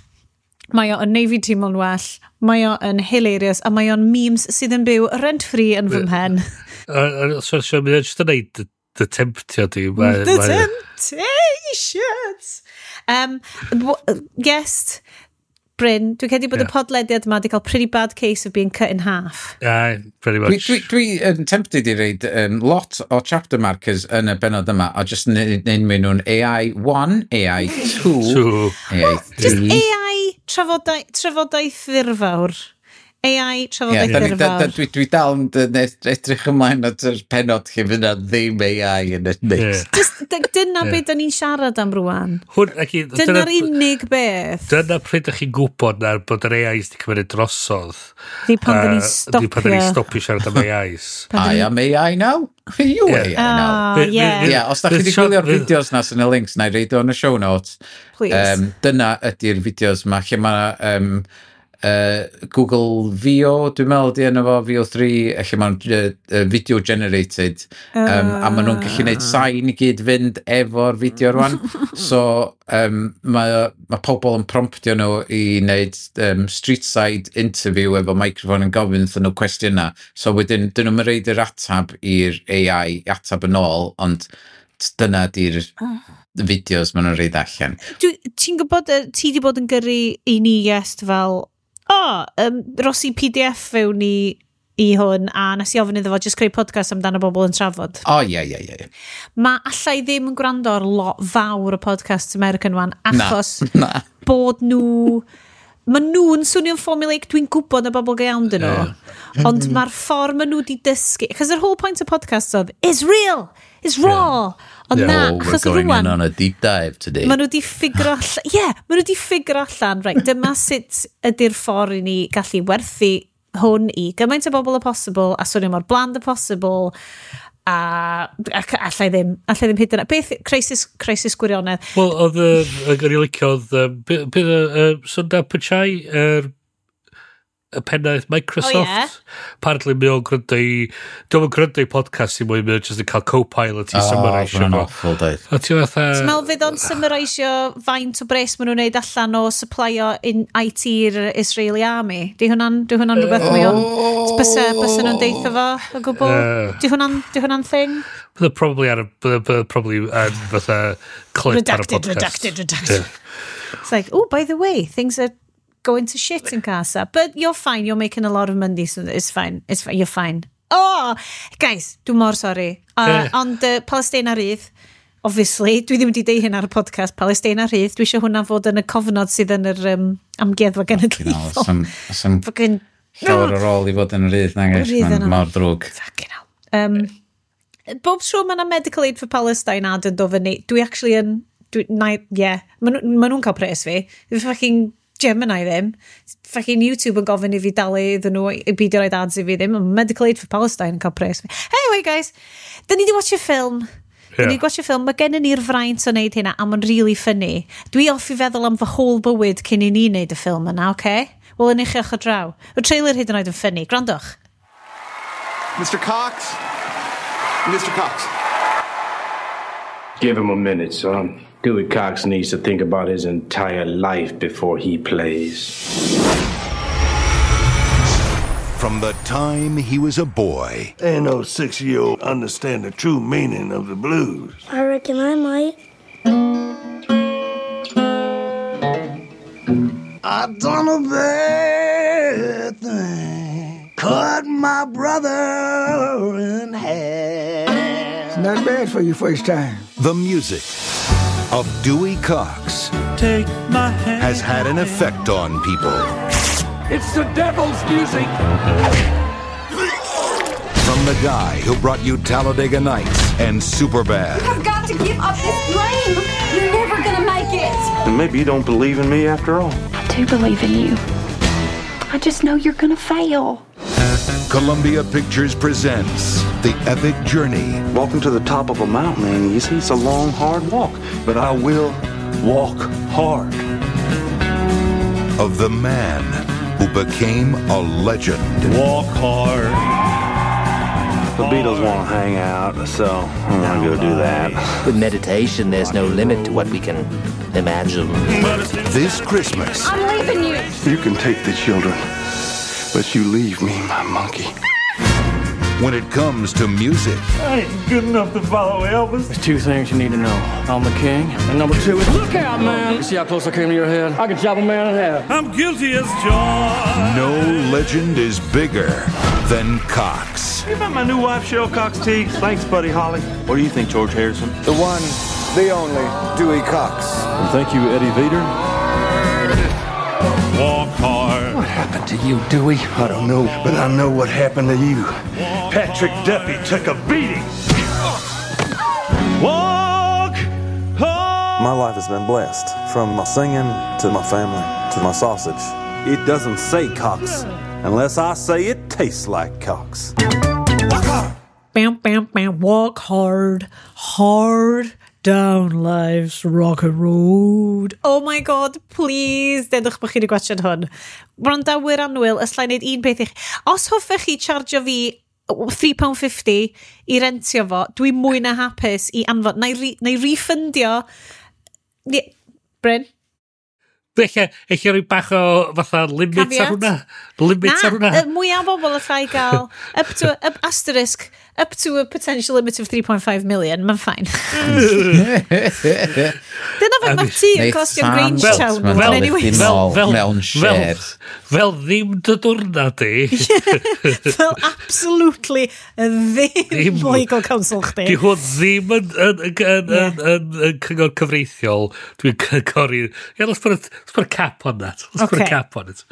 Speaker 1: Mae o yn neud fi teimlo'n well. Mae o yn hilarious, a mae o'n memes sydd yn byw rent-free yn fy mhen.
Speaker 2: So, mae'n just yn neud dy temptio di.
Speaker 1: The temptations! Yes, Bryn, dwi'n credu bod y podlediad yma wedi cael pretty bad case of being cut in half.
Speaker 2: Aye, pretty
Speaker 3: Dwi,
Speaker 2: much.
Speaker 3: dwi yn tempted i reid lot o chapter markers yn y benod yma, a just enwi nhw'n AI 1, AI 2,
Speaker 2: Two.
Speaker 3: AI 3.
Speaker 1: Just AI trafodaeth ddirfawr. AI trafodaeth
Speaker 3: da ni- da-
Speaker 1: ddirfawr.
Speaker 3: dwi dal yn edrych ymlaen at yr penod lle fydd na ddim AI yn y mix.
Speaker 1: Just, dyna beth da ni'n siarad am rwan.
Speaker 2: Hwn, ac
Speaker 1: Dyna'r unig beth.
Speaker 2: Dyna pryd ydych chi'n gwybod na bod yr AIs di cymryd drosodd.
Speaker 1: Di pan da ni'n
Speaker 2: Di pan da ni'n
Speaker 1: stopio.
Speaker 2: stopio siarad am AIs.
Speaker 3: I am AI now. You AI now.
Speaker 1: Ah, yeah.
Speaker 3: Ie, os da chi wedi gwylio'r fideos na sy'n y links, na i reid o yn y show notes.
Speaker 1: Please.
Speaker 3: Dyna ydy'r fideos ma, lle mae Google Veo, dwi'n meddwl di enw fo, Veo 3, lle mae'n video generated, a maen nhw'n gallu gwneud sain i gyd fynd efo'r fideo rwan. So, mae pobl yn promptio nhw i wneud street side interview efo microphone yn gofyn wrthyn nhw cwestiynau. So wedyn, dyn nhw'n reid yr atab i'r AI, atab yn ôl, ond dyna di'r fideos maen nhw'n reid allan.
Speaker 1: Ti'n gwybod, ti di bod yn gyrru i ni, yes, fel, oh, ros i PDF fewn i hwn, a nes i ofyn iddo fo just creu podcast amdano bobl yn trafod.
Speaker 3: O, ie.
Speaker 1: Mae allai ddim yn gwrando ar lot fawr o podcasts American wan, achos
Speaker 3: Na.
Speaker 1: bod nhw. Mae nhw'n swnio'n formulaic, dwi'n gwybod na bobl go iawn dyn nhw. Ond mae'r ffordd maen nhw wedi dysgu. Cos yr whole point o podcast oedd, "It's real, it's raw." Ond na,
Speaker 3: Oh, we're
Speaker 1: achos
Speaker 3: going
Speaker 1: rwan,
Speaker 3: in on a deep dive today.
Speaker 1: Maen nhw wedi ffigur allan, ie, maen nhw wedi ffigur allan, right, dyma sut ydy'r ffordd i ni gallu werthu hwn i gymaint o bobl o posibl, a swnio mor bland o posibl, ac allai ddim hyd yna. Beth, crisis gwirionedd.
Speaker 2: Wel, oedd y... O'n i licio oedd... Bydd y Sundar Pichai, y pennaeth Microsoft.
Speaker 1: O, ie.
Speaker 2: Apparently mae o'n gwrando i. Dwi'n gwrando i podcast i mwy, mae o'n just yn cael Copilot i
Speaker 3: Oh,
Speaker 2: summarisio
Speaker 3: hwnna'n
Speaker 2: fo.
Speaker 3: awful, doedd.
Speaker 2: A ti fatha.
Speaker 1: Ti'n meddwl fydd o'n summarisio faint o bres maen nhw'n neud allan o supplyo in IT i'r Israeli Army? Di hwnna'n rhywbeth mae o'n? Bysa nhw'n deitha fo o gwbl? Di hwnna'n thing?
Speaker 2: Bydde probably ar y... Bydde probably yn fatha clip ar y
Speaker 1: Redacted,
Speaker 2: podcast.
Speaker 1: Redacted, redacted. It's like, "Oh, by the way, things are going to shit in Gaza. But you're fine, you're making a lot of money, so it's fine. It's fine, you're fine." Oh, guys, dwi'n mor sorry. Ond Palestina rydd, obviously, dwi ddim wedi deud hyn ar y podcast, Palestina rhydd, dwi eisiau hwnna fod yn y cofnod sydd yn yr amgueddfa genedlaethol.
Speaker 3: Some
Speaker 1: Fucking
Speaker 3: llawer ar ôl i fod yn rhydd nag oes,
Speaker 1: Rhydd
Speaker 3: mae'n
Speaker 1: yna.
Speaker 3: mor ddrwg.
Speaker 1: Fucking hell. Bob tro mae yna Medical Aid for Palestine ad yn dod fyny, dwi actually yn. Dwi, na, yeah, maen nhw'n cael pres fi. Dwi fucking Gemini ddim. Fucking YouTube yn gofyn i fi dalu iddyn nhw i beidio roid ads i fi ddim. Ond Medical Aid for Palestine yn cael pres fi. Anyway, guys, dyn ni di watch y ffilm. Dyn ni di watch y ffilm. Mae gennym ni'r fraint o wneud hynna, a mae'n really funny. Dwi off i feddwl am fy whole bywyd cyn i ni wneud y ffilm yna, okay? Wel, yn eich ochr draw. Y trailer hyd yn oed yn funny. Grandwch.
Speaker 4: Mr. Cox? Mr. Cox.
Speaker 5: Give him a minute, son. Dewey Cox needs to think about his entire life before he plays.
Speaker 4: From the time he was a boy.
Speaker 6: Ain't no 6-year-old understand the true meaning of the blues.
Speaker 7: I reckon I might.
Speaker 6: I done a bad thing. Cut my brother in half.
Speaker 8: It's not bad for your first time.
Speaker 4: The music of Dewey Cox
Speaker 9: Take my hand.
Speaker 4: has had an effect on people.
Speaker 9: It's the devil's music.
Speaker 4: From the guy who brought you Talladega Nights and Superbad.
Speaker 10: You have got to give up this dream. You're never gonna make it.
Speaker 11: And maybe you don't believe in me after all.
Speaker 10: I do believe in you. I just know you're gonna fail.
Speaker 4: Columbia Pictures presents the epic journey.
Speaker 11: Walking to the top of a mountain ain't easy. It's a long, hard walk. But I will walk hard.
Speaker 4: Of the man who became a legend.
Speaker 9: Walk hard.
Speaker 11: The Beatles want to hang out, so I'm gonna go do that.
Speaker 12: With meditation, there's no limit to what we can imagine.
Speaker 4: This Christmas.
Speaker 10: I'm leaving you.
Speaker 11: You can take the children, but you leave me my monkey.
Speaker 4: When it comes to music,
Speaker 9: I ain't good enough to follow Elvis.
Speaker 13: There's two things you need to know. I'm the king, and number two is look out, man! You see how close I came to your head? I could chop a man in half.
Speaker 9: I'm guilty as charged.
Speaker 4: No legend is bigger than Cox.
Speaker 11: You met my new wife, Cheryl Cox T. Thanks, Buddy Holly. What do you think, George Harrison?
Speaker 8: The one, the only, Dewey Cox.
Speaker 11: And thank you, Eddie Vedder.
Speaker 9: Walk hard.
Speaker 11: What happened to you, Dewey? I don't know, but I know what happened to you.
Speaker 9: Patrick Duffy took a beating. Walk hard.
Speaker 14: My life has been blessed, from my singing to my family to my sausage.
Speaker 11: It doesn't say Cox unless I say it tastes like Cox.
Speaker 1: Bam, bam, bam. Walk hard, hard down life's rock and road. Oh my God, please, dedwch bod chi wedi gwachod hwn. Wrandawyr annwyl, ysla i wneud un peth i chi. Os hoffech chi chargio fi £3.50 i rentio fo, dwi mwy na hapus i anfon. Na i refundio. Bryn?
Speaker 2: Ella rhyw bach o fatha limit ar hwnna. Limit ar hwnna.
Speaker 1: Na, mwyaf o bobl allai gael up to, up, asterisk, up to a potential limit of 3.5 million, mae'n fine. Dyna fe mae'r tŷ yn costio Grangetown.
Speaker 3: Mewn shed.
Speaker 2: Fel ddim dy dwrna di.
Speaker 1: Fel absolutely ddim legal counsel chdi.
Speaker 2: Di hwn ddim yn cyngor cyfreithiol. Dwi'n cyngori. Yeah, let's put a cap on that. Let's put a cap on it.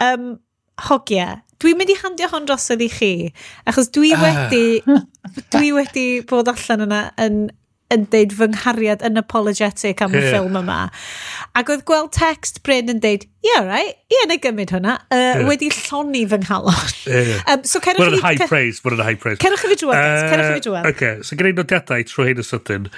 Speaker 1: Hogia, dwi'n mynd i handio hon drosodd i chi, achos dwi wedi bod allan yna yn deud fy nghariad yn apologetic am y ffilm yma. Ac oedd gweld text Bryn yn deud, yeah, right, yeah, na gymryd hwnna, wedi lloni fy nghalon. So
Speaker 2: cerwch i... High praise, mae'n high praise.
Speaker 1: Cerwch i fi drwad, cerwch i fi drwad.
Speaker 2: Okay, so gen i nodiadau trwy hyn y sydyn.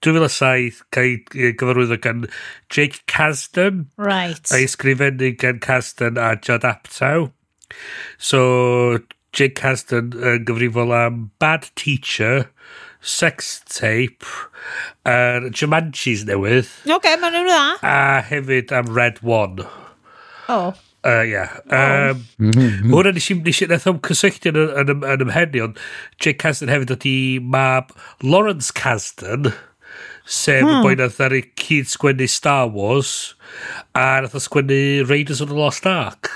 Speaker 2: 2007, cael ei gyfarwyddo gan Jake Kasdan.
Speaker 1: Right.
Speaker 2: A'i ysgrifennu gan Kasdan a Judd Apatow. So, Jake Kasdan yn gyfrifol am Bad Teacher, Sex Tape, Jumanji's newydd.
Speaker 1: Oce, okay, maen nhw'n dda.
Speaker 2: A hefyd am Red One.
Speaker 1: Oh.
Speaker 2: Yeah. Hwna nes i nath o'm cysylltu yn ymhenni, ond Jake Kasdan hefyd ydi mab Lawrence Kasdan, sef y boi nath ar ei cyd sgwennu Star Wars, a nath o sgwennu Raiders of the Lost Ark.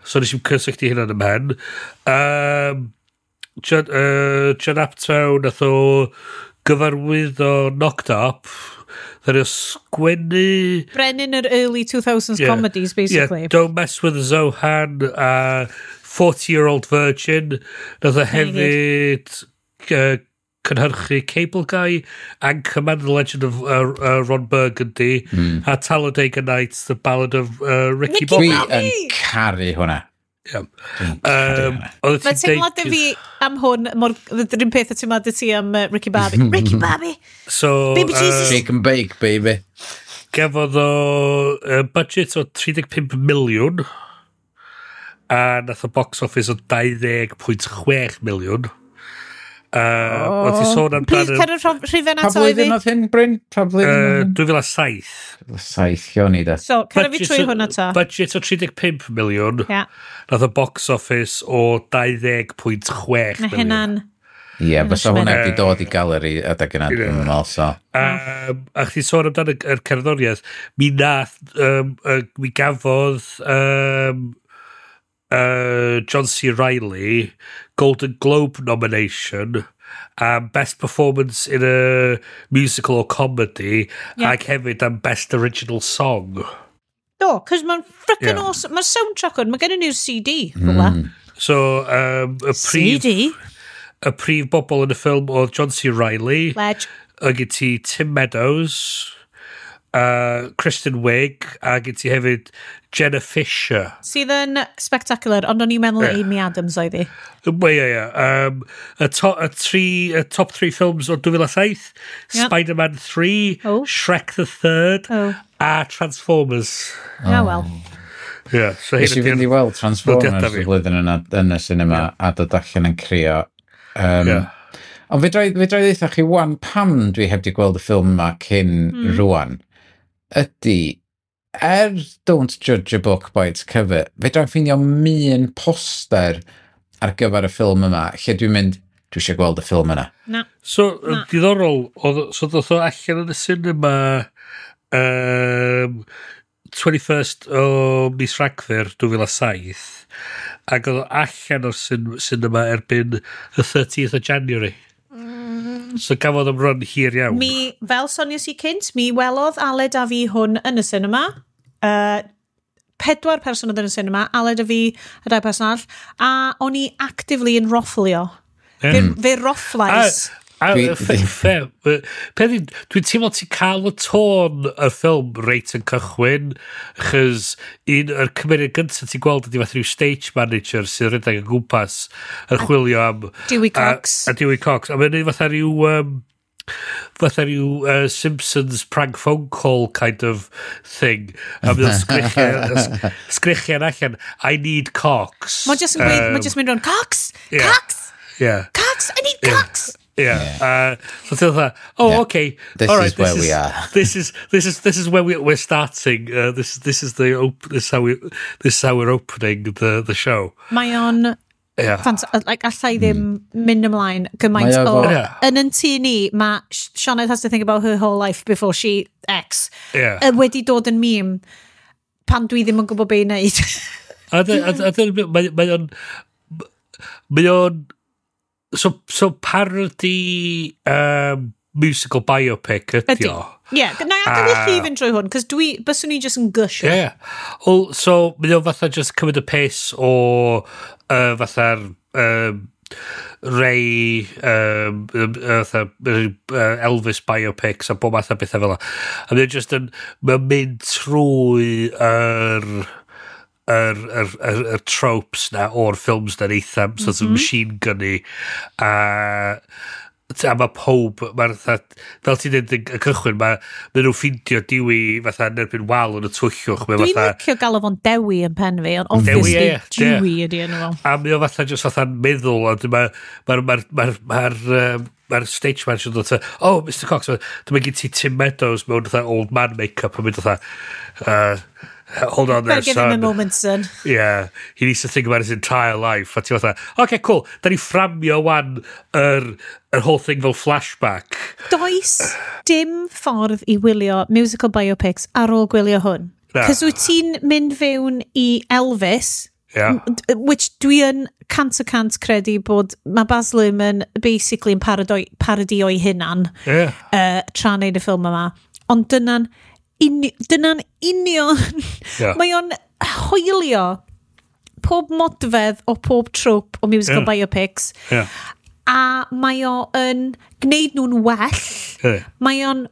Speaker 2: So nes i'm cysylltu hynna yn ymhen. Judd Apatow nath o gyfarwyddo Knocked Up. Ddaru o sgwennu...
Speaker 1: Brenin yr early 2000s comedies, basically.
Speaker 2: Yeah, Don't Mess With Zohan, 40-Year-Old Virgin. Nath o hefyd cynhyrchu Cable Guy, Anchorman, The Legend of Ron Burgundy, a Talladega Nights, The Ballad of Ricky Bobby.
Speaker 3: Dwi yn caru hwnna.
Speaker 2: Yeah.
Speaker 1: Mae teimlad fi am hwn, yr un peth o teimlad ti am Ricky Bobby. Ricky Bobby!
Speaker 2: So,
Speaker 1: baby Jesus!
Speaker 3: Shake and bake, baby.
Speaker 2: Gafodd o budget o 35 miliwn a nath o box office o 20.6 miliwn. Oedd ti sôn amdan...
Speaker 1: Please, cer y rhifen
Speaker 3: Pa
Speaker 1: ato i fi.
Speaker 3: blwyddyn oedd hyn, Bryn? Pa blwyddyn oedd hyn?
Speaker 2: 2007.
Speaker 3: 2007, lle i da.
Speaker 1: So, cer fi trwy hwn ato.
Speaker 2: Budget o 35 miliwn.
Speaker 1: Ia.
Speaker 2: Nath o box office o 20.6
Speaker 1: Mae
Speaker 2: miliwn.
Speaker 1: hynna'n...
Speaker 3: Ie, fysa hwnna wedi
Speaker 2: Ie.
Speaker 3: dod i galeri adeg yna, dwi'n meddwl, so.
Speaker 2: A chdi sôn amdano yr cerddoriaeth, mi nath, mi gafodd John C. Reilly Golden Globe nomination am Best Performance in a Musical or Comedy ac hefyd am Best Original Song.
Speaker 1: Do, cos mae'n frickin' awesome. Mae'r soundtrack hwn, mae gen ni'r CD. Mm.
Speaker 2: So, y prif...
Speaker 1: CD?
Speaker 2: Y prif bobl yn y ffilm oedd John C. Reilly.
Speaker 1: Ledge.
Speaker 2: A gen ti Tim Meadows, Kristen Wiig, a gen ti hefyd Jenna Fisher.
Speaker 1: Sydd yn spectacular, ond o'n i'n meddwl Amy Adams oedd hi.
Speaker 2: Wel, ie. Y top three films o 2007, Spider-Man 3, Shrek the Third, a Transformers.
Speaker 1: Oh. Well.
Speaker 2: Yeah, so
Speaker 3: Nes i
Speaker 2: hyn
Speaker 3: fynd i
Speaker 2: ydi'r
Speaker 3: weld Transformers
Speaker 2: nodiadau
Speaker 3: y
Speaker 2: fi.
Speaker 3: flwyddyn yna yn y cinema a dod allan yn crio. Ond fedra i ddeutha chi wan pam dwi heb di gweld y ffilm yma cyn rwan, ydy, er don't judge a book by its cover, fedra i ffeindio un poster ar gyfer y ffilm yma, lle dwi'n mynd, dwi eisiau gweld y ffilm yna.
Speaker 1: Na.
Speaker 2: So, yn diddorol, oedd, so ddoth o allan yn y cinema 21st o mis Rhagfyr 2007 ac oedd o allan o'r cinema erbyn y 30th o January. So gafodd am run hir iawn.
Speaker 1: Mi, fel soniais i cynt, mi welodd Aled a fi hwn yn y cinema. Pedwar person oedd yn y cinema, Aled a fi, a dau person arall, a o'n i actively yn rofflio. Fe rofflais.
Speaker 2: A, peth yw, dwi'n teimlo ti'n cael y tôn y ffilm reit yn cychwyn, chys un o'r cymeriad gyntaf ti'n gweld ydy fath rhyw stage manager sy'n rhedeg o gwmpas yn chwilio am...
Speaker 1: Dewey Cox.
Speaker 2: A Dewey Cox. A mae'n neud fatha rhyw... fatha rhyw Simpsons prank phone call kind of thing. A mae'n sgrichian allan, "I need Cox."
Speaker 1: Mae'n just yn gweud, mae'n just mynd rownd, "Cox! Cox! Cox! I need Cox!"
Speaker 2: Yeah. So ti'n fatha, "Oh, okay.
Speaker 3: This
Speaker 2: all right,
Speaker 3: is where we are.
Speaker 2: This is where we're starting. This is how we're opening the show."
Speaker 1: Mae o'n like, allai ddim mynd ymlaen gymaint
Speaker 3: Mae o
Speaker 1: o... Yn tŷ ni, mae Sioned has to think about her whole life before she X. Wedi dod yn meme pan dwi ddim yn gwybod be i wneud.
Speaker 2: A mae o'n so parody musical biopic ydi
Speaker 1: Ydi.
Speaker 2: o.
Speaker 1: Ie, yeah, na i adael i chi fynd drwy hwn, cos dwi, byswn i just yn gusho.
Speaker 2: Yeah. Well, so mae o'n fatha just cymryd y piss o fatha'r Ray fatha Elvis biopics a bob math o bethau fel 'na. A mae o'n just yn mae'n mynd trwy yr tropes na o'r ffilms na'n eitha sort of machine gunny a mae pob, mae'r fatha, fel ti'n dweud yn y cychwyn, mae nhw'n ffindio Dewey fatha yn erbyn wal yn y tywyllwch. Mae
Speaker 1: Dwi'n
Speaker 2: fatha,
Speaker 1: licio galw fo'n Dewi yn pen fi, ond
Speaker 2: Dewi,
Speaker 1: obviously
Speaker 2: ie.
Speaker 1: Dewey ydi enw fo.
Speaker 2: A mae o fatha just fatha'n meddwl, a mae'r stage manager yn dod fatha, "Oh, Mr Cox," dyma gen ti Tim Meadows mewn fatha old man make-up yn mynd fatha, "Hold on there,
Speaker 1: Better give him a
Speaker 2: son."
Speaker 1: moment, son.
Speaker 2: Yeah, he needs to think about his entire life. A ti fatha, "Okay, cool." Da ni fframio wan yr whole thing fel flashback.
Speaker 1: Does dim ffordd i wylio musical biopics ar ôl gwylio hwn.
Speaker 2: Na.
Speaker 1: Cos wyt ti'n mynd fewn i Elvis, which dwi yn 100% credu bod mae Baz Luhrmann basically yn parody o'i hunan tra'n neud y ffilm yma. Ond dyna'n union. Mae o'n hoelio pob modfedd o pob trope o musical biopics. A mae o yn gwneud nhw'n well. Mae o'n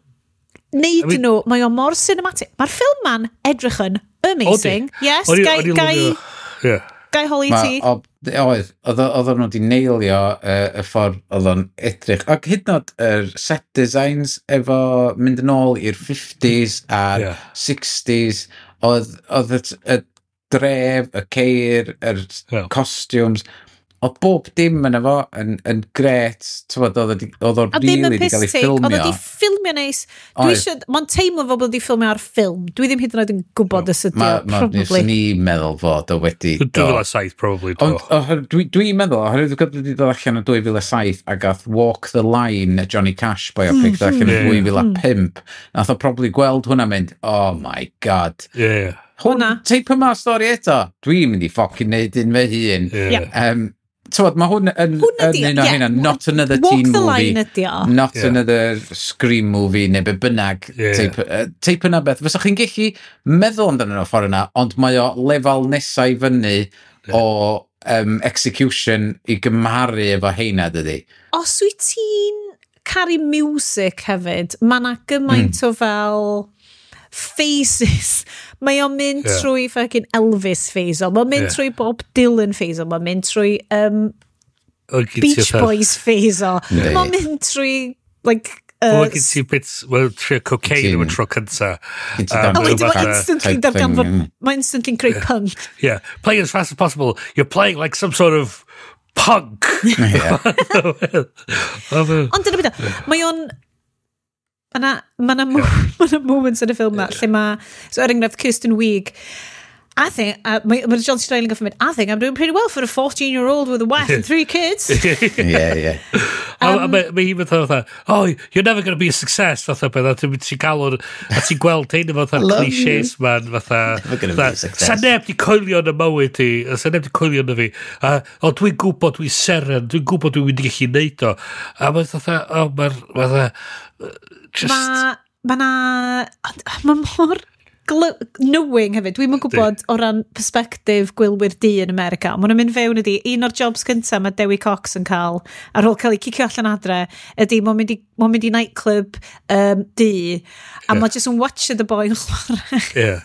Speaker 1: neud
Speaker 2: I mean-
Speaker 1: nhw, mae o mor cinematic. Mae'r ffilm ma'n edrych yn amazing.
Speaker 2: Odi.
Speaker 1: Yes,
Speaker 2: O'n i
Speaker 1: gai,
Speaker 2: lyfio- Yeah.
Speaker 1: gai holi ti.
Speaker 3: Oedd nhw wedi neilio y ffordd oedd o'n edrych. Ac hyd yn oed yr set designs efo mynd yn ôl i'r 50s a'r 60s, oedd y dref, y ceir, yr costumes, Oedd bob dim yna fo yn gret, t'wod, oedd o'n really di gael ei ffilmio.
Speaker 1: Oedd o di ffilmio neis. Dwi eisiau, mae'n teimlo fel bod o di ffilmio ar ffilm. Dwi ddim hyd yn oed yn gwybod os ydi o, probably.
Speaker 3: Swn i'n meddwl fod o wedi...
Speaker 2: 2007, probably, do.
Speaker 3: Ond dwi'n meddwl, oherwydd wedi dod allan yn 2007 a gath Walk the Line Johnny Cash biopic dod allan yn 2005, nath o probably gweld hwnna mynd, oh my god.
Speaker 2: Yeah.
Speaker 3: Hwna. Teip yma stori eto. Dwi'n mynd i ffocin neud un fy hun. Yeah. Tywod, mae hwn yn un o hynna, not another teen movie, not another Scream movie, neu be bynnag, teip yna beth. Fysa chi'n gallu meddwl amdano nhw ffordd yna, ond mae o lefel nesau i fyny o execution i gymharu efo heina, dydy.
Speaker 1: Os wyt ti'n caru music hefyd, mae yna gymaint o fel phases. Mae o'n mynd trwy fucking Elvis phase o. Mae'n mynd trwy Bob Dylan phase o. Mae'n mynd trwy Beach Boys phase o. Mae'n mynd trwy like
Speaker 2: Wel, gen ti bits, wel, trio cocaine am y tro cynta.
Speaker 1: A wedyn mae instantly darganfod, mae instantly'n creu punk.
Speaker 2: Yeah, playing as fast as possible. You're playing like some sort of punk.
Speaker 1: Ond dyna beth, mae o'n Mae yna moments yn y ffilm na, lle mae, so er enghraifft, Kirsten Wiig, I think, mae John C. Reilly yn gorfod mynd, I think I'm doing pretty well for a 14-year-old with a wife and 3 kids.
Speaker 3: Yeah.
Speaker 2: Mae hi fatha, oh, you're never going to be a success, fatha beth, a ti'n cael o'r, a ti'n gweld hyn fatha clichés man, fatha, sa neb di coelio yn y mywyd i, sa neb di coelio yn y fi, o, dwi'n gwybod dwi'n seren, dwi'n gwybod dwi'n mynd i gallu neud o, a mae fatha, o, mae'r, fatha, just...
Speaker 1: Mae mor knowing hefyd. Dwi'm yn gwybod o ran perspective gwylwyr du yn America. Mae nhw'n mynd fewn ydi, un o'r jobs cyntaf mae Dewi Cox yn cael, ar ôl cael ei cicio allan adre, ydi mae'n mynd i nightclub du, a mae just yn watch the boy yn chwarae.
Speaker 2: Yeah.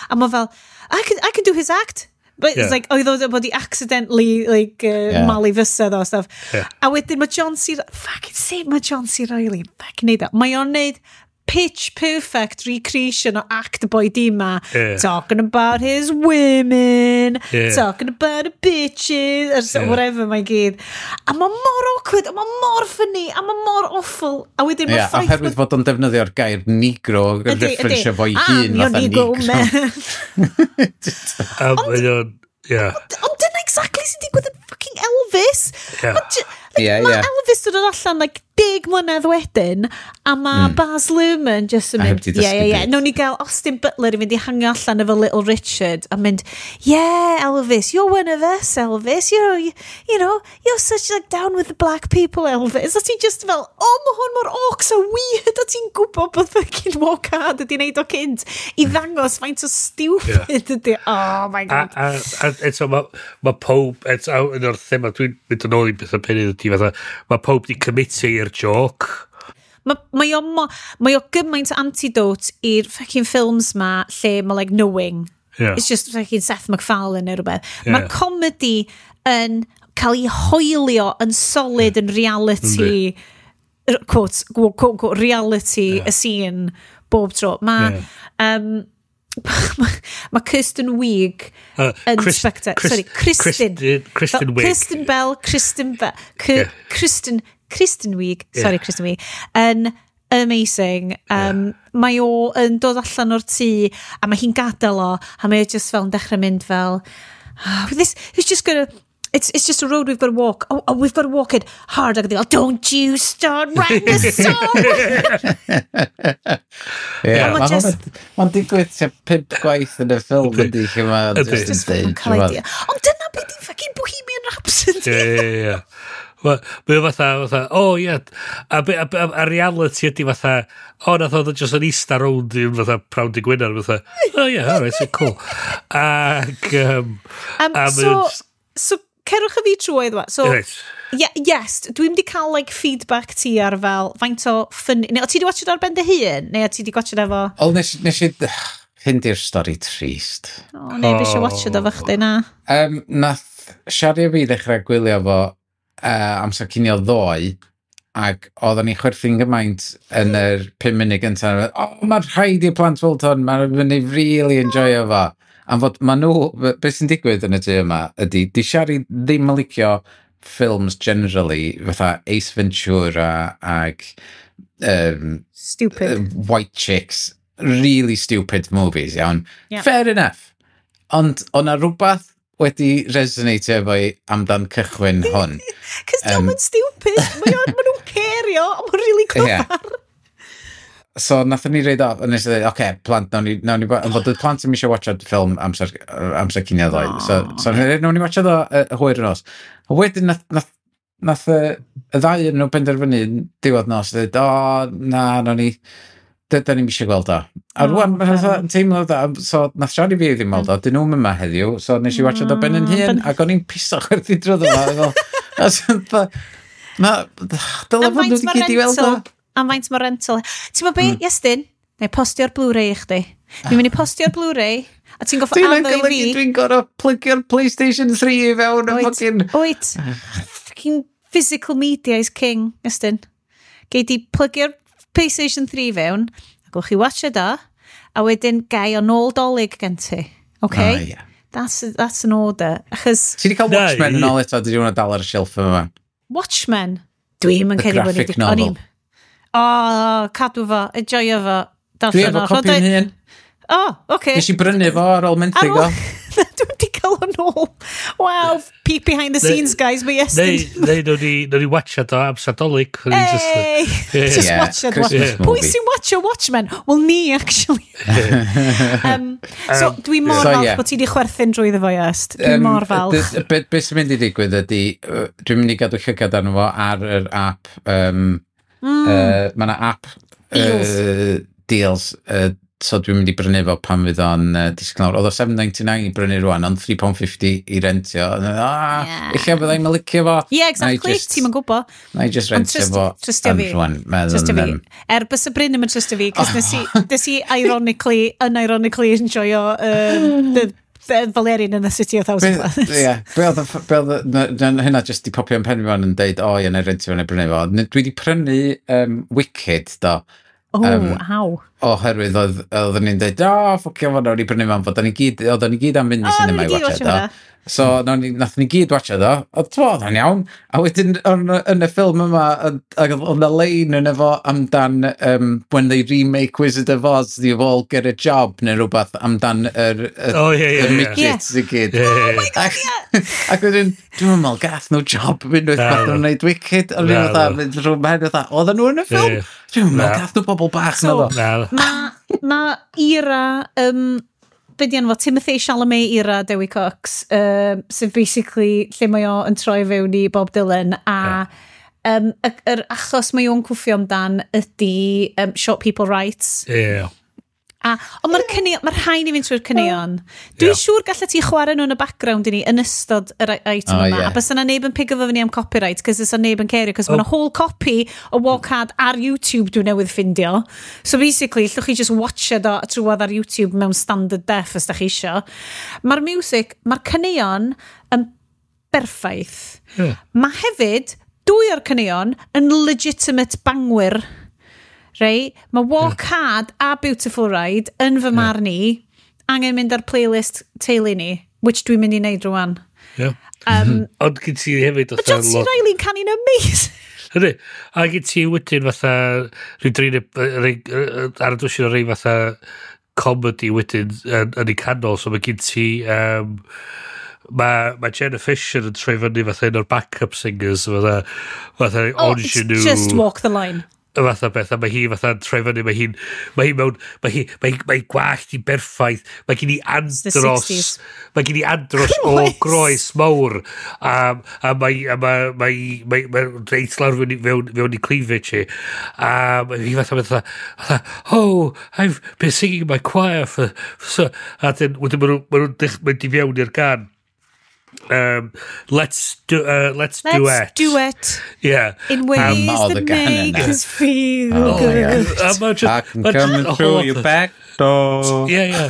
Speaker 1: A mae fel, I can do his act. But it's like, oedd o bod i accidentally like, malu fysedd o stuff.
Speaker 2: Yeah.
Speaker 1: A wedyn mae John C. Fucking say mae John C. Reilly. Fucking neud o. Mae o'n neud pitch perfect recreation o act boy di ma.
Speaker 2: Yeah.
Speaker 1: Talking about his women.
Speaker 2: Yeah.
Speaker 1: Talking about the bitches. Or whatever mae'n gyd. A mae mor awkward, a mae mor funny, a mae mor awful. A wedyn mae'r ffaith...
Speaker 3: Oherwydd fod o'n defnyddio'r gair negro, referensio fo'i hun fatha
Speaker 1: negro.
Speaker 2: Ond
Speaker 1: dyna exactly sy'n digwydd yn fucking Elvis. Mae Elvis yn dod allan like 10 mlynedd wedyn, a mae Baz Luhrmann just yn mynd, yeah. Nawn ni gael Austin Butler i fynd i hangio allan efo Little Richard a mynd, yeah, Elvis, you're one of us, Elvis. You know, you're such like down with the black people, Elvis. A ti just fel, oh, mae hwn mor awk, so weird, a ti'n gwybod bod fucking Walk Hard ydi wneud o cynt i ddangos faint o stupid ydi. Oh my god.
Speaker 2: A eto, mae pob, eto, un o'r thema, dwi'n mynd yn ôl i beth o penny ydi, fatha, mae pob di commitio i'r joke.
Speaker 1: Mae o gymaint antidote i'r fucking films ma lle mae like knowing.
Speaker 2: Yeah.
Speaker 1: It's just fucking Seth MacFarlane neu rhywbeth.
Speaker 2: Yeah.
Speaker 1: Mae'r comedy yn cael ei hoelio yn solid yn reality, quote, quote, quote, reality y scene bob tro. Mae mae Kirsten Wiig yn spectacular. Sorry, Kristen.
Speaker 2: Kristen Wiig.
Speaker 1: Kristen Bell, Kristen Bell, Kristen Wiig, sorry, Kristen Wiig, yn amazing. Mae o yn dod allan o'r tŷ, a mae hi'n gadael o, a mae o just fel yn dechrau mynd fel, oh, this, it's just gonna, it's just a road we've got to walk. Oh, we've got to walk it hard. Ac oh, don't you start writing a song!
Speaker 3: Yeah, mae'n digwydd tua 5 gwaith yn y ffilm ydy, lle mae'n just yn deud.
Speaker 1: Ond dyna beth i fucking Bohemian Rhapsody.
Speaker 2: Ie. Mae o fatha, oh ie, a reality ydy fatha, o, nath oedd o just yn ista rownd i'n fatha prawn di Gwener, fatha, oh yeah, alright, so cool. Ac,
Speaker 1: So, cerwch y fi trwy iddo. So, yeah, yes, dwi'n di cael like, feedback ti ar fel, faint o ffyn... Neu, o ti di watchad ar ben dy hun? Neu o ti di watchad efo...
Speaker 3: O, nes i... Hyn di'r stori trist.
Speaker 1: O, neu fi eisiau watchad efo chdi, na.
Speaker 3: Nath Siari a fi ddechrau gwylio fo amser cinio ddoe, ac oedden ni chwerthin gymaint yn yr 5 munud gyntaf. O, mae'r rhaid i'r plant weld hwn, mae'n mynd i really enjoyo fo. Am fod ma nhw, beth sy'n digwydd yn y tŷ yma ydy, di Siari ddim yn licio films generally, fatha Ace Ventura ag
Speaker 1: stupid.
Speaker 3: White Chicks, really stupid movies, iawn.
Speaker 1: Yeah.
Speaker 3: Fair enough. Ond o'na rhywbeth wedi resonate efo i amdan cychwyn hwn.
Speaker 1: Cos diolch yn stupid. Ma nhw'n cario, a ma'n really clyfar.
Speaker 3: Yeah. So nathon ni reid off, a nes i ddweud, oce, okay, plant, nawn ni, fod y plant ddim eisiau watchad ffilm amser cinio ddoe. So nawn ni watchad o hwyr yn nos. A wedyn nath y ddau yn nhw penderfynu diwedd nos, dweud, o, na, nawn ni, da ni'n eisiau gweld o. A rwan, mae'n teimlo dda, so nath Siari fi ddim weld o, dyn nhw'n yma heddiw, so nes i watchad o ben yn hun, ac o'n i'n piso chwerthu drwyddo fo. Na, dylai fod nhw wedi gyd i weld o.
Speaker 1: Am faint mae rental. Ti'n meddwl be, Iestyn? Neu postio'r Blu-ray i chdi. Dwi'n mynd i postio'r Blu-ray, a ti'n goffa addo i fi.
Speaker 3: Dwi'n gorau plygio'r PlayStation 3 i fewn.
Speaker 1: Oed. Fucking physical media is king, Iestyn. Gei di plygio'r PlayStation 3 fewn, a gwch chi watcha da, a wedyn gai o nôl dolyg gen ti. Okay?
Speaker 3: Oh, yeah.
Speaker 1: That's an order. Achos...
Speaker 3: Ti di cael Watchmen yn ôl eto, dwi wedi dal ar y shelf yma?
Speaker 1: Watchmen? Dwi'n yn credu bod ni...
Speaker 3: The graphic novel.
Speaker 1: O, cadw fo, enjoyo fo.
Speaker 3: Dwi efo copi yn hun.
Speaker 1: O, oce.
Speaker 3: Nes i brynu fo ar ôl menthyg o.
Speaker 1: Dwi'n wedi cael o'n ôl. Wow, peek behind the scenes, guys, but yes.
Speaker 2: Neu, nawn ni watchad o amser Dolig.
Speaker 1: Hey! Just watchad. Pwy sy'n watcho Watchmen? Well, ni, actually. So, dwi mor falch bod ti wedi chwerthin drwy fo, Iest. Dwi mor falch.
Speaker 3: Be sy'n mynd i ddigwydd ydy, dwi'n mynd i gadw llygad arno fo ar yr app. Mae yna app deals, so dwi'n mynd i brynu fo pan fydd o'n disgyn lawr. Oedd o £7.99 i brynu rwan, ond £3.50 i rentio. Ella bydda i'n licio fo.
Speaker 1: Yeah, exactly, ti'n yn gwybod.
Speaker 3: Na i just rentio fo
Speaker 1: trystio fi.
Speaker 3: Rwan.
Speaker 1: Trystio fi. Er bys y Bryn ddim yn trystio fi, cos nes i ironically, unironically enjoyo the Valerian in the City of Thousand Planets.
Speaker 3: Ie, be oedd hynna jyst di popio yn pen fi fan yn deud, o, ie, na i rentio fo, na i brynu fo. Dwi di prynu Wicked, do.
Speaker 1: Oh, how?
Speaker 3: Oherwydd oedden ni'n deud, o, ffocio fo, nawn ni brynu fan, fod oedden ni gyd am fynd i cinema i watchad o. So, nathon ni gyd watchad o, oedd o'n iawn. A wedyn, yn y ffilm yma, oedd yna lein yn efo amdan when they remake Wizard of Oz, you all get a job, neu rhywbeth amdan yr midgets i gyd.
Speaker 1: Oh my God, yeah!
Speaker 3: Ac wedyn, dwi'n meddwl, gath nhw job yn unwaith fath nhw'n neud Wicked, ond ni'n fatha, mynd rhwng mhen, fatha, oedden nhw yn y ffilm? Dwi'n meddwl, gath nhw bobl bach na fo.
Speaker 1: Mae era... Be di enw fo? Timothée Chalamet era Dewi Cox, sef basically lle mae o yn troi fewn i Bob Dylan, a yr achos mae o'n cwffio amdan ydy Short People Rights.
Speaker 2: Yeah.
Speaker 1: Ond mae'r mae rhaid i fynd trwy'r caneuon. Dwi'n siŵr gallet ti chwarae nhw yn y background i ni yn ystod yr item yma. A bysa na neb yn pigo fo fyny am copyright, cos fysa neb yn cerio, cos mae'n whole copy o Walk Hard ar YouTube dwi newydd ffindio. So basically, llwch chi just watchad o trwad ar YouTube mewn standard def os da chi isio. Mae'r music, mae'r caneuon yn berffaith.
Speaker 2: Yeah.
Speaker 1: Mae hefyd, dwy o'r caneuon yn legitimate bangwyr. Rei, mae Walk Hard a Beautiful Ride yn fy marn i angen mynd ar playlist teulu ni, which dwi'n mynd i wneud rwan.
Speaker 2: Yeah. Ond gyd ti hefyd...
Speaker 1: Mae John C. Reilly'n canu'n amazing.
Speaker 2: Ydy. A gyd ti wedyn fatha rhyw drin ar y dwsin o rei fatha comedy wedyn yn ei canol, so mae gyd ti... Mae Jenna Fisher yn troi fyny fatha un o'r backup singers fatha ingenue.
Speaker 1: Just walk the line.
Speaker 2: Y fatha beth, a mae hi fatha troi fyny, mae hi'n, mae hi mewn, mae hi gwallt i berffaith, mae gen i andros, mae gen i andros o groes mawr, a mae reit lawr fewn i cleavage hi, a mae hi fatha, oh, I've been singing in my choir for so, a wedyn maen nhw'n mynd i fewn i'r gan. Let's duet.
Speaker 1: Duet.
Speaker 2: Yeah.
Speaker 1: In ways that make us feel good.
Speaker 3: I can come through your back door.
Speaker 2: Yeah, yeah.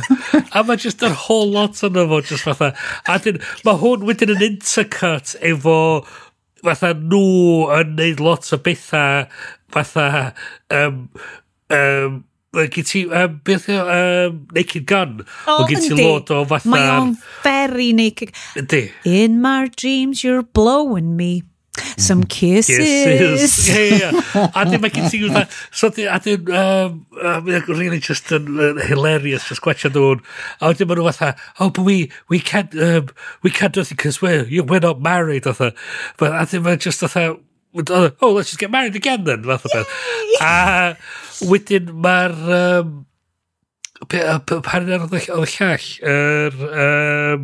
Speaker 2: A mae just yr whole lot o'n fo, just fatha. A dyn, mae hwn wedyn yn intercut efo fatha nhw yn neud lot o bethau fatha Gyd ti, beth yw, Naked Gun.
Speaker 1: O,
Speaker 2: Oedd gen ti
Speaker 1: yndi.
Speaker 2: lot o fatha...
Speaker 1: Mae o'n very naked.
Speaker 2: Yndi.
Speaker 1: In my dreams you're blowing me some kisses.
Speaker 2: Kisses. Ie, ie, ie. A dyn mae gen ti fatha... So, a dyn, mae'n really just yn hilarious, just gwachio nhw'n... A wedyn maen nhw fatha, oh, but we can't, we can't do anything because we're not married, fatha. But a dyn mae'n just fatha, oh, let's just get married again then, fath o beth. A wedyn mae'r... Pa un oedd y llall? Yr...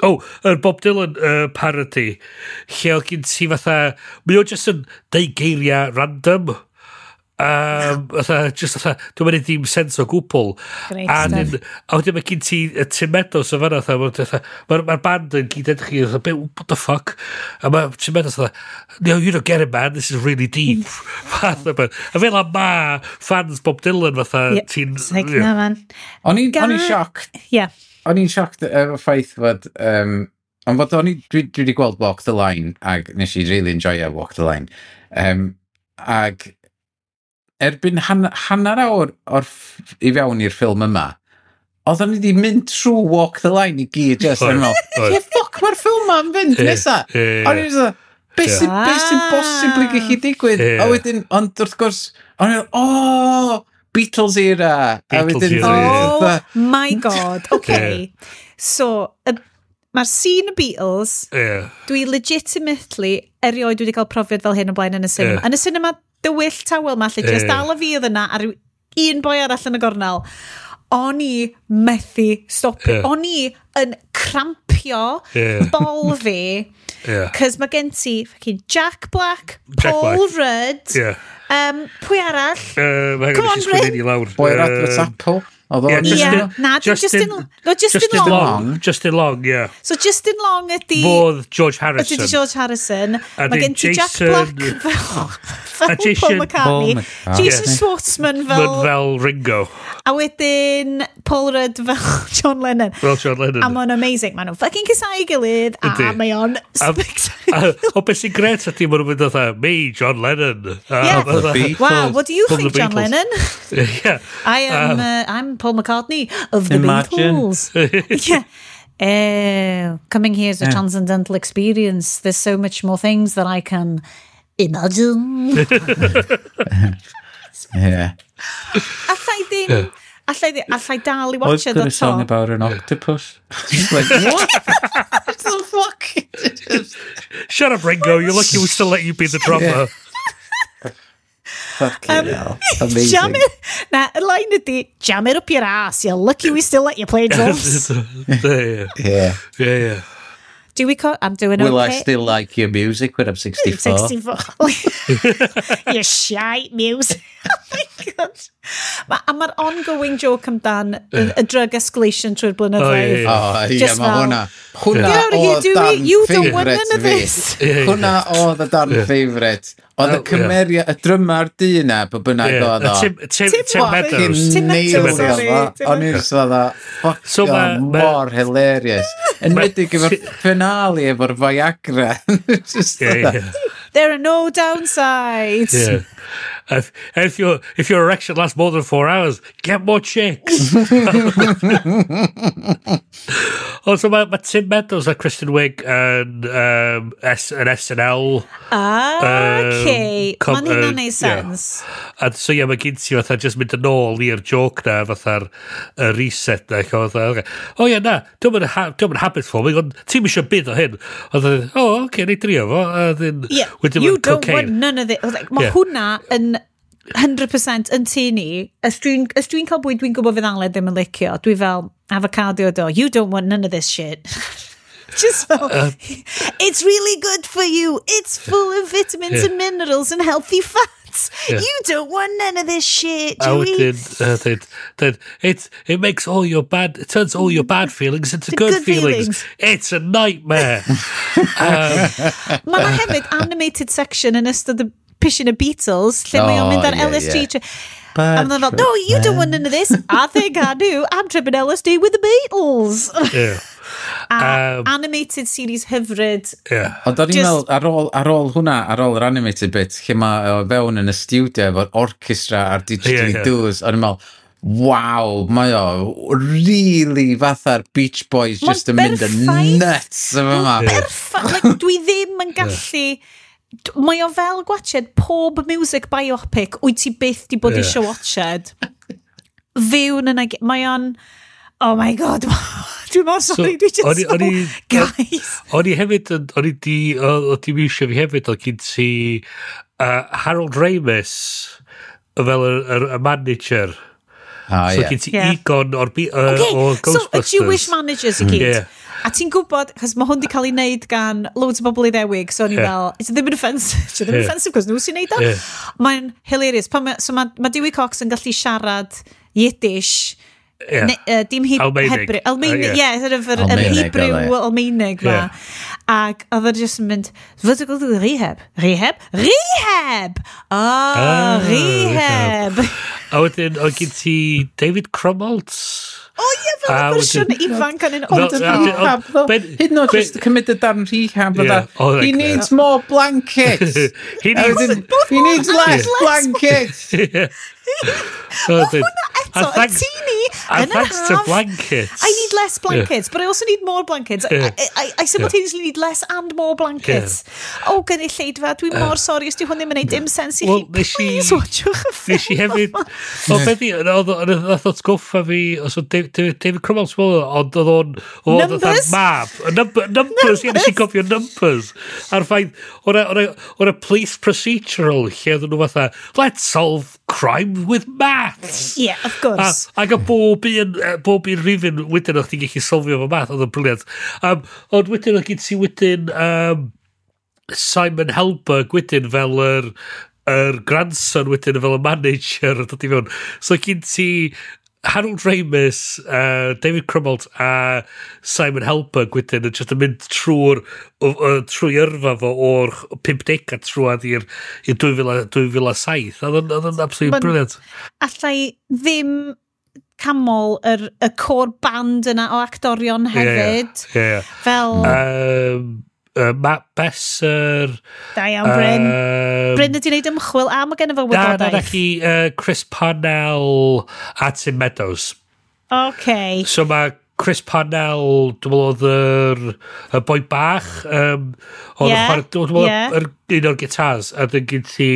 Speaker 2: Oh, yr Bob Dylan parody, lle oedd gen ti fatha, mae o just yn deud geiriau random. Fatha, just fatha, dwi'n mynd ddim sens o gwbl.
Speaker 1: Great
Speaker 2: A
Speaker 1: stuff.
Speaker 2: A wedyn mae gen ti y Tim Meadows o fanna, fatha, mae'r band yn gyd edrych i, fatha, "What the fuck?" A mae Tim Meadows fatha, "No, you don't get it, man, this is really deep." Fath o beth. A fel ma fans Bob Dylan, fatha,
Speaker 1: Yeah,
Speaker 2: ti'n...
Speaker 1: it's like, no, man.
Speaker 3: O'n i'n shocked.
Speaker 1: Yeah.
Speaker 3: O'n i'n shocked efo ffaith fod... Ond fod o'n i... Dwi wedi gweld Walk the Line, ag nes i really enjoyo Walk the Line. Ag erbyn hanner awr i fewn i'r ffilm yma, oedden ni wedi mynd trwy Walk the Line i gyd, just yn meddwl,
Speaker 2: Oedd.
Speaker 3: lle ffoc mae'r ffilm ma'n fynd nesa?
Speaker 2: Ie.
Speaker 3: O'n i'n meddwl, beth sy'n bosibly gallu digwydd? A wedyn, ond wrth gwrs, o'n i'n meddwl, oh, Beatles era. A
Speaker 2: Beatles
Speaker 3: wedyn,
Speaker 2: era, ie.
Speaker 1: Oh my God, okay. So, mae'r scene y Beatles, dwi legitimately erioed wedi cael profiad fel hyn o blaen yn y cinema.
Speaker 2: Ie.
Speaker 1: Yn y cinema dywyll tawel ma, lle just dal a fi oedd yna a ryw un boi arall yn y gornel. O'n i methu stopio.
Speaker 2: Ie.
Speaker 1: O'n i yn crampio bol fi. Cos mae gen ti fucking Jack Black,
Speaker 2: Jack
Speaker 1: Paul
Speaker 2: Black.
Speaker 1: Rudd, pwy arall?
Speaker 2: Mae
Speaker 1: Come
Speaker 2: angen
Speaker 1: on,
Speaker 2: i sgwennu
Speaker 1: Bryn.
Speaker 2: i lawr.
Speaker 3: Boi'r advert Apple. Oedd o'n
Speaker 1: Ie, na, dim Justin, no, Justin Long.
Speaker 2: Justin Long, ie.
Speaker 1: So Justin Long ydi...
Speaker 2: Fodd George Harrison.
Speaker 1: Ydy George Harrison.
Speaker 2: A
Speaker 1: Mae
Speaker 2: dyn
Speaker 1: gen ti Jack Black fel
Speaker 2: A
Speaker 1: Paul
Speaker 2: Jason-
Speaker 1: McCartney.
Speaker 3: Paul McCartney.
Speaker 1: Jason Schwartzman fel...
Speaker 2: Fel Ringo.
Speaker 1: A wedyn Paul Rudd fel John Lennon.
Speaker 2: Fel John Lennon.
Speaker 1: A mae'n amazing. Maen nhw'n fucking casau gilydd. A
Speaker 2: Yndi.
Speaker 1: mae o'n
Speaker 2: O beth sy'n gret ydy, maen nhw'n mynd fatha, me, John Lennon.
Speaker 1: Yeah.
Speaker 3: The Beatles.
Speaker 1: Wow, what do you
Speaker 2: From
Speaker 1: think,
Speaker 2: the
Speaker 1: John
Speaker 2: Beatles.
Speaker 1: Lennon?
Speaker 2: Yeah.
Speaker 1: I'm Paul McCartney of the
Speaker 3: Imagine.
Speaker 1: Beatles. Yeah. Oh, coming here is a transcendental experience. There's so much more things that I can imagine.
Speaker 3: Yeah.
Speaker 1: Allai ddim, allai dal i
Speaker 3: I've
Speaker 1: watch
Speaker 3: got
Speaker 1: it
Speaker 3: a song
Speaker 1: to.
Speaker 3: about an octopus. Just like, what? What the fuck? Just,
Speaker 2: Shut up, Ringo. You're lucky we still let you be the drummer.
Speaker 3: fucking hell. Amazing.
Speaker 1: Jam it. Na, y line ydi, jam it up your ass. You're lucky we still let you play drums.
Speaker 2: Yeah.
Speaker 3: Yeah.
Speaker 2: Yeah.
Speaker 1: Do we call, I'm doing
Speaker 3: Will
Speaker 1: okay.
Speaker 3: I still like your music when I'm 64?
Speaker 1: 64. Your shite music. Oh my God. A mae'r ongoing joke amdan y drug escalation trwy'r blynyddoedd.
Speaker 2: Oh, ie, ie.
Speaker 3: Oh, ie,
Speaker 1: Just
Speaker 3: mae
Speaker 1: fel,
Speaker 3: hwnna. Hwnna
Speaker 1: Get out of here,
Speaker 3: oedd
Speaker 1: Dewey.
Speaker 3: darn
Speaker 1: You don't want
Speaker 3: favourite
Speaker 1: none of
Speaker 3: fi.
Speaker 1: this.
Speaker 2: Ie, ie.
Speaker 3: Hwnna oedd y darn favourite. Oedd y
Speaker 2: Oh, ie.
Speaker 3: cymeriad, y drymar du na, be bynnag
Speaker 2: Yeah.
Speaker 3: oedd o.
Speaker 2: Tim Meadows.
Speaker 1: Tim Meadows,
Speaker 3: Nailio
Speaker 1: sorry.
Speaker 3: fo.
Speaker 1: Tim
Speaker 3: O'n i'n sôn fuck
Speaker 2: So
Speaker 3: mor hilarious. Enwedig efo'r finale efo'r Viagra. Just
Speaker 2: Yeah,
Speaker 3: fatha,
Speaker 2: yeah.
Speaker 1: There are no downsides.
Speaker 2: Yeah. If your erection lasts more than 4 hours, get more chicks. Also, mae Tim Meadows a Kristen Wiig yn yn SNL.
Speaker 1: Ah, okay. Mae'n hynna'n neud
Speaker 2: yeah.
Speaker 1: sense.
Speaker 2: A so ie, mae gen ti fatha just mynd yn ôl i'r joke na, fatha'r y reset na, lle fatha, okay. O ie, na, dwi'n mynd habit forming, ond ti'n eisiau byd o hyn. Ond oedd, o, oce, neu drio fo. A then,
Speaker 1: Yeah,
Speaker 2: wedyn
Speaker 1: you
Speaker 2: ma'n
Speaker 1: don't
Speaker 2: cocaine.
Speaker 1: want none of it. Like, mae
Speaker 2: Yeah.
Speaker 1: hwnna yn 100% yn tŷ ni. Os dwi'n cael bwyd, dwi'n gwybod fydd Aled ddim yn licio. Dwi fel, avocado do. You don't want none of this shit. Just fel, it's really good for you. It's full of vitamins
Speaker 2: Yeah.
Speaker 1: and minerals and healthy fats.
Speaker 2: Yeah.
Speaker 1: You don't want none of this shit,
Speaker 2: A
Speaker 1: Dewey.
Speaker 2: wedyn, then it makes all your bad, it turns all your bad feelings into
Speaker 1: To
Speaker 2: good,
Speaker 1: good
Speaker 2: feelings.
Speaker 1: feelings.
Speaker 2: It's a nightmare.
Speaker 1: Mae yna hefyd animated section yn ystod y Pishin y Beatles, lle mae o'n
Speaker 3: Oh,
Speaker 1: mynd ar
Speaker 3: yeah,
Speaker 1: LSD.
Speaker 3: yeah.
Speaker 1: A maen nhw'n fel, no, you don't want none of this. I think I do. I'm tripping LSD with the Beatles.
Speaker 2: Yeah.
Speaker 1: A animated series hyfryd.
Speaker 2: Yeah.
Speaker 3: Ond o'n i'n meddwl, ar ôl hwnna, ar ôl yr animated bit, lle mae o fewn yn y studio efo'r orchestra a'r didgeridoos, o'n i'n meddwl, waw, mae o really fatha'r Beach Boys
Speaker 1: Ma'n
Speaker 3: just yn mynd yn
Speaker 1: berffaith.
Speaker 3: nuts efo yma.
Speaker 1: Perffaith. Like, dwi ddim yn gallu. Mae o fel gwatched pob music biopic wyt ti byth di bod eisiau watched. Fewn yna. Mae o'n... Oh my God. Dwi'n mor sorry. Dwi just so. Guys.
Speaker 2: O'n i hefyd, o'n i di, o di eisiau fi hefyd, oedd gen ti Harold Ramis fel y manager.
Speaker 3: Ah,
Speaker 2: so
Speaker 3: ie.
Speaker 2: gen ti Egon o
Speaker 1: So, y
Speaker 2: Ghostbusters.
Speaker 1: Jewish managers i gyd.
Speaker 2: Yeah.
Speaker 1: A ti'n gwybod, chos mae hwn di cael ei wneud gan loads o bobl Iddewig, so o'n i fel, it's ddim yn offensive, it's ddim yn offensive, cos nhw sy'n neud o. Mae'n hilarious. Pan ma, so mae Dewey Cox yn gallu siarad Yiddish, ne, dim
Speaker 2: Almaenig.
Speaker 1: Hebrew, Almaenig, yeah, sort of yr
Speaker 3: Almaeneg,
Speaker 1: Hebrew
Speaker 3: oedd e.
Speaker 1: Almaeneg ma. Ac oedd e just yn mynd, "Vertical rehab, rehab, rehab! Oh,
Speaker 2: Ah,
Speaker 1: rehab."
Speaker 2: A wedyn, oedd gen ti David Krumholtz.
Speaker 1: O ie, fel
Speaker 2: A
Speaker 1: y fersiwn ifanc yn un
Speaker 3: Ond y rehab, ddo. Hyd yn oed just cymryd y darn rehab.
Speaker 2: Oh,
Speaker 3: He needs more blankets.
Speaker 2: He needs,
Speaker 3: He needs less blankets.
Speaker 2: Eto,
Speaker 1: Eto, y teeny
Speaker 2: And
Speaker 1: yn yr
Speaker 2: thanks to
Speaker 1: haf.
Speaker 2: blankets.
Speaker 1: I need less blankets, but I also need more blankets. I simultaneously need less and more blankets. Oh, gynulleidfa, dwi mor sori os di hwn ddim yn neud dim sens i chi. Please watchwch y ffilm.
Speaker 2: Nes i hefyd. O, beth i, oedd oedd atgoffa fi, os oedd David Krumholtz, ond oedd o'n... Oedd o'n
Speaker 1: Numbers?
Speaker 2: Mab. Numbers, ie, nes i gofio numbers. A'r ffaith, o'n police procedural, lle oedden nhw fatha, "Let's solve crime with maths."
Speaker 1: Yeah, of course.
Speaker 2: Ac y bob un rhifyn wedyn o'ch ti'n gallu solfio fo math, oedd o'n brilliant. Ond wedyn oedd gen ti wedyn Simon Helberg wedyn fel yr grandson wedyn fel y manager yn dod i fewn. So gen ti Harold Ramis, David Krumholtz a Simon Helberg wedyn yn just yn mynd trwy yrfa fo o'r 50au trwad i'r 2000 2007. Oedd o'n absolutely brilliant.
Speaker 1: Allai ddim camol y core band yna o actorion hefyd.
Speaker 2: Ie, ie.
Speaker 1: Fel,
Speaker 2: Matt Besser.
Speaker 1: Da iawn, Bryn. Bryn ydi wneud ymchwil a mae gen i fo
Speaker 2: Na,
Speaker 1: wybodaeth.
Speaker 2: chi, Chris Parnell a Tim Meadows. So mae Chris Parnell, dwi'n meddwl oedd y boi bach, oedd yn chwarae, dwi'n meddwl yr un o'r guitars, a dyn gen ti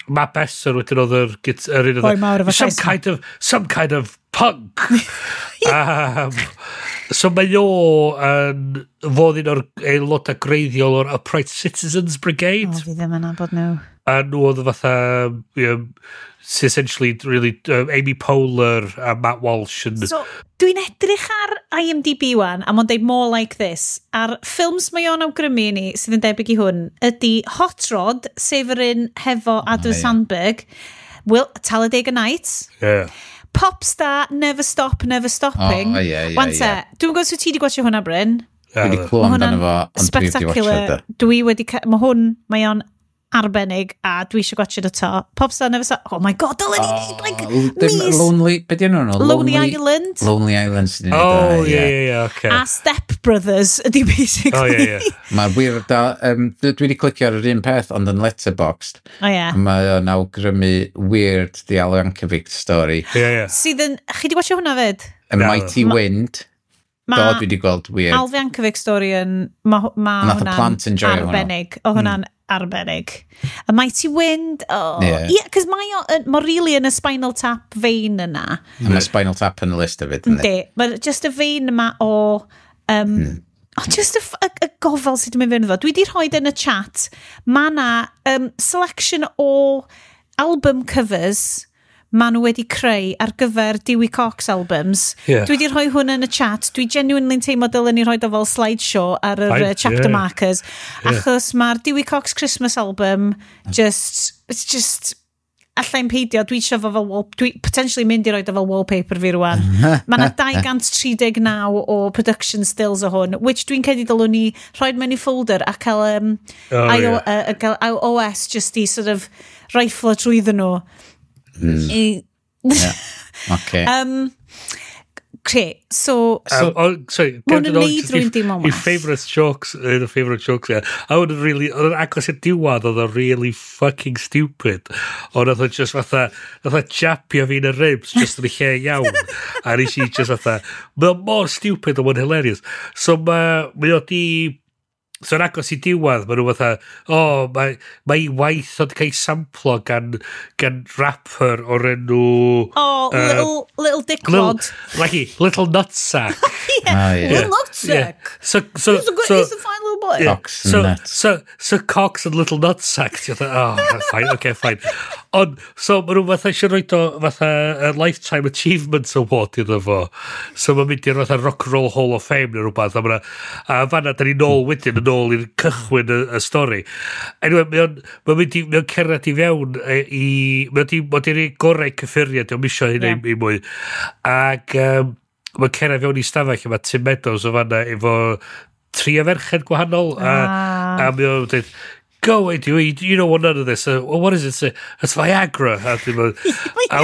Speaker 2: Matt Besser wedyn oedd yr un oedd
Speaker 1: Boi mawr efo
Speaker 2: some
Speaker 1: llais.
Speaker 2: kind of some kind of punk. So mae o yn fodd un o'r aelodau greiddiol o'r Upright Citizens Brigade.
Speaker 1: O, fi ddim yn nabod nhw.
Speaker 2: A nhw oedd fatha, essentially really Amy Poehler a Matt Walsh yn
Speaker 1: So, dwi'n edrych ar IMDb wan, a mae'n deud "more like this". A'r ffilms mae o'n awgrymu i ni, sydd yn debyg i hwn, ydy Hot Rod, sef yr un hefo Adam Sandberg, Will, Talladega Nights, Popstar, Never Stop, Never Stopping.
Speaker 3: O, ie,
Speaker 1: Wan te, dwi'n gwybod os wyt ti wedi gwatchio hwnna, Bryn?
Speaker 3: Dwi wedi clywed
Speaker 1: Ma'
Speaker 3: amdano
Speaker 1: hwnna'n
Speaker 3: fo, ond dwi wedi
Speaker 1: spectacular.
Speaker 3: watchad o.
Speaker 1: Mae hwn, mae o'n arbennig, a dwi eisiau gwatchio eto. Popstar, Never Stop, oh my God, dylen ni neud, like,
Speaker 3: Dim
Speaker 1: mis.
Speaker 3: Lonely, be di enw nhw?
Speaker 1: Lonely Island.
Speaker 3: Lonely Island sydd wedi
Speaker 2: Oh,
Speaker 3: neud o,
Speaker 2: ie, okay.
Speaker 1: A Step Brothers ydy basically.
Speaker 2: Oh, ie.
Speaker 3: Mae'r wir da, dwi wedi clicio ar yr un peth, ond yn Letterboxd.
Speaker 1: O, ie.
Speaker 3: Mae o'n awgrymu Weird, the Al Yankovic Story.
Speaker 2: Ie.
Speaker 1: Sydd yn... Chi di watchio hwnna fyd?
Speaker 3: A Mighty Wind. Do, dwi wedi gweld Weird.
Speaker 1: Al Yankovic Story yn... Mae ma
Speaker 3: Nath y
Speaker 1: hwnna'n
Speaker 3: plant enjoyo hwnna.
Speaker 1: arbennig. O, hwnna'n arbennig. A Mighty Wind. Oh.
Speaker 3: Ie.
Speaker 1: Yeah, cos mae o, mae really yn y Spinal Tap vein yna.
Speaker 3: A mae Spinal Tap yn y list hefyd, yndi?
Speaker 1: Yndi. Mae just y vein yma o... Oh, just y gofal sydd wedi mynd fewn iddo. Dwi wedi rhoi yn y chat, mae na selection o album covers maen nhw wedi creu ar gyfer Dewey Cox albums. Dwi wedi rhoi hwn yn y chat. Dwi genuinely'n teimlo dylen ni rhoi o fel slideshow ar yr
Speaker 2: Fine,
Speaker 1: chapter markers. Achos mae'r Dewey Cox Christmas album just, it's just, allai'n peidio, dwi eisiau fo fel wall, dwi potentially mynd i roed o fel wallpaper fi rwan. Mae yna 239 o production stills o hwn, which dwi'n credu dylwn ni rhoi mewn i folder a cael,
Speaker 2: Oh,
Speaker 1: IO,
Speaker 2: ie.
Speaker 1: cael OS just i sort of riflo trwyddyn nhw.
Speaker 3: Okay.
Speaker 1: Okay, so...
Speaker 2: So, sorry,
Speaker 1: ma' hwn yn neud rhywun deimlo'n well.
Speaker 2: I favourite jokes, un o favourite jokes, yeah. A oedd yn really, oedd yn agos i'r diwedd, oedd yn really fucking stupid. Ond oedd o'n just fatha, oedd o'n japio fi yn y ribs, just yn y lle iawn. A nes i just fatha, mae o'n mor stupid, ond mae'n hilarious. So mae o di... So yn agos i diwedd, maen nhw fatha, o, oh, mae waith oedd cael ei samplo gan rapper o'r enw...
Speaker 1: Oh, little Dickwad.
Speaker 2: Like, little Nutsack.
Speaker 1: Yeah,
Speaker 3: Ah, yeah.
Speaker 1: Little Nutsack.
Speaker 2: Yeah. So,
Speaker 1: He's a fine little boy.
Speaker 2: Yeah.
Speaker 3: Cocks and nuts.
Speaker 2: So cocks and little nutsack. Ti'n fatha, oh, fine, okay, fine. Ond, so, maen nhw fatha eisiau rhoi o fatha a Lifetime Achievement Award iddo fo. So, mae'n mynd i'r fatha Rock and Roll Hall of Fame neu rhywbeth. A fanna, da ni nôl wedyn, yn ôl i'r cychwyn y stori. Anyway, mae'n mynd i, mae o'n cerdded i fewn i... Mae o'n gorau cyffuriau, diolch isio hynny i mwy. Ac mae'n cerdded fewn i stafell, a mae Tim Meadows o fanna efo tri o ferched gwahanol. A mae o'n dweud, go away, you don't want none of this. Well, what is it? It's Viagra. A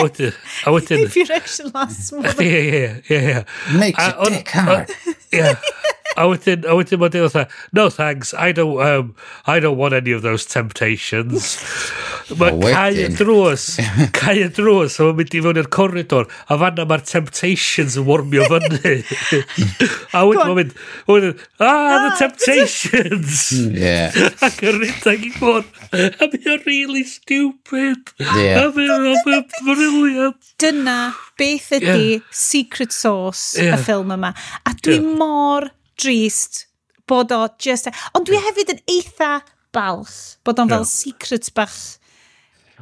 Speaker 2: wedyn...
Speaker 1: If your erection lasts more than...
Speaker 2: Yeah.
Speaker 3: Makes your dick hard.
Speaker 2: Yeah. A wedyn mae'n dweud fatha, no thanks, I don't want any of those temptations. Mae cau y drws, a mae'n mynd i fewn i'r corridor, a fanna mae'r temptations yn warmio fyny. A wedyn mae'n mynd, the temptations!
Speaker 3: Yeah.
Speaker 2: Ac yn rhedeg i ffwrdd. A mae o'n really stupid.
Speaker 3: Yeah.
Speaker 2: A mae o'n brilliant.
Speaker 1: Dyna beth ydy secret sauce y ffilm yma. A dwi mor drist bod o just... Ond dwi hefyd yn eitha balch bod o'n fel secret bach.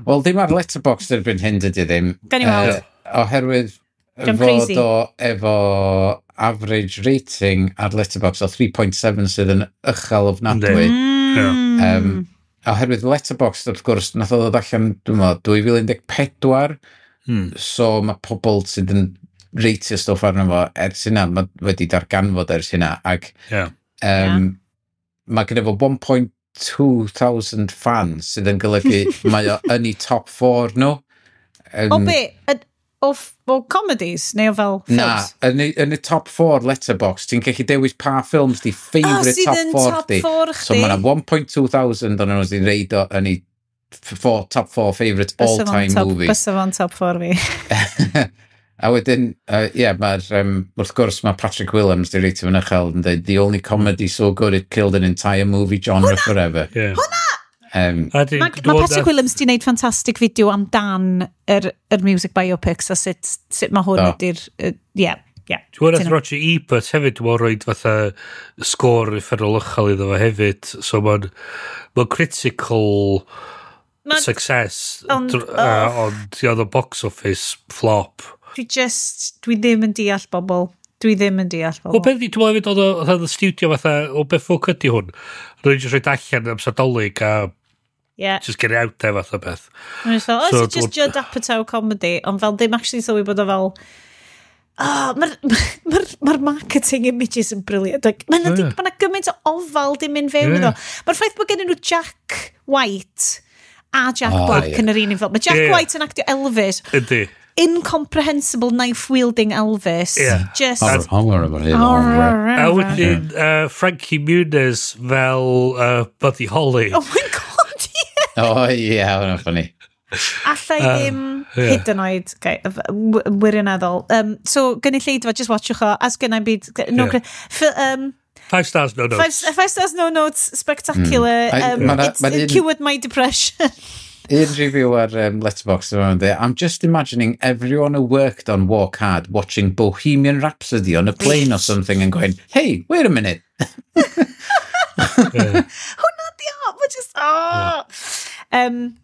Speaker 3: Wel, ddim ar Letterboxd erbyn hyn dydy ddim.
Speaker 1: Gawn ni weld.
Speaker 3: Oherwydd fod o efo average rating ar Letterboxd o 3.7 sydd yn uchel ofnadwy. Oherwydd Letterboxd, wrth gwrs, nath o ddod allan, dwi'n meddwl, 2014. So mae pobl sydd yn reitio stwff arno fo ers hynna, mae wedi darganfod ers hynna, ac mae gyda fo 1.2 thousand fans sydd yn golygu mae o yn ei top 4 nhw.
Speaker 1: O be? O comedies? Neu o fel films?
Speaker 3: Na, yn y top 4 Letterboxd, ti'n gallu dewis pa ffilms di favourite top 4 di. So mae yna 1.2 thousand o'n nhw sy'n reid o yn ei top 4 favourite all-time movies.
Speaker 1: Bysa fo'n top 4 fi.
Speaker 3: A wedyn, mae'r, wrth gwrs, mae Patrick Willems di reitio fo'n uchel yn dweud, the only comedy so good it killed an entire movie genre forever.
Speaker 1: Hwna! Mae Patrick Willems di wneud ffantastig fideo amdan yr music biopics a sut mae hwn ydy'r... Yeah.
Speaker 2: Dwi'n meddwl Roger Ebert hefyd, dwi'n meddwl fatha sgôr uffernol uchel iddo fo hefyd, so mae'n critical success, ond oedd o box office flop.
Speaker 1: Dwi ddim yn deall bobl. Dwi ddim yn deall bobl.
Speaker 2: O beth, dwi'n meddwl hefyd oedd y studio fatha, o beth ffwc ydi hwn? Rwy'n just rhaid allan amser Dolig a just get it out there fath o beth.
Speaker 1: So, it's just Judd Apatow comedy, ond fel ddim actually sylwi bod o fel... Mae'r marketing images yn brilliant. Mae yna gymaint o ofal dim mynd fewn iddo. Mae'r ffaith bod gen nhw Jack White a Jack Black yn yr un ffilm. Mae Jack White yn actio Elvis.
Speaker 2: Ydy.
Speaker 1: Incomprehensible knife-wielding Elvis.
Speaker 2: Yeah.
Speaker 1: Just...
Speaker 2: A wedyn Frankie Muniz fel Buddy Holly.
Speaker 1: Oh my god, yeah.
Speaker 3: Oh yeah, hwnna'n funny.
Speaker 1: Alla i ddim hyd yn oed, okay, wirioneddol. So, gynulleidfa, just watchwch o, as gynnau'n byd... No,
Speaker 2: 5 stars, no notes.
Speaker 1: 5 stars, no notes, spectacular. It cured my depression.
Speaker 3: Un review ar Letterboxd, I'm just imagining everyone who worked on Walk Hard watching Bohemian Rhapsody on a plane or something and going, hey, wait a minute.
Speaker 1: Hwna di o, mae just, oh.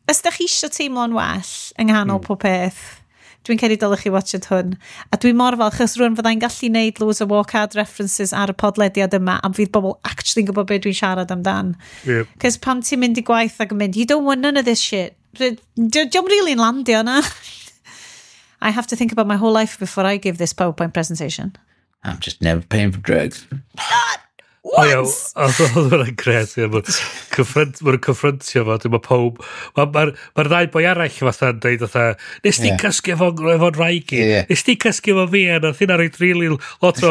Speaker 1: Os da chi eisiau teimlo'n well yng nghanol pob peth, dwi'n credu dylech chi watchad hwn. A dwi mor falch, achos rŵan fyddai'n gallu neud loads o Walk Hard references ar y podlediad yma, a fydd bobl actually'n gwybod beth dwi'n siarad amdan.
Speaker 2: Yep.
Speaker 1: Cos pam ti'n mynd i gwaith ac yn mynd, you don't want none of this shit. Diolch really'n landio na. I have to think about my whole life before I give this PowerPoint presentation.
Speaker 3: I'm just never paying for drugs.
Speaker 1: What? Once!
Speaker 2: Oedd hwnna'n gret. Mae'n confrontio fo, mae pob... Mae'r ddau boi arall fatha'n deud fatha, nes ti cysgu efo'n rhaid i? Nes ti cysgu efo fi? A nath hynna roed really lot o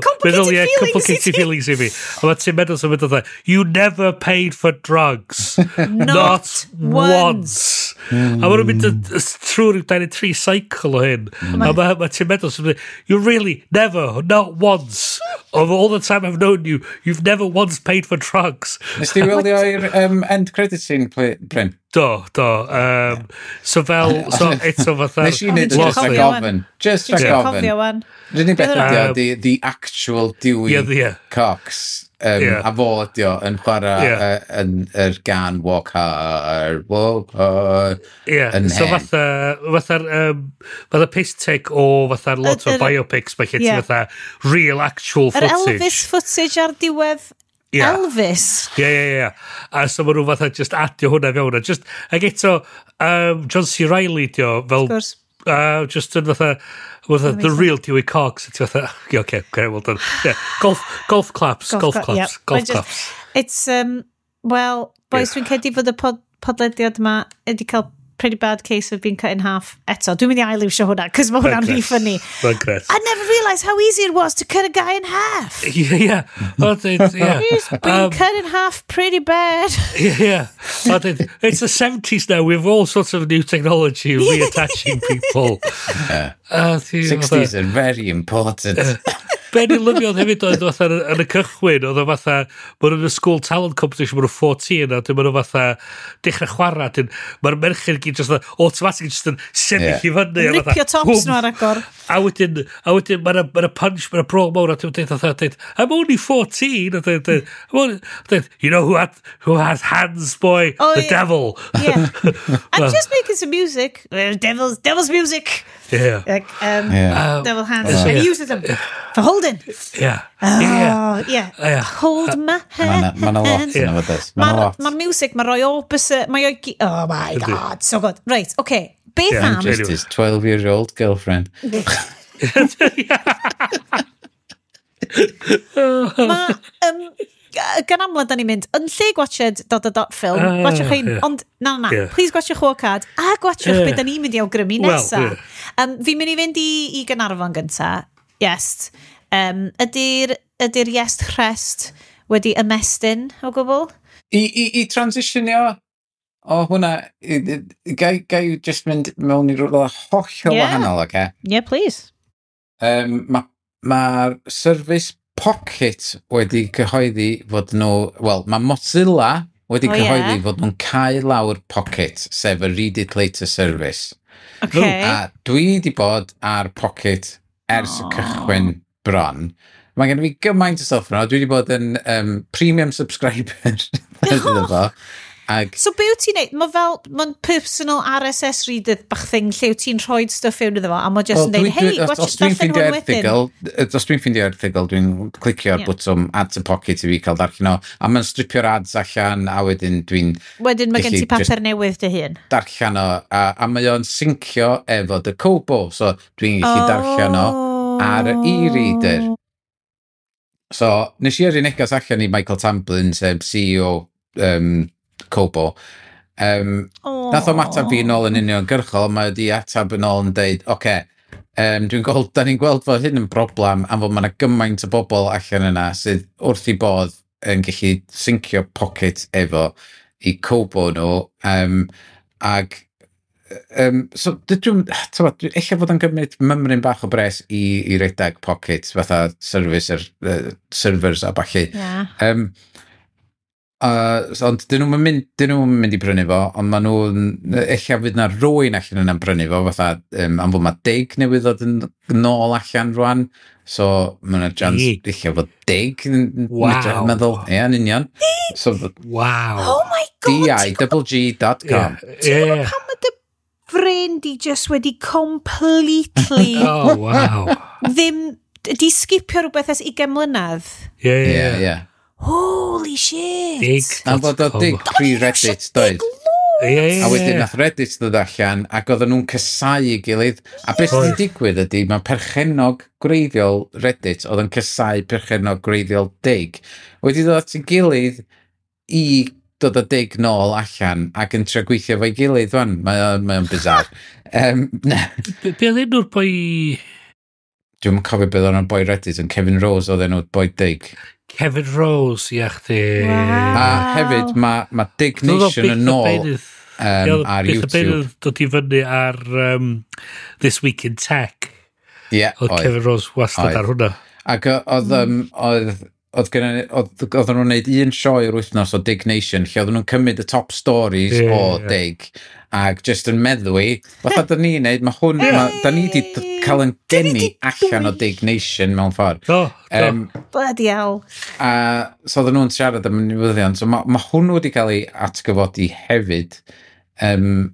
Speaker 2: complicated feelings i fi. A mae Tim Meadows yn mynd fatha, you never paid for drugs. Not once. A maen nhw'n mynd trwy rhyw 23 cycle o hyn. A mae Tim Meadows yn mynd, you really never, not once, of all the time I've known you, you've never once paid for drugs.
Speaker 3: Nes ti wylio i'r end credit scene, Bryn?
Speaker 2: Do. So fel, so eto fatha...
Speaker 3: Nes i wneud just rhag ofyn. Just rhag ofyn. Rydyn ni'n beth ydi o, the actual Dewey Cox. A fo ydi o yn chwarae yn yr gan Walk Hard, Walk Hard.
Speaker 2: Ie, so fatha piss take o fatha lot o biopics, mae lle ti fatha real actual footage.
Speaker 1: Yr Elvis footage ar diwedd Elvis.
Speaker 2: Ie. A so maen nhw fatha just adio hwnna fewn. Just, ac eto, John C. Reilly di o fel...
Speaker 1: Of course.
Speaker 2: Just yn fatha the real Dewey Cox. Ti fatha, okay, well done. Yeah, golf claps. It's, well, boys, dwi'n credu fod y podlediad yma wedi cael pretty bad case of being cut in half eto. Dwi'n mynd i ail-iwsio hwnna, cos mae hwnna'n rhy funny. I never realised how easy it was to cut a guy in half. Yeah.
Speaker 1: He's been cut in half pretty bad.
Speaker 2: Yeah. It's the 70s now. We have all sorts of new technology reattaching people.
Speaker 3: 60s are very important.
Speaker 2: Be ni'n lyfio hefyd oedd fatha yn y cychwyn, oedd o fatha, maen nhw'n y school talent competition, maen nhw'n 14, a maen nhw fatha dechrau chwarae, mae'r merched gyd just automatically just yn sefyll i fyny.
Speaker 1: Ripio tops nhw ar agor.
Speaker 2: A wedyn, mae'na punch, mae'na brawl mawr, a dwi'n dweud, I'm only 14, a dweud, you know who has hands, boy? The devil.
Speaker 1: Yeah. I'm just making some music. Devil's music.
Speaker 2: Yeah.
Speaker 1: Like, devil hands. And he uses them for holding.
Speaker 2: Yeah.
Speaker 1: Oh, yeah. Hold my hand.
Speaker 3: Mae'n a lot yna fod this.
Speaker 1: Mae'r music, mae Roy Orbison, mae o'i... Oh my God, so good. Right, okay. Beth am...
Speaker 3: Just his 12-year-old girlfriend.
Speaker 1: Mae... Gan amla da ni'n mynd, yn lle gwatched dot dot dot film, gwatchwch ein, ond na, please gwatchwch Walk Hard, a gwatchwch beth da ni'n mynd i awgrymu nesa. Fi'n mynd i fynd i Gaernarfon gynta, yes. Ydy'r yes rest wedi ymestyn o gwbl?
Speaker 3: I transitionio o hwnna, gai just mynd mewn i rhywle hollol wahanol, oce?
Speaker 1: Yeah, please.
Speaker 3: Mae'r service Pocket wedi cyhoeddi fod nhw, wel, mae Mozilla wedi cyhoeddi fod nhw'n cau lawr Pocket, sef y Read It Later service.
Speaker 1: Okay.
Speaker 3: A dwi wedi bod ar Pocket ers y cychwyn bron. Mae gen i fi gymaint o stwff yno. Dwi wedi bod yn premium subscriber. Iddo fo. Ag...
Speaker 1: So be wyt ti'n neud? Mae fel, mae'n personal RSS reader bach thing lle wyt ti'n rhoi stwff fewn iddo fo a mae just yn deud, hei, watch, darllen hwn wedyn.
Speaker 3: Os dwi'n ffeindio erthygl, dwi'n clicio'r bwtwm add to pocket i fi cael darllen o, a mae'n stripio'r ads allan, a wedyn dwi'n...
Speaker 1: Wedyn mae gen ti papur newydd dy hun.
Speaker 3: Darllen o, a mae o'n syncio efo dy Kobo, so dwi'n gallu darllen o ar y e-reader. So, nes i yrru neges allan i Michael Tamblyn, sef CEO Kobo. Nath o'm atab fi nôl yn uniongyrchol, mae wedi atab yn ôl yn deud, oce, da ni'n gweld fod hyn yn broblem am fod mae yna gymaint o bobl allan yna sydd wrth i bodd yn gallu syncio Pocket efo i Kobo nhw, ag so dwi'n, ella fod o'n gymryd mymryn bach o bres i redeg Pocket fatha service, servers a ballu. Yeah. Ond dyn nhw'n mynd i brynu fo, ond maen nhw'n, ella fydd na rywun allan yna'n brynu fo, fatha, am fod mae Dig newydd ddod yn nôl allan rwan, so mae yna chance ella fod Dig yn meddwl, ie, yn union. So,
Speaker 2: wow.
Speaker 1: Oh my god!
Speaker 3: DIGG.com.
Speaker 1: Ti'n gwybod pam ydy brain di just wedi completely...
Speaker 2: Oh, wow.
Speaker 1: Ddim, di skipio rhywbeth ers 20 mlynedd.
Speaker 2: Ie.
Speaker 1: Holy shit!
Speaker 2: Dig.com.
Speaker 3: Am fod o Dig pre-Reddit, doedd? A wedyn nath Reddit ddod allan ac oedden nhw'n casáu ei gilydd. A beth sydd wedi digwydd ydy, mae perchennog gwreiddiol Reddit oedd yn casáu perchennog gwreiddiol Digg wedi dod at ei gilydd i dod â Digg nôl allan ac yn trio gweithio fo'i gilydd wan. Mae o'n bizarre.
Speaker 2: Be oedd enw'r boi?
Speaker 3: Dwi'm yn cofio beth oedd enw'r boi Reddit, ond Kevin Rose oedd enw'r boi Digg.
Speaker 2: Kevin Rose, ia chdi.
Speaker 1: Wow.
Speaker 3: A hefyd mae Digg Nation yn ôl ar YouTube.
Speaker 2: Dod i fyny ar This Week in Tech.
Speaker 3: Ie,
Speaker 2: oedd Kevin Rose wastad ar hwnna.
Speaker 3: Ac oedd nhw'n gwneud un sioe yr wythnos o Digg Nation lle oedden nhw'n cymryd y top stories o Digg ac just yn meddwi, fatha da ni'n neud, mae hwn, da ni wedi cael yn geni allan o Digg Nation mewn ffordd.
Speaker 2: Do, do.
Speaker 1: Bloody hell.
Speaker 3: A so oedden nhw'n siarad am y newyddion, so mae hwnnw wedi cael ei atgyfodi hefyd. Dyn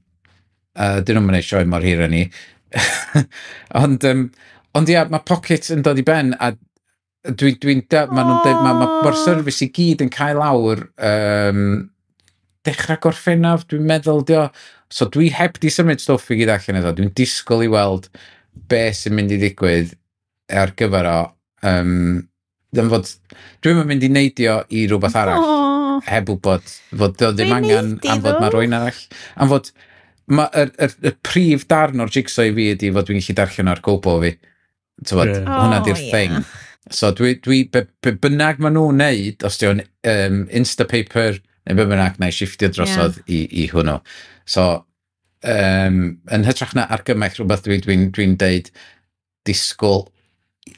Speaker 3: nhw'n mynd sioe mor hir â ni. Ond ia, mae Pocket yn dod i ben, a dwi'n ma nhw'n deud, mae'r service i gyd yn cael lawr dechrau Gorffennaf, dwi'n meddwl, dio. So dwi heb di symud stwff i gyd allan eto. Dwi'n disgwyl i weld be sy'n mynd i ddigwydd ar gyfer o. Fod, dwi'n mynd i neidio i rhywbeth arall. Heb wybod fod o ddim angen am fod mae rhywun arall. Am fod y prif darn o'r jigsaw i fi ydy fod dwi'n gallu darllen ar Kobo fi. T'wod, hwnna di'r thing. So dwi be bynnag maen nhw'n neud, os di o'n Instapaper neu be bynnag, na i shiftio drosodd i hwnnw. So, yn hytrach na argymell rhywbeth dwi'n deud disgwyl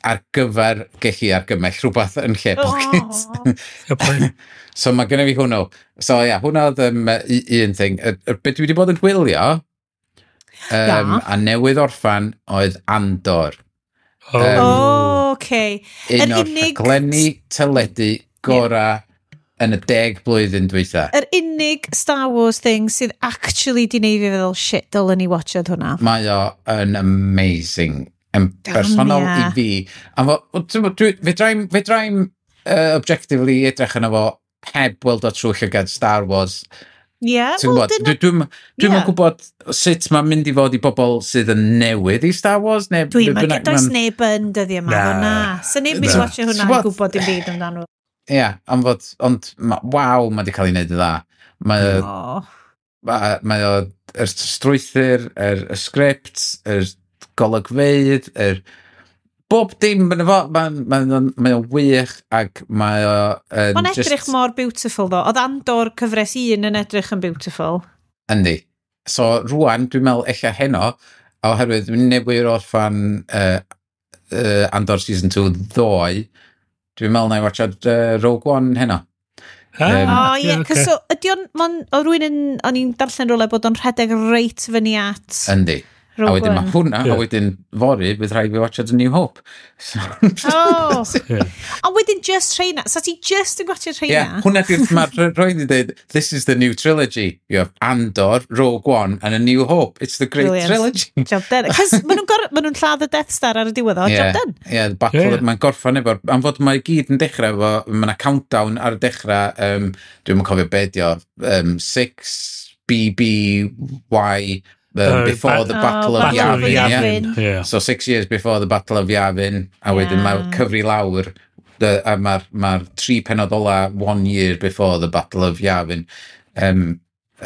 Speaker 3: ar gyfer gellu argymell rhywbeth yn lle Pocket. So mae gennym fi hwnnw. So ia, hwnna oedd un thing. Be dwi wedi bod yn gwylio a newydd orffan oedd Andor.
Speaker 1: Okay.
Speaker 3: Un o'r rhaglenni teledu gorau yn y 10 blwyddyn dwytha.
Speaker 1: Yr unig Star Wars thing sydd actually di neud fi feddwl, shit, dylen ni watchad hwnna.
Speaker 3: Mae o yn amazing. Yn bersonol i fi. Fedrai'm objectively edrych yna fo heb weld o trwy llygad Star Wars.
Speaker 1: Ie,
Speaker 3: Dwi'n gwybod sut mae'n mynd i fod i bobl sydd yn newydd i Star Wars.
Speaker 1: Dwi'n meddwl, does neb yn dyddiau yma, na. So neb mynd i watchio hwnna i gwybod dim byd amdano.
Speaker 3: Ie, ond waw, mae wedi cael ei wneud yn dda. Mae o, yr strwythur, yr sgript, yr golygfeydd, yr bob dim yn efo, mae o'n wych ac mae o...
Speaker 1: Mae'n edrych mor beautiful ddo. Oedd Andor cyfres 1 yn edrych yn beautiful.
Speaker 3: Yndi. So rwan, dwi'n meddwl ella heno, oherwydd dwi'n newydd orffan Andor Season 2 ddoe, dwi'n meddwl na i watchad Rogue One heno.
Speaker 1: Ie, cos so, ydy o'n, o rwy'n yn, o'n i'n darllen rhywle bod o'n rhedeg reit fyny at...
Speaker 3: Yndi. A wedyn mae hwnna, a wedyn fory, bydd rhaid fi watchad A New Hope.
Speaker 1: A wedyn just rheina. So ti just yn watchad rheina?
Speaker 3: Ie, hwnna di'r, mae rhaid i dweud, this is the new trilogy. You have Andor, Rogue One, and A New Hope. It's the great trilogy.
Speaker 1: Job done. Cos maen nhw'n lladd y Death Star ar y diwedd o, job done.
Speaker 3: Ie, battle, mae'n gorffan efo'r, am fod mae gyd yn dechrau efo, mae yna countdown ar y dechrau, dwi'm yn cofio be di o, 6 B B Y... before the Battle of Yavin. Yeah. So 6 years before the Battle of Yavin, a wedyn mae cyfri lawr, a mae'r 3 pennod ola 1 year before the Battle of Yavin.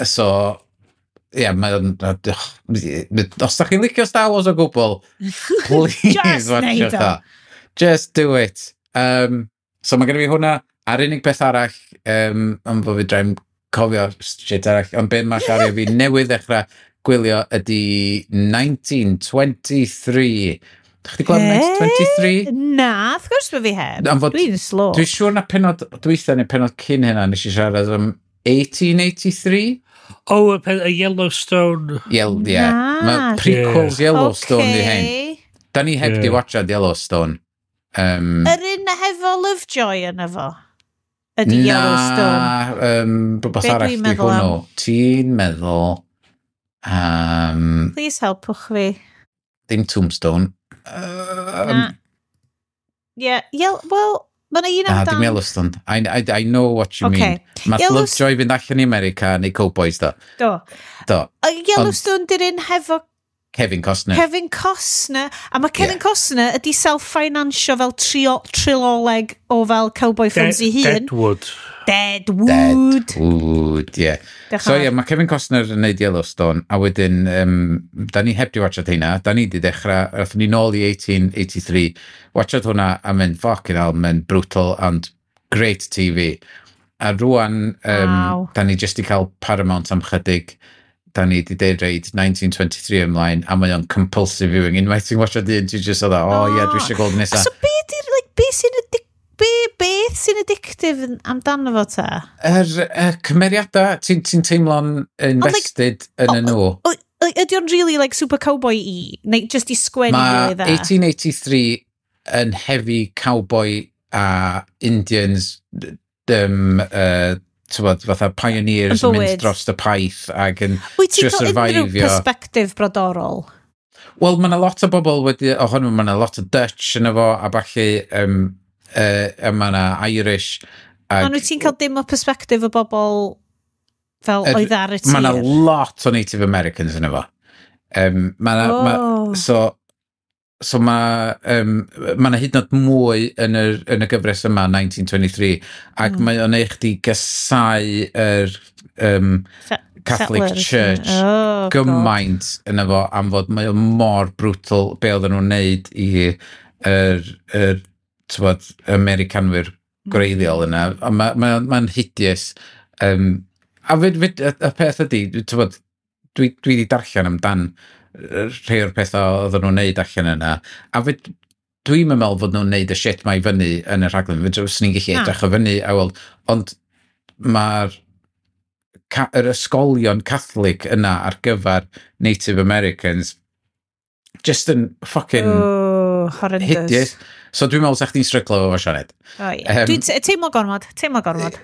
Speaker 3: So, yeah, mae'n... Os da chi'n licio Star Wars o gwbl, please watch o. Just do it. So mae gen i fi hwnna, a'r unig beth arall, am fod fi drai'n cofio shit arall, ond be mae Siari fi newydd ddechrau gwylio ydy 1923. Dych chi gweld 1923?
Speaker 1: Na, wrth gwrs bod fi heb. Dwi'n slow.
Speaker 3: Dwi'n siŵr na penod dwytha neu penod cyn hynna nes i siarad am 1883.
Speaker 2: Oh, y Yellowstone.
Speaker 3: Yeah. Mae prequels Yellowstone di hein. Da ni heb di watchad Yellowstone.
Speaker 1: Yr un hefo Lovejoy yn efo? Ydy Yellowstone?
Speaker 3: Na, rhywbeth arall di hwnnw. Ti'n meddwl...
Speaker 1: Please helpwch fi.
Speaker 3: Dim Tombstone.
Speaker 1: Yeah, well, Mae yna un
Speaker 3: Na,
Speaker 1: amdan...
Speaker 3: dim Yellowstone. I know what you mean. Mae Lovejoy fynd allan i America neu Cowboys, do.
Speaker 1: Do.
Speaker 3: Do.
Speaker 1: Yellowstone di'r un hefo
Speaker 3: Kevin Costner.
Speaker 1: Kevin Costner. A mae Kevin Costner ydi self-financio fel triloleg o fel cowboy films i hun.
Speaker 2: Deadwood.
Speaker 1: Deadwood.
Speaker 3: Deadwood, ie. Yeah. So ie, yeah, mae Kevin Costner yn neud Yellowstone, a wedyn, da ni heb di watchad hynna, da ni di dechrau, athon ni nôl i 1883, watchad hwnna a mynd, fucking hell, mae'n brutal and great TV. A rwan, da ni just i cael Paramount am chydig, da ni di deud reid 1923 ymlaen, a mae o'n compulsive viewing. Unwaith ti'n watchad un, ti'n just oedd, oh ie, dwi eisiau gweld nesaf.
Speaker 1: So be di'r, like, be sy'n beth sy'n addictive amdano fo ta?
Speaker 3: Yr cymeriadau, ti'n teimlo'n invested yn y nhw.
Speaker 1: Ydy o'n really like super cowboy i? Neu just i sgwennu really dda?
Speaker 3: Mae 1883 yn heavy cowboy a Indians, tywod, fatha pioneers yn mynd dros y paith ac yn
Speaker 1: wyt ti'n cael unrhyw perspective brodorol?
Speaker 3: Wel, mae yna lot o bobl wedi, ohonyn nhw, mae yna lot o Dutch yn efo, a falle a mae yna Irish.
Speaker 1: Ond wyt ti'n cael dim o perspective o bobl fel oedd ar y tir?
Speaker 3: Mae yna lot o Native Americans yn efo. So mae yna hyd yn oed mwy yn y gyfres yma, 1923, ac mae o'n eich di gysau yr Catholic Church gymaint yn efo am fod mae o mor brutal be oedden nhw'n neud i yr tywod, Americanwyr gwreiddiol yna. A mae'n hideous. A y peth ydy, tywod, dwi wedi darllen amdan rhai o'r pethau oedden nhw'n neud allan yna. A dwi'n meddwl fod nhw'n neud y shit ma i fyny yn y rhaglen. Fyswn ni'n gallu edrych o fyny a weld. Ond mae'r yr ysgolion Catholic yna ar gyfer Native Americans just yn fucking
Speaker 1: horrendous.
Speaker 3: Hideous. So dwi'n meddwl sa chdi'n stryglo efo Sioned.
Speaker 1: Oh, yeah. Dwi'n teimlo gormod,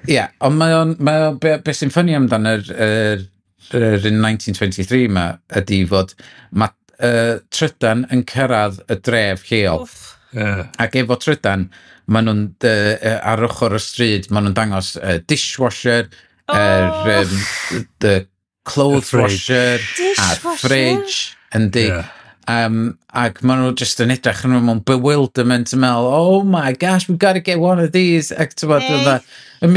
Speaker 3: Ie, yeah, ond mae o'n, be sy'n ffynnu amdan yr 1923 yma ydy fod mae trydan yn cyrraedd y dref lleol.
Speaker 2: Yeah.
Speaker 3: Ac efo trydan, maen nhw'n ar ochr y stryd, maen nhw'n dangos dishwasher, the clothes washer, a'r fridge, yndi. Yeah. Ac maen nhw just yn edrych yn mewn bewilderment yn meddwl, oh my gosh, we've got to get one of these. Ac ti'n hey. A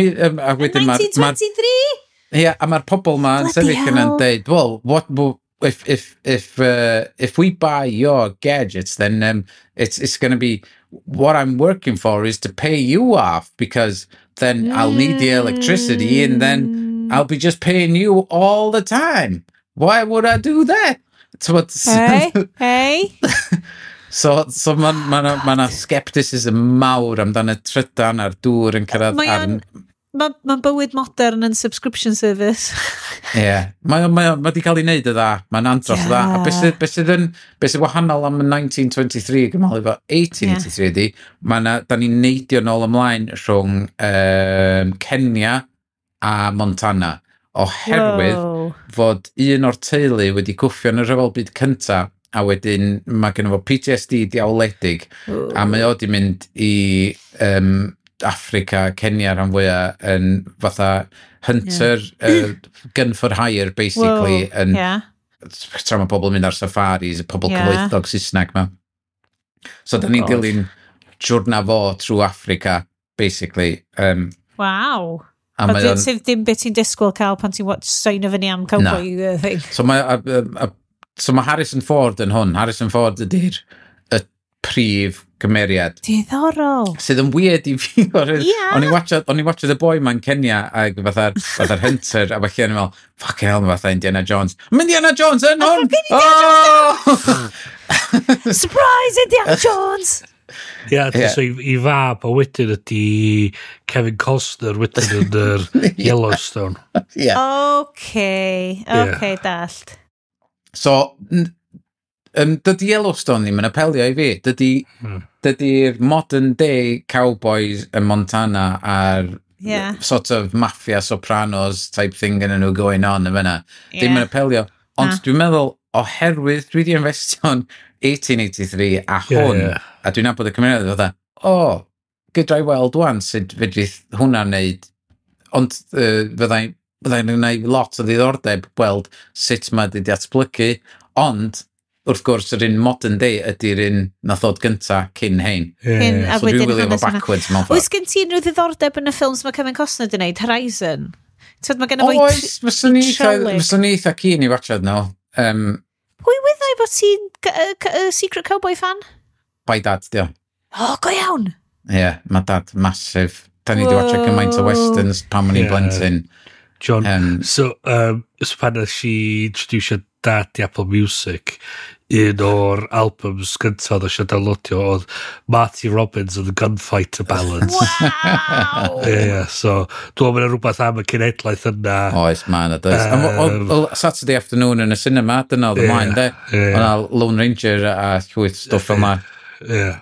Speaker 3: wedyn
Speaker 1: 1923?
Speaker 3: Ie, a mae'r pobl ma yn sefyll yna'n deud, well, what if we buy your gadgets, then it's going to be, what I'm working for is to pay you off, because then I'll need the electricity and then I'll be just paying you all the time. Why would I do that?
Speaker 1: Hey, hey.
Speaker 3: So mae 'na scepticism mawr amdan y trydan a'r dŵr yn cyrraedd.
Speaker 1: Mae bywyd modern yn subscription service.
Speaker 3: Ie. Yeah. Mae di cael ei wneud y dda. Mae'n andros dda. A beth sydd wahanol am 1923 gymharu efo 1883 ydi, da ni'n neidio nôl ymlaen rhwng Kenya a Montana. Oherwydd fod un o'r teulu wedi cwffio yn y rhyfel byd cynta, a wedyn mae genno fo PTSD diawledig, a mae o di mynd i Africa, Kenya rhan fwyaf, yn fatha hunter, gun for hire, basically. Yn, tra mae pobl yn mynd ar safaris, y pobl cyfoethog Saesneg ma. So da ni'n dilyn siwrna fo trwy Africa, basically.
Speaker 1: Wow. Sef dim beth ti'n disgwyl cael pan ti'n watch sign of fyny am cowboy thing.
Speaker 3: So mae Harrison Ford yn hwn. Harrison Ford ydy'r y prif gymeriad.
Speaker 1: Diddorol.
Speaker 3: Sydd yn weird i fi. Yeah. O'n i'n watchad y boi ma'n Kenya ac fatha'r hunter a falle o'n i'n meddwl, fucking hell, fatha Indiana Jones. Mae Indiana Jones yn hwn!
Speaker 1: Indiana Jones! Surprise, Indiana Jones!
Speaker 2: Ie, so i fab a wedyn ydy Kevin Costner wedyn yn yr Yellowstone.
Speaker 3: Yeah.
Speaker 1: Okay, dallt.
Speaker 3: So, dydy Yellowstone ddim yn apelio i fi. Dydy'r modern day cowboys yn Montana a'r sort of mafia Sopranos type thing yn nhw going on yn fyna. Ddim yn apelio. Ond dwi'n meddwl, oherwydd dwi wedi investio'n 1883 a hwn, a dwi'n nabod y cymeriad, fatha, gydra i weld wan sut fedrith hwnna wneud, ond fyddai'n gwneud lot o ddiddordeb gweld sut mae wedi datblygu, ond wrth gwrs yr un modern day ydy'r un nath ddod gynta cyn hein.
Speaker 1: Yeah.
Speaker 3: So dwi'n wylio fo backwards mewn ffordd.
Speaker 1: Oes gen ti unrhyw ddiddordeb yn y ffilms mae Kevin Costner wedi wneud, Horizon? Tyd, mae gen fo
Speaker 3: Oes, fyswn i eitha keen i watchad nhw.
Speaker 1: Pwy wyddai bod ti'n Secret Cowboy fan?
Speaker 3: By dad, dio.
Speaker 1: O, go iawn!
Speaker 3: Ie, yeah, mae dad massive. Da ni wedi watchad gymaint o westerns pan o'n i'n blentyn.
Speaker 2: John, so pan nes i introduce dad i Apple Music, un o'r albums gyntaf oedd eisiau downloadio oedd Marty Robbins and the Gunfighter Ballads.
Speaker 1: Wow!
Speaker 2: Yeah, so dwi'n meddwl rhywbeth am y cenedlaeth yna.
Speaker 3: Oes, mae yna, does. Saturday afternoon yn y cinema, dyna oedd ymlaen, de. O'na Lone Ranger a llwyth stwff fel yna.
Speaker 2: Yeah.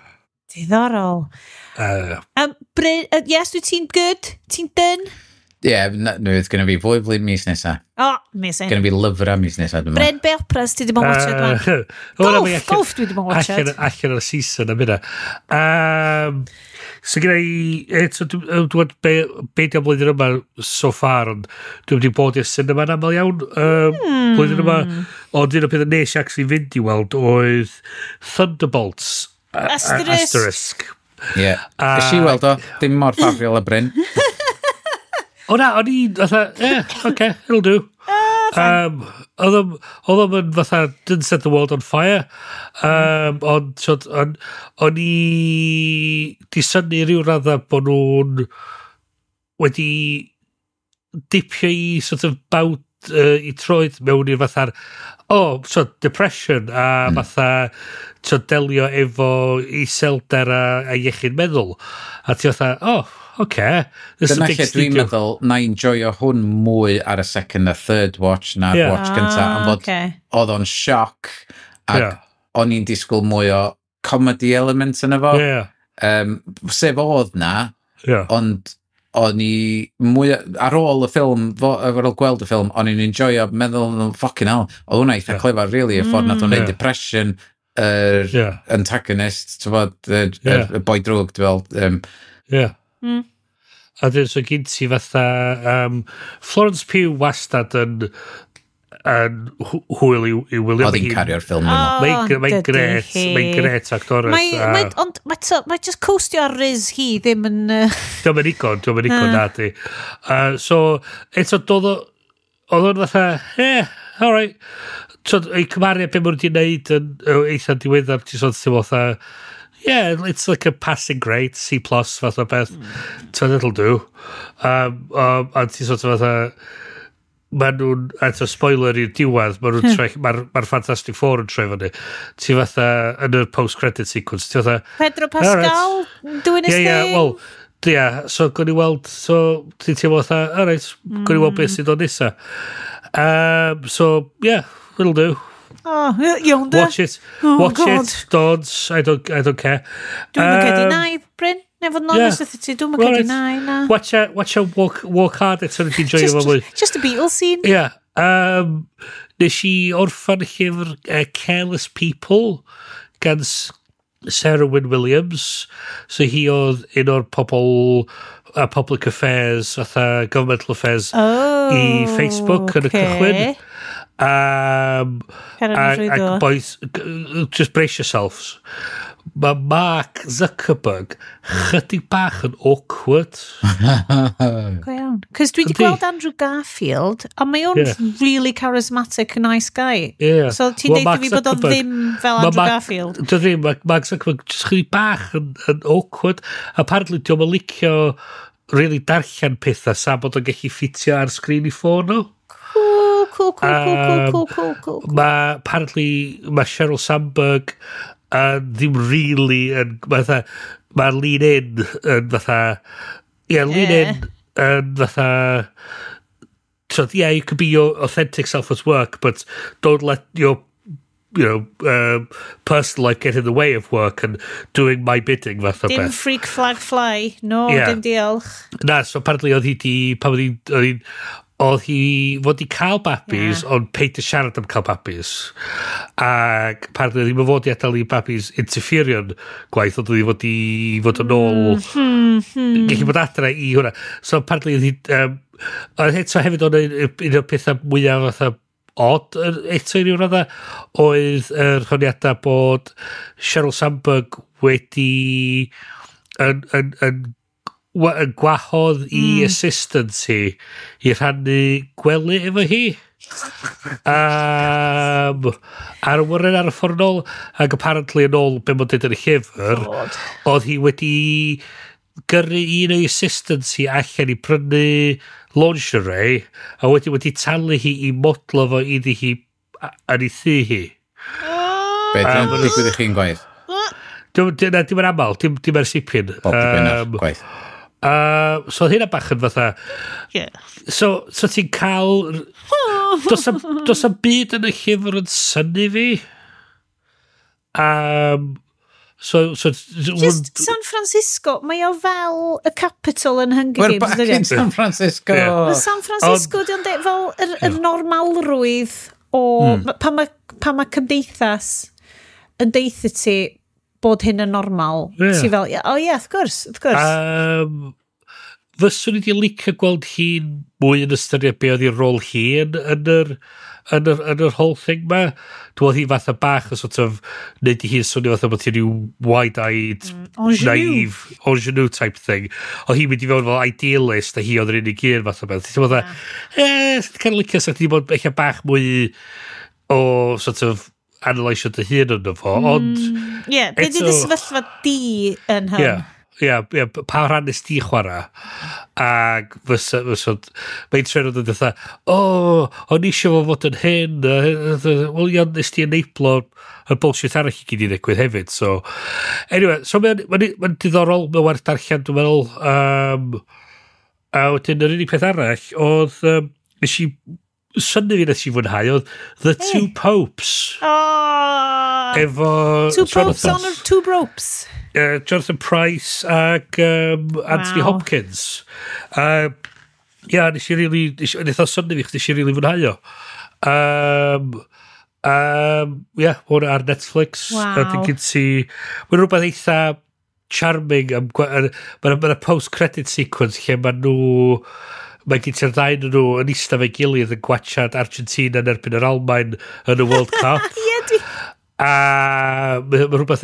Speaker 1: Diddorol. Bryn, yes, dwi ti'n good? Ti'n done?
Speaker 3: Ie, yeah, no, it's gonna be fwy flwyddyn mis nesa.
Speaker 1: Oh, amazing.
Speaker 3: Gonna be lyfrau mis nesa, dwi'n meddwl.
Speaker 1: Bryn, be operas ti di bod yn watchad, man? Golf dwi di bod yn watchad.
Speaker 2: Allan o'r season am hynna. So gyda i, eto, dwi'n gwybod be di am blwyddyn yma so far, ond dwi'n wedi bod i'r cinema yn aml iawn blwyddyn yma. Ond un o'r pethau nes i actually fynd i weld oedd Thunderbolts. Asterisk.
Speaker 3: Ie. Nes i weld o, dim mor ffafriol a Bryn.
Speaker 2: O na, o'n i, fatha, okay, it'll do. Oedd o'n fatha, didn't set the world on fire. Ond, o'n i di synnu rhyw radda bod nhw'n wedi dipio i sort of bawd i troed mewn i'r fatha'r, so depression a fatha so delio efo iselder a iechyd meddwl. A ti fatha, okay.
Speaker 3: Dyna lle dwi'n meddwl na enjoyo hwn mwy ar y second a third watch na'r watch gynta. Am fod oedd o'n sioc ac o'n i'n disgwyl mwy o comedy element yna fo. Sef oedd na, ond o'n i mwy, ar ôl y ffilm, ar ôl gweld y ffilm, o'n i'n enjoyo meddwl, fucking hell, oedd hwnna eitha clever, really, y ffordd nath o'n neud depression, yr antagonist, ti'n bod, y boi drwg, dwi'n fel.
Speaker 2: A dyn, so gyn ti fatha Florence Pugh wastad yn hwyl i wylio.
Speaker 3: Oedd hi'n cario'r ffilm.
Speaker 2: Mae'n gret, mae'n gret actores.
Speaker 1: Ond mae just coastio ar Riz hi ddim yn...
Speaker 2: Diolch yn igon, na di. So, eto, oedd o'n fatha, all right. So, i cymharu be maen nhw wedi wneud yn eitha diweddar, ti'n sôn ti'n fatha, yeah, it's like a passing grade, C+, fath o beth. So, it'll do. A ti'n sort of fatha, maen nhw'n, eto spoiler i'r diwedd, maen nhw'n troi, mae'r Fantastic Four yn troi fyny. Ti fatha, yn y post-credit sequence, ti fatha...
Speaker 1: Pedro Pascal, doing his thing.
Speaker 2: Yeah, well, yeah, so gwni weld, so ti'n teimlo fatha, all right, gwni weld beth sy'n dod nesa. So, yeah, it'll do.
Speaker 1: Oh, iawn de.
Speaker 2: Watch it. Oh, watch God. It. Don't. I don't care.
Speaker 1: Dwi'n mynd i nai, Bryn. Neu fod yn honest with ti, dwi'n mynd i nai, na.
Speaker 2: Watch a walk hard eto nes i enjoy efo mwy.
Speaker 1: Just a Beatles scene.
Speaker 2: Yeah. Nes i orffan llyfr Careless People gan Sarah Wynne Williams. So hi oedd un o'r pobl public affairs, fatha governmental affairs i Facebook yn y cychwyn. Boys, just brace yourselves. Mae Mark Zuckerberg chydig bach yn awkward.
Speaker 1: Go iawn. Cos dwi wedi gweld Andrew Garfield, a mae o'n really charismatic, nice guy.
Speaker 2: Yeah.
Speaker 1: So ti'n deud i fi bod o ddim fel Andrew Garfield?
Speaker 2: Dwi ddim, mae Mark Zuckerberg just chydig bach yn awkward. Apparently, dio'm yn licio really darllen pethau sa bod o'n gallu ffitio ar sgrin i ffôn nhw.
Speaker 1: Cool.
Speaker 2: Mae, apparently, mae Sheryl Sandberg ddim really yn, fatha, mae Lean In yn fatha, yeah, Lean In yn fatha, so yeah, you can be your authentic self at work, but don't let your, you know, personal life get in the way of work and doing my bidding fath o beth.
Speaker 1: Dim freak flag fly, no, yeah. Dim diolch.
Speaker 2: Na, so apparently oedd hi di, pan oedd Oedd hi fod i cael babis, ond peidio siarad am cael babis. Ac apparently ddim yn fod i adael i babis interferio'n gwaith, ond oedd hi fod i fod yn ôl gallu bod adre i hwnna. So apparently oedd hi, ond eto hefyd oedd un o'r pethau mwyaf fatha odd eto i ryw radda oedd yr honiadau bod Sheryl Sandberg wedi yn gwahodd i assistant hi i rhannu gwely efo hi ar y awyren ar y ffordd nôl, ac apparently yn ôl be mae'n dweud yn y llyfr, oedd hi wedi gyrru un o'i assistants hi allan i prynu lingerie a wedi talu hi i modlo fo iddi hi yn ei thŷ hi.
Speaker 3: Be, dwi'n digwydd i chi'n gwaith?
Speaker 2: Dim yn aml, dim ar sipyn.
Speaker 3: Bob dibyn ar gwaith.
Speaker 2: So oedd hynna bach yn fatha. So ti'n cael, does am byd yn y llyfr yn synnu fi. So
Speaker 1: Just San Francisco, mae o fel y capital yn Hunger
Speaker 3: We're
Speaker 1: Games,
Speaker 3: back
Speaker 1: dydi?
Speaker 3: in San Francisco.
Speaker 2: Yeah.
Speaker 1: Mae San Francisco, di o'n deud, fel yr normalrwydd o pan ma cymdeithas yn deutha ti bod hyn yn normal, ti fel, "Yeah, oh yeah, wrth gwrs, wrth gwrs."
Speaker 2: Fyswn i wedi licio gweld hi'n mwy yn ystyried be oedd ei rôl hi yn yr whole thing ma. Dwi'n meddwl hi fatha bach o sort of neud i hi'n swnio fatha bod hi'n rhyw wide-eyed,
Speaker 1: Ingenue.
Speaker 2: Naive, ingenue type thing. Oedd hi'n mynd i fewn fel idealist a hi oedd yr unig un fath o beth. Ti'n meddwl, kind of licio sa chdi bod eich bach mwy o sort of analysio dy hun ynddo fo, ond
Speaker 1: Ie, be di dy sefyllfa di yn hyn?
Speaker 2: Ie, pa rhan nes di chwarae? Ac fysa, mae'n trio dod fatha, o, o'n eisiau fo fod yn hyn, wel, ia, nes di enablo y bullshit arall i gyd i ddigwydd hefyd, so. Anyway, so mae'n ma diddorol, mae'n werth darllen, dwi'n meddwl. A wedyn, yr unig peth arall oedd, nes i, synnu fi nes i fwynhau, oedd The Two Popes.
Speaker 1: Oh,
Speaker 2: Efo
Speaker 1: Two popes
Speaker 2: Jonathan-
Speaker 1: on two ropes.
Speaker 2: Jonathan Pryce ac Anthony Hopkins. Ia, nes i really, nes o synnu fi, nes i really fwynhau o. Yeah, hwnna ar Netflix.
Speaker 1: Wow.
Speaker 2: A dyn gyd ti. Mae'n rhywbeth eitha charming. Mae'n ma post-credit sequence lle mae nhw. Mae gen ti'r ddau nhw yn eistedd efo'i gilydd yn gwachad Argentina yn erbyn yr Almain yn y World Cup.
Speaker 1: Ie, dwi.
Speaker 2: A mae rhywbeth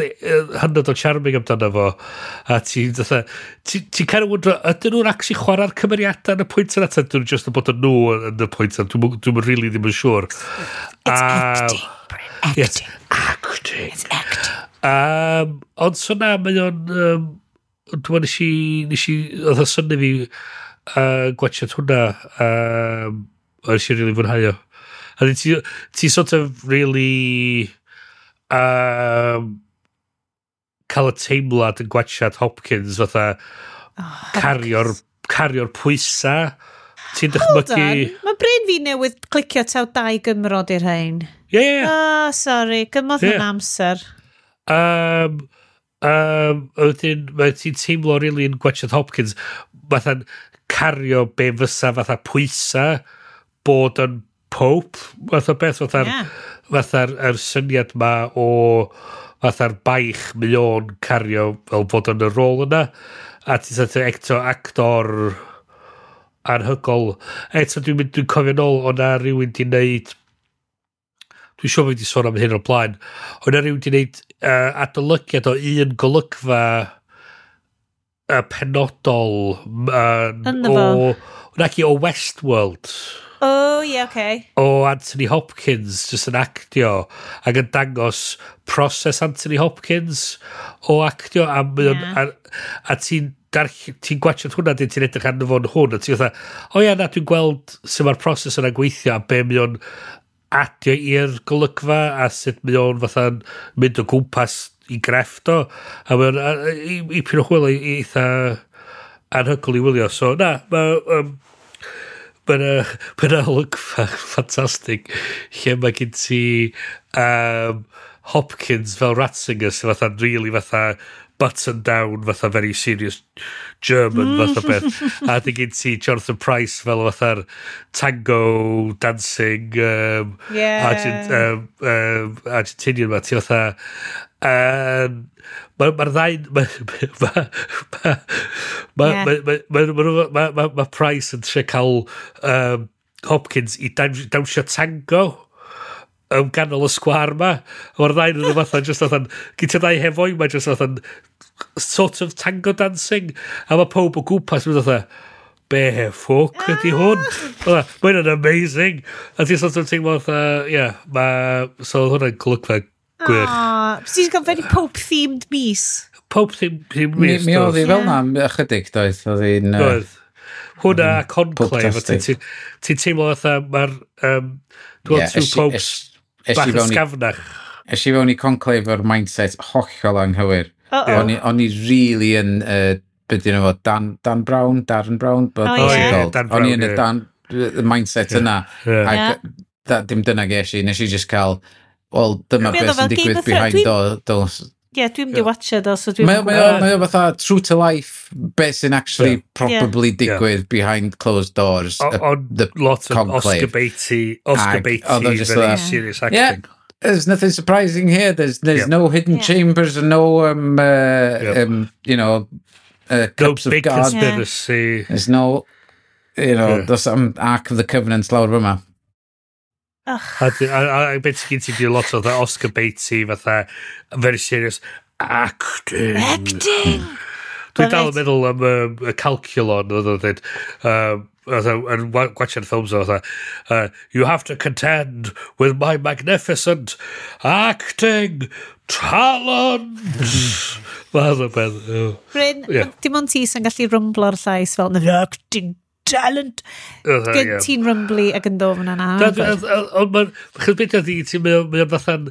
Speaker 2: hynod o charming amdano fo. A ti'n fatha, ti'n kind of wondro, ydyn nhw'n actually chwarae'r cymeriadau yn y pwynt yna? Ta ydyn nhw just yn bod yn nhw yn y pwynt yna? Dwi'n really ddim yn siŵr.
Speaker 1: It's acting, Bryn. Acting.
Speaker 2: Yes, acting.
Speaker 1: It's acting.
Speaker 2: Ond so na, mae o'n. Dwi'n meddwl nes i, oedd o synnu fi gwachad hwnna. Nes i really fwynhau o. A ti sort of really cael y teimlad yn gwachad Hopkins fatha cario'r pwysa. Ti'n
Speaker 1: Hold
Speaker 2: dychmygu.
Speaker 1: on. Mae brain fi newydd clicio taw dau Gymro di'r rhain.
Speaker 2: Ie.
Speaker 1: Ah, sorry. Gymodd hwnna amser.
Speaker 2: Wedyn, mae ti'n teimlo really yn gwachad Hopkins fatha'n cario be fysa fatha pwysa bod yn Pope, fatha beth, fatha'r fatha'r yr syniad ma o fatha'r baich mae o'n cario fel fod yn y rôl yna, a ti'n sort of eto actor anhygol. Eto dwi'n cofio nôl o na rhywun di wneud, dwi'n siŵr bod fi wedi sôn am hyn o'r blaen, o na rhywun di wneud adolygiad o un golygfa penodol
Speaker 1: Ynddo
Speaker 2: o
Speaker 1: fo?
Speaker 2: naci o Westworld
Speaker 1: Oh, ie, yeah, okay.
Speaker 2: O Anthony Hopkins just yn actio ac yn dangos proses Anthony Hopkins o actio a, mae o'n a ti'n gwachod hwnna dyn ti'n edrych arno fo'n hwn a ti'n fatha, o ia, na, dwi'n gweld sut mae'r proses yna'n gweithio a be mae o'n adio i'r golygfa a sut mae o'n fatha'n mynd o gwmpas i grefft o, a mae o'n i pyn o hwyl i eitha anhygoel i wylio. So na, mae ma olygfa ffantastig lle mae gen ti Hopkins fel Ratzinger sydd fatha'n really fatha button down fatha very serious German fatha beth. A dy gyd ti Jonathan Pryce fel fatha'r tango dancing Argentinian ma. Ti fatha... Mae'r ddau... Mae Pryce yn trio cael Hopkins i dawnsio tango yn ganol y sgwâr ma. Mae'r ddau yn fatha just fatha, gyda ddau hefo i, mae just fatha sort of tango dancing. A mae pob o gwmpas yn fatha, be ffwc ydi hwn? Mae hwnna'n amazing. A ti'n sort of teimlo fatha, ie, so hwnna'n golygfa gwych.
Speaker 1: So ti'n cael very Pope-themed mis.
Speaker 2: Pope-themed mis.
Speaker 3: Mi oedd hi fel na ychydig, doedd.
Speaker 2: Doedd. Hwna a Conclave. Ti'n teimlo fatha, mae'r... Dwi'n two popes bach yn sgafnach.
Speaker 3: Es i fewn i Conclave o'r mindset hollol anghywir. O'n i really yn... Be dyn nhw fo? Dan Brown? Darren Brown? O'n i yn y mindset yna. Ac dim dyna ges i. Nes i just cael... Wel, dyma beth sy'n digwydd behind doors.
Speaker 1: Ie, dwi'n mynd i watchad o, so dwi'n...
Speaker 3: Mae o fatha true to life, beth sy'n actually probably digwydd behind closed doors.
Speaker 2: The lot of Oscar Beatty, very serious acting.
Speaker 3: Yeah, there's nothing surprising here. There's no hidden chambers and no, you know, cups of God.
Speaker 2: No big conspiracy.
Speaker 3: There's no, you know, there's some Ark of the Covenant lawr fyma.
Speaker 2: A beth sy'n gen ti lot o Oscar Beatty fatha very serious acting.
Speaker 1: Acting!
Speaker 2: Dwi'n dal yn meddwl am y Calculon oedd o'n dweud yn gwachio'r ffilms o fatha you have to contend with my magnificent acting talent. Fath o beth.
Speaker 1: Bryn, dim ond ti sy'n gallu rymblo'r llais fel acting talent. Gyd ti'n rymblu ac yn ddofn yna.
Speaker 2: Ond mae'n... Chyd beth ydi, ti'n meddwl fatha'n...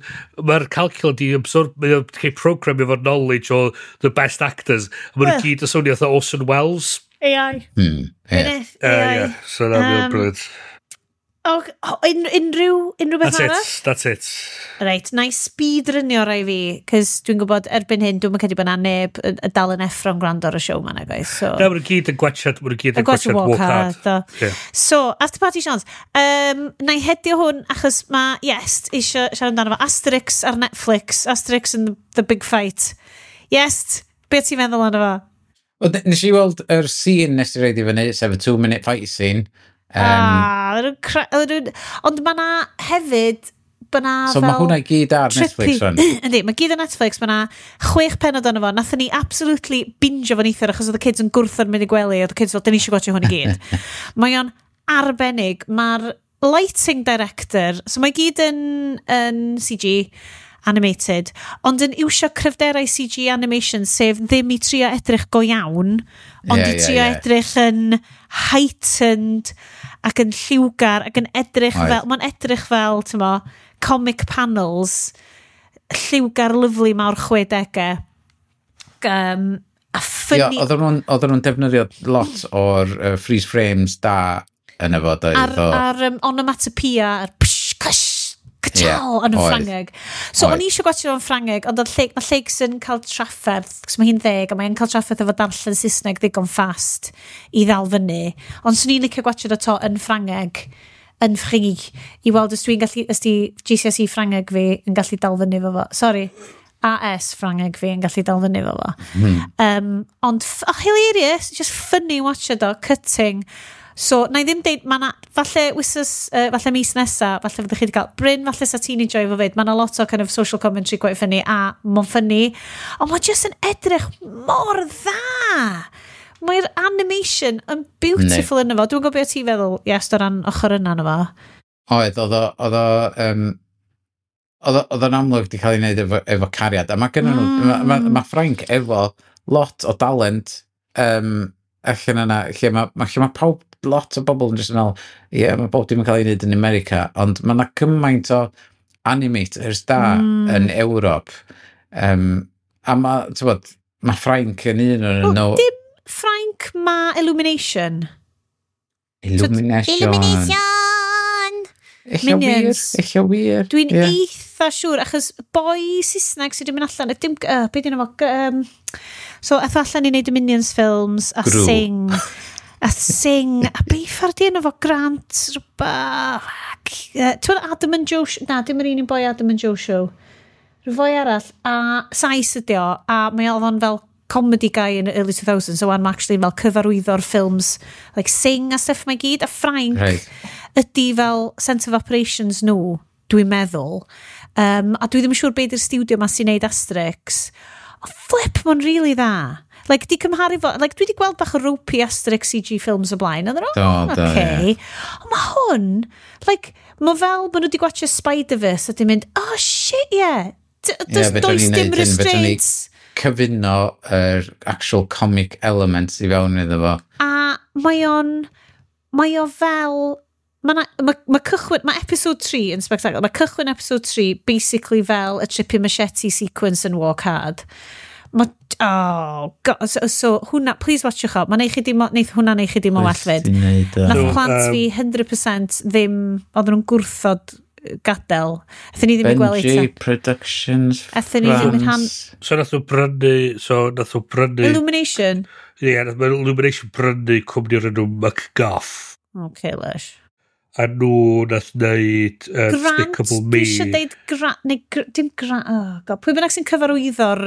Speaker 2: Mae'r calculon di absorb... Mae'n cael program efo knowledge o the best actors. A maen nhw gyd yn swnio fatha Orson Welles.
Speaker 1: AI.
Speaker 2: AI. So na, mae'n brilliant.
Speaker 1: Unrhyw beth arall?
Speaker 2: That's it.
Speaker 1: Reit, na i speedrunio rai fi, cos dwi'n gwybod erbyn hyn, dwi'n credu bod na neb y dal yn effro'n gwrando ar y show ma na, guys. So.
Speaker 2: Na, maen nhw gyd yn gwachad, maen nhw gyd yn gwachad Walk Hard.
Speaker 1: Yeah. So, After Party Seans, na i hedio hwn achos mae Yes eisiau siarad amdano fo Asterix ar Netflix, Asterix and the Big Fight. Yes, beth ti'n meddwl amdano fo?
Speaker 3: Well, nes i weld yr scene nes i reid i fyny, sef y 2-minute fight scene.
Speaker 1: Ond mae na hefyd ma
Speaker 3: so mae hwnna i gyd ar Netflix rwan.
Speaker 1: Yndi, mae gyd ar Netflix, mae na 6 pennod ono fo. Nathon ni absolutely binge fo neithiwr achos oedd y kids yn gwrthod mynd i gwely, oedd y kids fel, dyn ni eisiau gwatchio hwn i gyd. Mae o'n arbennig. Mae'r lighting director, so mae gyd yn CG animated, ond yn iwsio cryfderau CG animation, sef ddim i trio edrych go iawn, ond i trio edrych yn heightened ac yn lliwgar ac yn edrych fel, mae'n edrych fel, ti'n mo, comic panels, lliwgar lyfli mawr 60au. A ffynnu...
Speaker 3: Oedden nhw'n defnyddio lot o'r freeze frames da yn efo.
Speaker 1: Ar onomatopoeia, ar psh, cysh, cychal yn y Ffrangeg. So o'n i eisiau gwatchio fo'n Ffrangeg, ond mae Lleics yn cael trafferth, cos mae hi'n 10, a mae'n cael trafferth efo darllen Saesneg ddigon fast i ddal fyny. Ond swn i'n licio gwatchio fo to yn Ffrangeg, yn Ffrangeg, i weld os dwi'n gallu, os di GCSE Ffrangeg fi yn gallu dal fyny efo fo. Sorry, AS Ffrangeg fi yn gallu dal fyny efo fo. Ond, hilarious, just funny watch o, cutting. So, na i ddim deud, ma' na, falle wsos, falle mis nesa, falle fyddwch chi wedi cael, Bryn, falle sa ti'n enjoy fo fyd, ma' na lot o kind of social commentary quite funny, a ma'n funny, ond ma' just yn edrych mor dda. Mae'r animation yn beautiful yna fo. Dwi'n gwybod beth ti'n feddwl, yes, o ran ochr yna yna fo.
Speaker 3: Oedd, oedd o'n amlwg wedi cael ei wneud efo cariad, a mae gennyn nhw, mae Ffrainc efo lot o dalent allan yna, lle mae pawb, lot o bobl yn just yn meddwl, ie, mae bob dim yn cael ei wneud yn America, ond mae yna gymaint o animators da yn Ewrop. A mae, ti'n bod, mae Ffrainc yn un o'n nhw.
Speaker 1: Dim Ffrainc, mae Illumination.
Speaker 3: Illumination.
Speaker 1: Illumination! Minions.
Speaker 3: Ella wir.
Speaker 1: Dwi'n eitha siŵr, achos boi Saesneg sydd wedi mynd allan, dim, be di fo, so ath o allan i wneud y Minions films, a
Speaker 3: Gru.
Speaker 1: Sing, a Sing, a be ffordd di enw fo, Grant, rhywbeth, ti'n Adam and Joe, na, dim yr un un boi Adam and Joe Show, rhyw foi arall, a Sais ydi o, a mae oedd o'n fel comedy guy in the early 2000s, so I'm actually fel cyfarwyddo'r films, like Sing a stuff mae gyd, a Ffrainc ydy fel Centre of Operations nhw, dwi'n meddwl. A dwi ddim yn siŵr beth yw'r studio ma sy'n neud Asterix. O, flip, mae'n really dda. Like, di cymharu fo, like, dwi wedi gweld bach o ropey Asterix CG films o blaen. Oedden nhw,
Speaker 3: Do, do,
Speaker 1: okay. Ond mae hwn, like, mae fel bod nhw wedi gwachio Spider-Verse a di mynd, oh shit, yeah.
Speaker 3: Ie, fedrwn
Speaker 1: Does
Speaker 3: ni
Speaker 1: dim
Speaker 3: neud hyn, fedrwn ni
Speaker 1: restraints.
Speaker 3: cyfuno yr actual comic elements i fewn iddo fo.
Speaker 1: A mae o'n, mae o fel, mae cychwyn, mae episode 3 yn spectacular, mae cychwyn episode 3 basically fel y trippy machete sequence yn Walk Hard. Mae, oh, God, so hwnna, please watchwch o, mae'n neud chi dim, neith hwnna neud chi dim o well fyd.
Speaker 3: Pwy sy'n neud o?
Speaker 1: Nath
Speaker 2: So,
Speaker 1: plant fi 100% ddim, oedden nhw'n gwrthod gadael. Aethon ni ddim i gweld
Speaker 3: Benji
Speaker 1: eto.
Speaker 3: Productions
Speaker 1: Aethon ni ddim yn rhan...
Speaker 3: France.
Speaker 2: So nath nhw brynu
Speaker 1: Illumination.
Speaker 2: Ie, nath mae Illumination brynu cwmni o'r enw McGough.
Speaker 1: Okay, lush.
Speaker 2: A nhw nath wneud
Speaker 1: Grant,
Speaker 2: Despicable Me.
Speaker 1: dwi eisiau deud Grant, neu dim Grant, oh God, pwy bynnag sy'n cyfarwyddo'r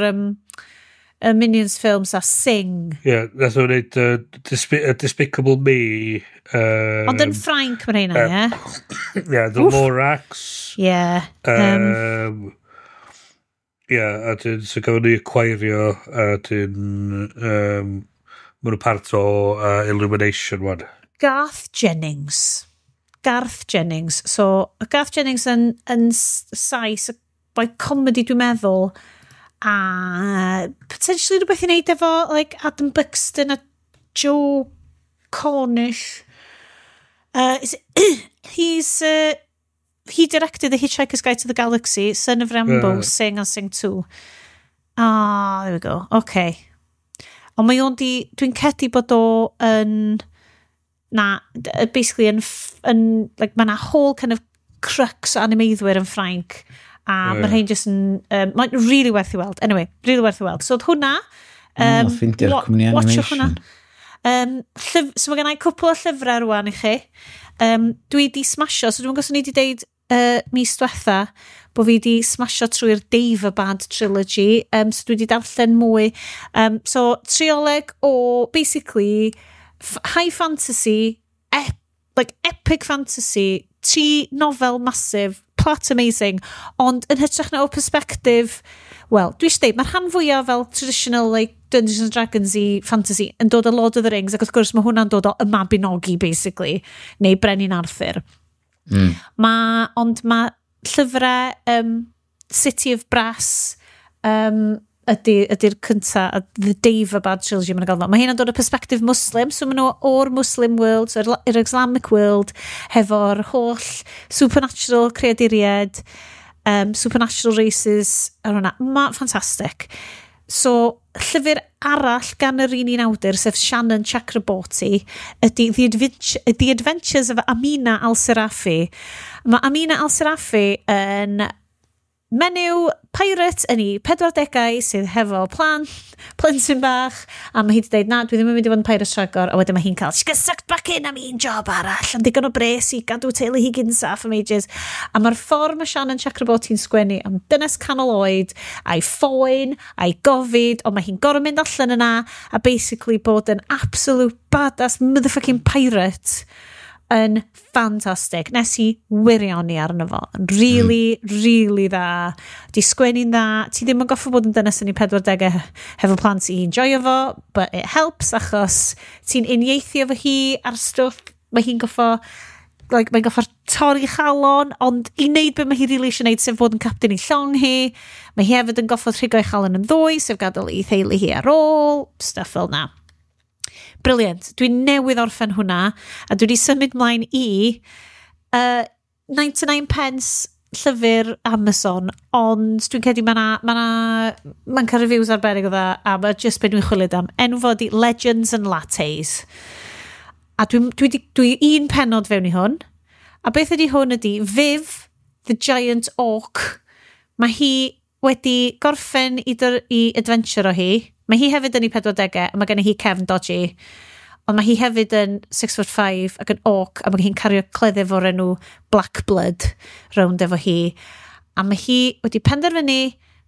Speaker 1: y Minions films a Sing.
Speaker 2: Ie, yeah, nath nhw wneud Despicable Me.
Speaker 1: Ond yn Ffrainc mae'n rheina, ie?
Speaker 2: Ie, The
Speaker 1: Wff.
Speaker 2: Lorax.
Speaker 1: Ie.
Speaker 2: Ie, a dyn, so gafon ni acquirio, a dyn, maen nhw part o Illumination one.
Speaker 1: Garth Jennings. Garth Jennings. So, Garth Jennings yn Sais, boi comedy dwi'n meddwl, a potentially rhywbeth i wneud efo like Adam Buxton a Joe Cornish. He directed The Hitchhiker's Guide to the Galaxy, Son of Rambo, Sing and Sing 2. Ah, there we go. Okay. Ond mae o'n di... Dwi'n credu bod o yn... Na, basically yn like, mae 'na whole kind of crux o animeiddwyr yn Ffrainc. A mae rhain just yn... Mae'n really werth i weld. Anyway, really werth i weld. So oedd hwnna...
Speaker 3: Oh, ffeindio'r cwmni
Speaker 1: watchwch hwnna.
Speaker 3: animation.
Speaker 1: So mae gen i cwpl o llyfrau rwan i chi. Dwi di smasho, so dwi'n gwybod os o'n i di deud mis diwetha bod fi di smasho trwy'r Daevabad trilogy. So dwi di darllen mwy. So trioleg o basically high fantasy, like epic fantasy, tri nofel massive, plot amazing, ond yn hytrach na o perspective, wel, dwi eisiau deud, mae'r rhan fwyaf fel traditional like Dungeons and Dragons i fantasy yn dod o Lord of the Rings, ac wrth gwrs mae hwnna'n dod o y Mabinogi, basically, neu Brenin Arthur. Ond mae llyfrau City of Brass ydy'r cynta, a The Daevabad Trilogy mae'n gael. Mae hynna'n dod o perspective Muslim, so maen nhw o'r Muslim world, so yr Islamic world, hefo'r holl supernatural creaduriaid, supernatural races, a hwnna. Mae ffantastig. So, llyfr arall gan yr un awdur, sef Shannon Chakraborty, ydy The Adventures of Amina Al-Sirafi. Mae Amina Al-Sirafi yn menyw pirate yn ei 40au sydd hefo plant, plentyn bach, a mae hi wedi dweud, na, dwi ddim yn mynd i fod yn pirate rhagor, a wedyn mae hi'n cael, she gets sucked back in am un job arall, am digon o bres i gadw teulu hi gyd yn saff am ages. A mae'r ffordd mae Shannon Chakraborty'n sgwennu am dynes canol oed, a'i phoen, a'i gofid, ond mae hi'n gorfod mynd allan yna, a basically bod yn absolute badass motherfucking pirate yn ffantastig. Nes i wirioni arno fo. Yn really, really dda. Di sgwennu'n dda. Ti ddim yn goffo bod yn dynes yn ei 40au hefo plant i enjoyo fo, but it helps achos ti'n uniaethu efo hi ar stwff. Mae hi'n goffo like, mae'n goffo torri chalon, ond i wneud be mae hi really eisiau wneud, sef bod yn captain i llong hi. Mae hi hefyd yn goffo rhigo ei chalon yn ddwy, sef gadael ei theulu hi ar ôl, stuff fel na. Brilliant. Dwi'n newydd orffen hwnna, a dwi wedi symud mlaen i 99 pence llyfr Amazon, ond dwi'n credu mae'n cael reviews arbennig o dda, a mae just be dwi'n chwilio am. Enw fo di Legends and Lattes. A dwi un pennod fewn i hwn, A beth ydy hwn ydy, Viv, the giant orc, mae hi wedi gorffen i adventure o hi. Mae hi hefyd yn ei 40au, a mae gen hi cefn dodgy. Ond mae hi hefyd yn 6'5" ac yn orc, a mae hi'n cario cleddyf o'r enw Black Blood rownd efo hi. A mae hi wedi penderfynu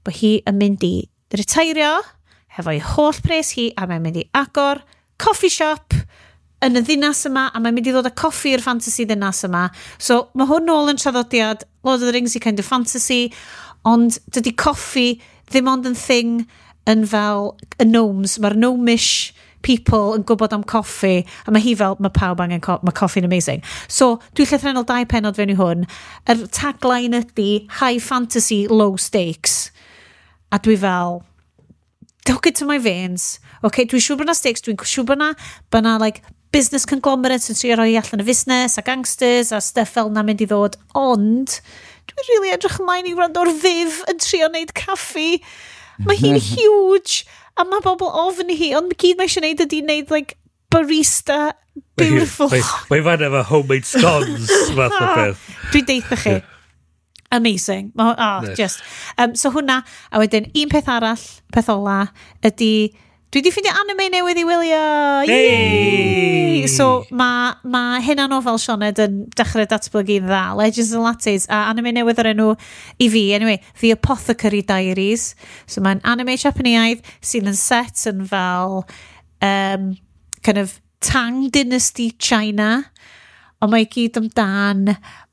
Speaker 1: bod hi yn mynd i retairio hefo'i holl pres hi, a mae'n mynd i agor coffee shop yn y ddinas yma, a mae'n mynd i ddod â coffi i'r fantasy ddinas yma. So mae hwn nôl yn traddodiad Lord of the Rings i kind of fantasy, ond dydy coffi ddim ond yn thing yn fel y gnomes. Mae'r gnomish people yn gwybod am coffi, a mae hi fel, mae pawb angen, mae coffi'n amazing. So, dwi'n llythrennol 2 pennod fewn i hwn. Yr tagline ydy high fantasy, low stakes. A dwi fel, hook it to my veins. Okay, dwi'n siŵr bod na stakes, dwi'n siŵr bod na like, business conglomerates yn trio rhoi allan y fusnes, a gangsters, a stuff fel na mynd i ddod, ond dwi'n really edrych ymlaen i wrando o'r Viv yn trio wneud caffi. Mae hi'n huge, a mae bobl ofn hi, ond gyd mae eisiau wneud ydy wneud, like, barista beautiful.
Speaker 2: Mae fan efo homemade scones fath o beth.
Speaker 1: Dwi'n deitha chi. Amazing. Oh,
Speaker 2: Nice.
Speaker 1: just. So hwnna, a wedyn un peth arall, peth ola, ydy, dwi wedi ffeindio anime newydd i wylio.
Speaker 2: Hey!
Speaker 1: Yay! So mae ma hynna nofel Sioned yn dechrau datblygu'n dda. Legends and Lattes, a anime newydd o'r enw i fi, anyway, The Apothecary Diaries. So mae'n anime Japaneaidd sydd yn set yn fel kind of Tang Dynasty China. Ond mae i gyd amdan,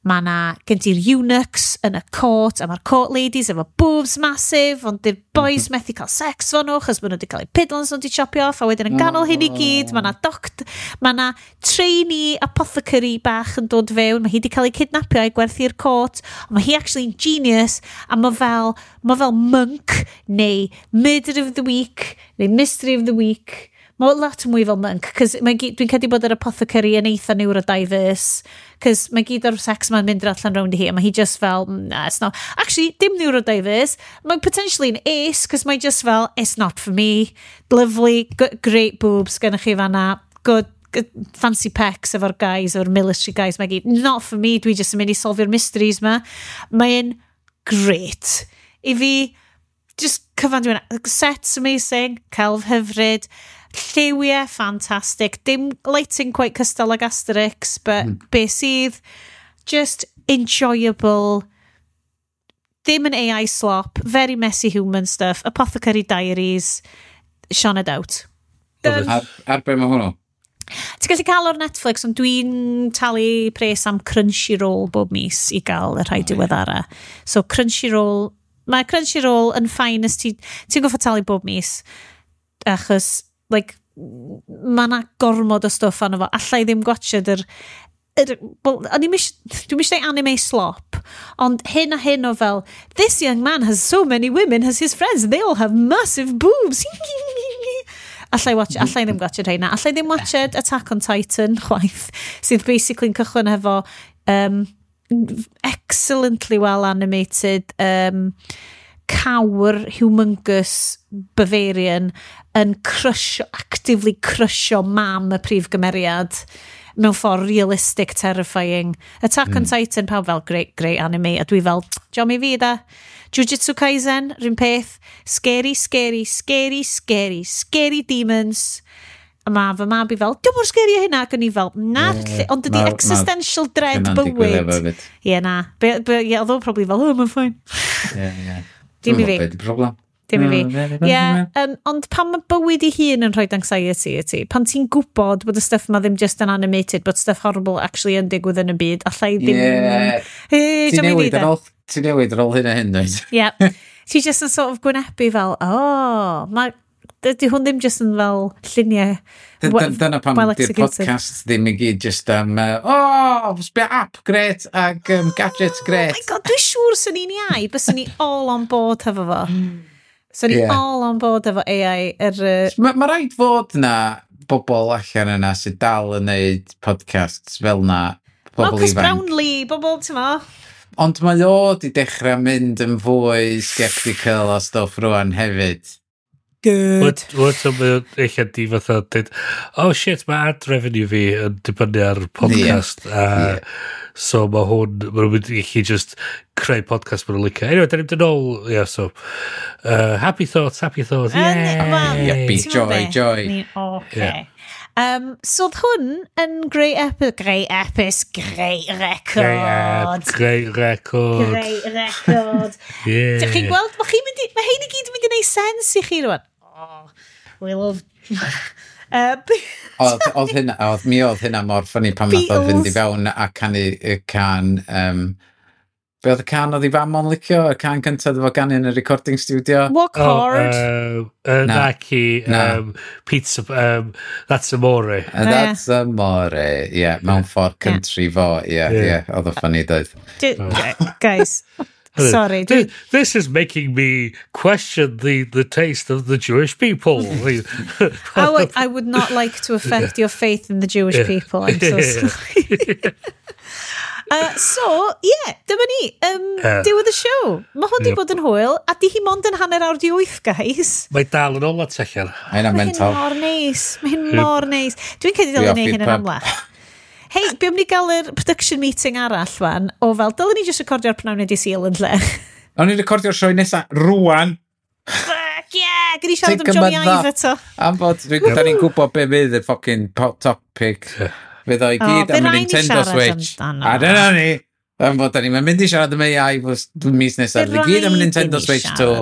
Speaker 1: mae na gen ti'r eunuchs yn y court, a mae'r court ladies efo boobs massive, ond di'r boys methu cael sex fo nhw, chos maen nhw wedi cael eu piddlins nhw wedi chopio off, a wedyn yn ganol hyn i gyd, mae na doct, mae na trainee apothecary bach yn dod fewn, mae hi wedi cael ei kidnapio a'i gwerthu i'r court, ond mae hi actually yn genius, a mae fel Monk, neu Murder of the Week, neu Mystery of the Week. Mae lot mwy fel Monk, cos dwi'n credu bod yr apothecary yn eitha neurodiverse, cos mae gyd o'r sex ma'n mynd allan rownd i hi, a mae hi just fel, nah, it's not. Actually, dim neurodiverse, mae'n potentially yn ace, cos mae just fel, it's not for me. Lovely, great boobs gennych chi fanna, good, good fancy pecs efo'r guys, efo'r military guys, mae gyd, not for me, dwi just yn mynd i solfio'r mysteries ma. Mae'n great. I fi, just cyfan dwi'n... Sets amazing, celf hyfryd, lliwiau ffantastig, dim lighting quite cystal ag Asterix, but be sydd, just enjoyable, dim yn AI slop, very messy human stuff, Apothecary Diaries, Sioned out. Done.
Speaker 3: Ar be mae hwnnw?
Speaker 1: Ti'n gallu cael o'r Netflix, ond dwi'n talu pres am Crunchyroll bob mis i gael y rhai diweddara. So Crunchyroll, mae Crunchyroll yn fine os ti'n gorfod talu bob mis, achos, like, mae na gormod o stwff arno fo. Alla i ddim gwatchad yr, well, o'n i'm dwi'm eisiau anime slop, ond hyn a hyn o fel, this young man has so many women as his friends, they all have massive boobs. Allai ddim watchad rheina. Allai ddim watchad Attack on Titan, chwaith, sydd basically yn cychwyn hefo excellently well animated cawr humongous Bavarian yn crusho, actively crusho mam y prif gymeriad mewn ffordd realistic, terrifying. Attack on Titan, pawb fel, great, great anime, a dwi fel, diom i fi da. Jujutsu Kaisen, rhywun peth, scary, scary, scary, scary, scary demons. A mae fy mab i fel, diom mor scary â hynna, ac o'n i fel, na, ond dydy existential dread
Speaker 3: Hynna'n digwydd
Speaker 1: bywyd.
Speaker 3: efo hefyd.
Speaker 1: Ie, na. Ie, oedd o probably fel, oh, mae'n fine.
Speaker 3: Ie.
Speaker 1: Dim i fi.
Speaker 3: Dwi'm yn gwbod be' 'di problem.
Speaker 1: Dim i fi. Ie, ond pan mae bywyd i hun yn rhoi anxiety i ti, pan ti'n gwybod bod y stuff ma ddim just yn animated, bod stuff horrible actually yn digwydd yn y byd, allai ddim.
Speaker 3: Ie.
Speaker 1: Hey,
Speaker 3: Ti'n
Speaker 1: diom i fi
Speaker 3: newid
Speaker 1: de.
Speaker 3: ar ôl, ti'n newid ar ôl hyn a hyn, dweud?
Speaker 1: Ie. Ti just yn sort of gwynebu fel, oh, mae, dydy hwn ddim just yn fel lluniau
Speaker 3: Dyna pam
Speaker 1: well
Speaker 3: di'r
Speaker 1: executed.
Speaker 3: podcast ddim i gyd just am, oh, sbia app, great, ag gadget, great.
Speaker 1: Oh my God, dwi'n siŵr sy'n ni'n iau, byswn ni all on board hefo fo. Swn ni all on board efo AI.
Speaker 3: Mae ma rhaid fod na bobl allan yna sydd dal yn neud podcasts fel na, bobl
Speaker 1: Marcus
Speaker 3: ifanc.
Speaker 1: Brownlee, bobl, ti'n mo?
Speaker 3: Ond mae o di dechrau mynd yn fwy sceptical o stwff rwan hefyd.
Speaker 1: Good.
Speaker 2: What mae o eich di fatha dweud, oh shit, mae ad revenue fi yn dibynnu ar podcast. A So mae hwn, mae nhw'n mynd i chi just creu podcast maen nhw'n licio. Anyway, da ni'n mynd yn ôl, yeah, so, happy thoughts, yeah.
Speaker 3: Yippee, joy, joy.
Speaker 1: Okay. Yeah. So oedd hwn yn great record.
Speaker 2: Great record.
Speaker 1: Great record.
Speaker 2: Yeah.
Speaker 1: Dych chi'n gweld, mae hein i gyd yn mynd i wneud sens i chi rwan. Oh, we love...
Speaker 3: Oedd hynna, mi oedd hynna mor ffynnu pan nath o fynd i fewn a canu y can... Be oedd y can oedd i fam o'n licio? Y can cyntaf efo ganu yn y recording studio?
Speaker 1: Walk Hard.
Speaker 2: Naci, Pizza, That's Amore.
Speaker 3: That's Amore, ie. Yeah, mewn ffordd country fo, ie, oedd o ffynnu doedd.
Speaker 1: Guys, sorry.
Speaker 2: This is making me question the taste of the Jewish people.
Speaker 1: I would not like to affect your faith in the Jewish people. I'm so sorry. So, yeah, dyma ni. Diwedd y show. Mae hwn di bod yn hwyl, a di hi mond yn 8:30, guys.
Speaker 2: Mae dal yn ôl at allan.
Speaker 3: Mae hyn
Speaker 1: mor neis. Mae hyn mor neis. Dwi'n credu dylen ni hyn yn amlach. Hei, be am ni gael yr production meeting arall, wan, o fel, dylen ni jyst recordio'r pnawn i Sul yn lle.
Speaker 3: O'n i'n recordio'r sioe nesaf rwan.
Speaker 1: Fuck yeah! Gyd i siarad am Johnny Ive eto.
Speaker 3: Am fod, da ni'n gwybod be fydd y fucking topic. Fydd o i gyd am y Nintendo Switch. A dyna ni. Am fod da ni'n mynd i siarad am AI mis nesaf. Fydd i gyd am y Nintendo Switch 2.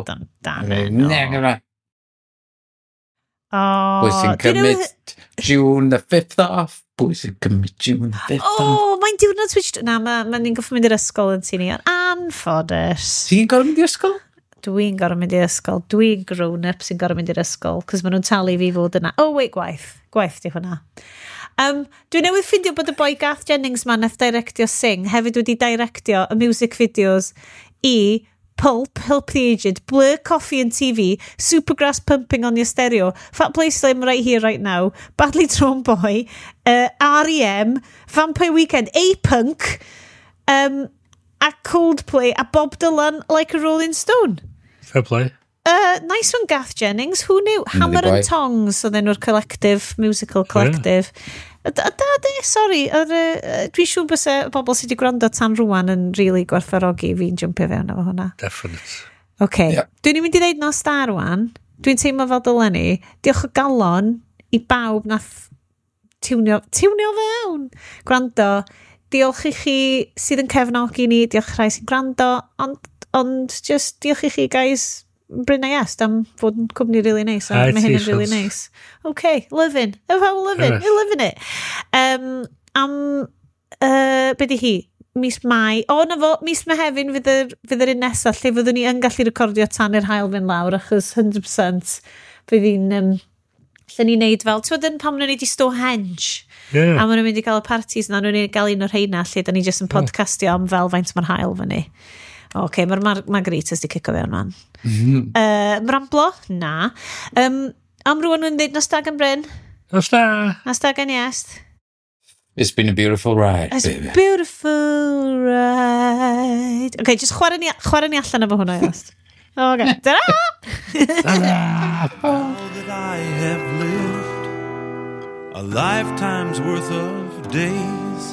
Speaker 3: Pwy sy'n cymryd June the 5th off? Pwy sy'n cymryd June the 5th off?
Speaker 1: O, mae'n diwrnod Switch... Na, mae'n ni'n goffo mynd i'r ysgol yn ti ni. Anffodus.
Speaker 3: Ti'n gorfod mynd i'r ysgol?
Speaker 1: Dwi'n gorfod mynd i'r ysgol. Dwi'n grown-up sy'n gorfod mynd i'r ysgol. Cos maen nhw'n talu fi fod yna. Oh, wait, gwaith. Gwaith di hwnna. Dwi newydd ffindio bod y boi Garth Jennings ma nath directio Sing hefyd wedi directio y music videos i Pulp, Help the Aged, Blur, Coffee and TV, Supergrass Pumping on Your Stereo, Fat Place Slim Right Here Right Now, Badly Drawn Boy, R.E.M., Vampire Weekend, A-Punk, a Coldplay, a Bob Dylan Like a Rolling Stone.
Speaker 2: Fair play.
Speaker 1: Nice one, Garth Jennings. Who knew? Hammer and Tongs, oedd enw'r collective, musical collective. Yeah. Da, sorry. Dwi'n siŵr byse bobl sydd wedi gwrando tan rwan yn really gwerthfawrogi fi'n jumpio fewn efo hwnna.
Speaker 2: Definite.
Speaker 1: OK. Yeah. Dwi'n mynd i ddeud nos da rwan. Dwi'n teimlo fel dylen ni. Diolch o galon i bawb nath tiwnio fewn. Gwrando. Diolch i chi sydd yn cefnogi ni. Diolch rhai sy'n gwrando. Ond just diolch i chi, guys. Bryn a Iest am fod yn cwmni really nice. Mae hyn yn really nice. Okay, loving. Loving. You're loving it. Am, be di hi? Mis Mai. O, na fo, mis Mehefin fydd yr un nesaf, lle fyddwn ni yn gallu recordio tan i'r haul fynd lawr, achos 100% fydd hi'n... lle ni'n neud fel, ti'n gwybod pan maen nhw'n neud i Stonehenge?
Speaker 2: Yeah.
Speaker 1: A maen nhw'n mynd i gael y parties na, nhw'n mynd i gael un o'r rheina, lle da ni jyst yn podcastio am fel faint mae'r haul fyny. Oce, mae'r margaritas di cico fewn man. Mramblo? Na. Am rwan yn dweud nos da gan Bryn?
Speaker 2: Nos da.
Speaker 1: Nos da gan Iest.
Speaker 3: It's been a beautiful ride,
Speaker 1: It's
Speaker 3: baby.
Speaker 1: Beautiful ride. OK, just chwarae ni allan efo hwnna, Iest. OK. Ta-ra!
Speaker 2: Ta-ra!
Speaker 9: All that I have lived, a lifetime's worth of days,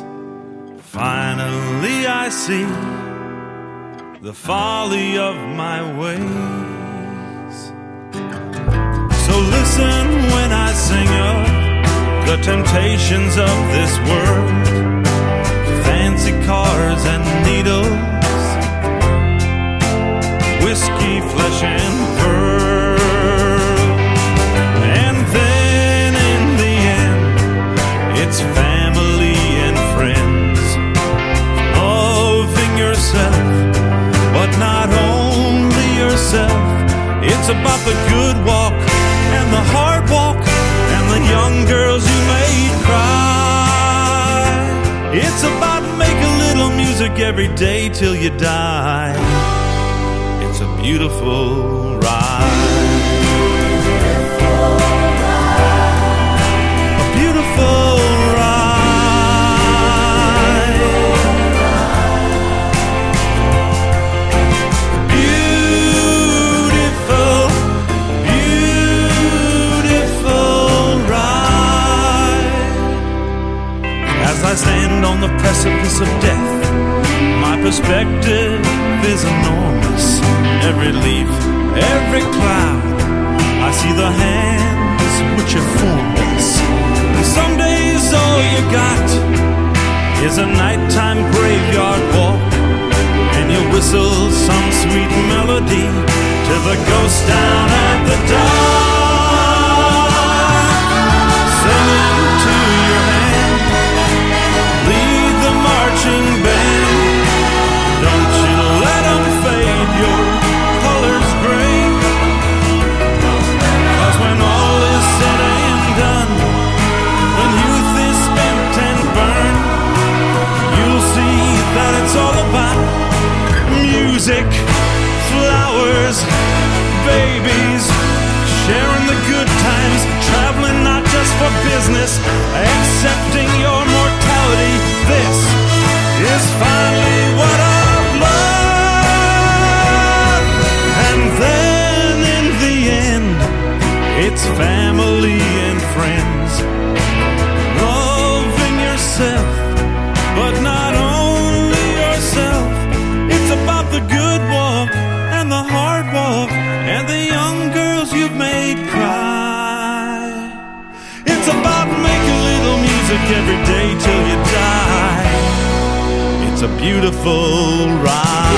Speaker 9: finally I see the folly of my ways. So listen when I sing of the temptations of this world, fancy cars and needles, whiskey, flesh and pearl. And then in the end, it's family and friends, loving yourself, but not only yourself. It's about the good walk and the hard walk and the young girls you made cry. It's about make a little music every day till you die. It's a beautiful ride. A beautiful ride. Beautiful, beautiful ride. As I stand on the precipice of death. My perspective is enormous. Every leaf, every cloud, I see the hands which have formed us. And some days all you got is a nighttime graveyard walk, and you whistle some sweet melody to the ghost down at the dock, singing to your hand, lead the marching band. Don't you let 'em fade your colors gray, 'cause when all is said and done, when youth is spent and burned, you'll see that it's all about music, flowers, babies, sharing the good times, traveling not just for business, accepting your mortality. This is finally what I've learned. And then in the end, it's family and friends, loving yourself, but not only yourself. It's about the good walk and the hard walk and the young girls you've made cry. It's about making little music every day till you die. It's a beautiful ride.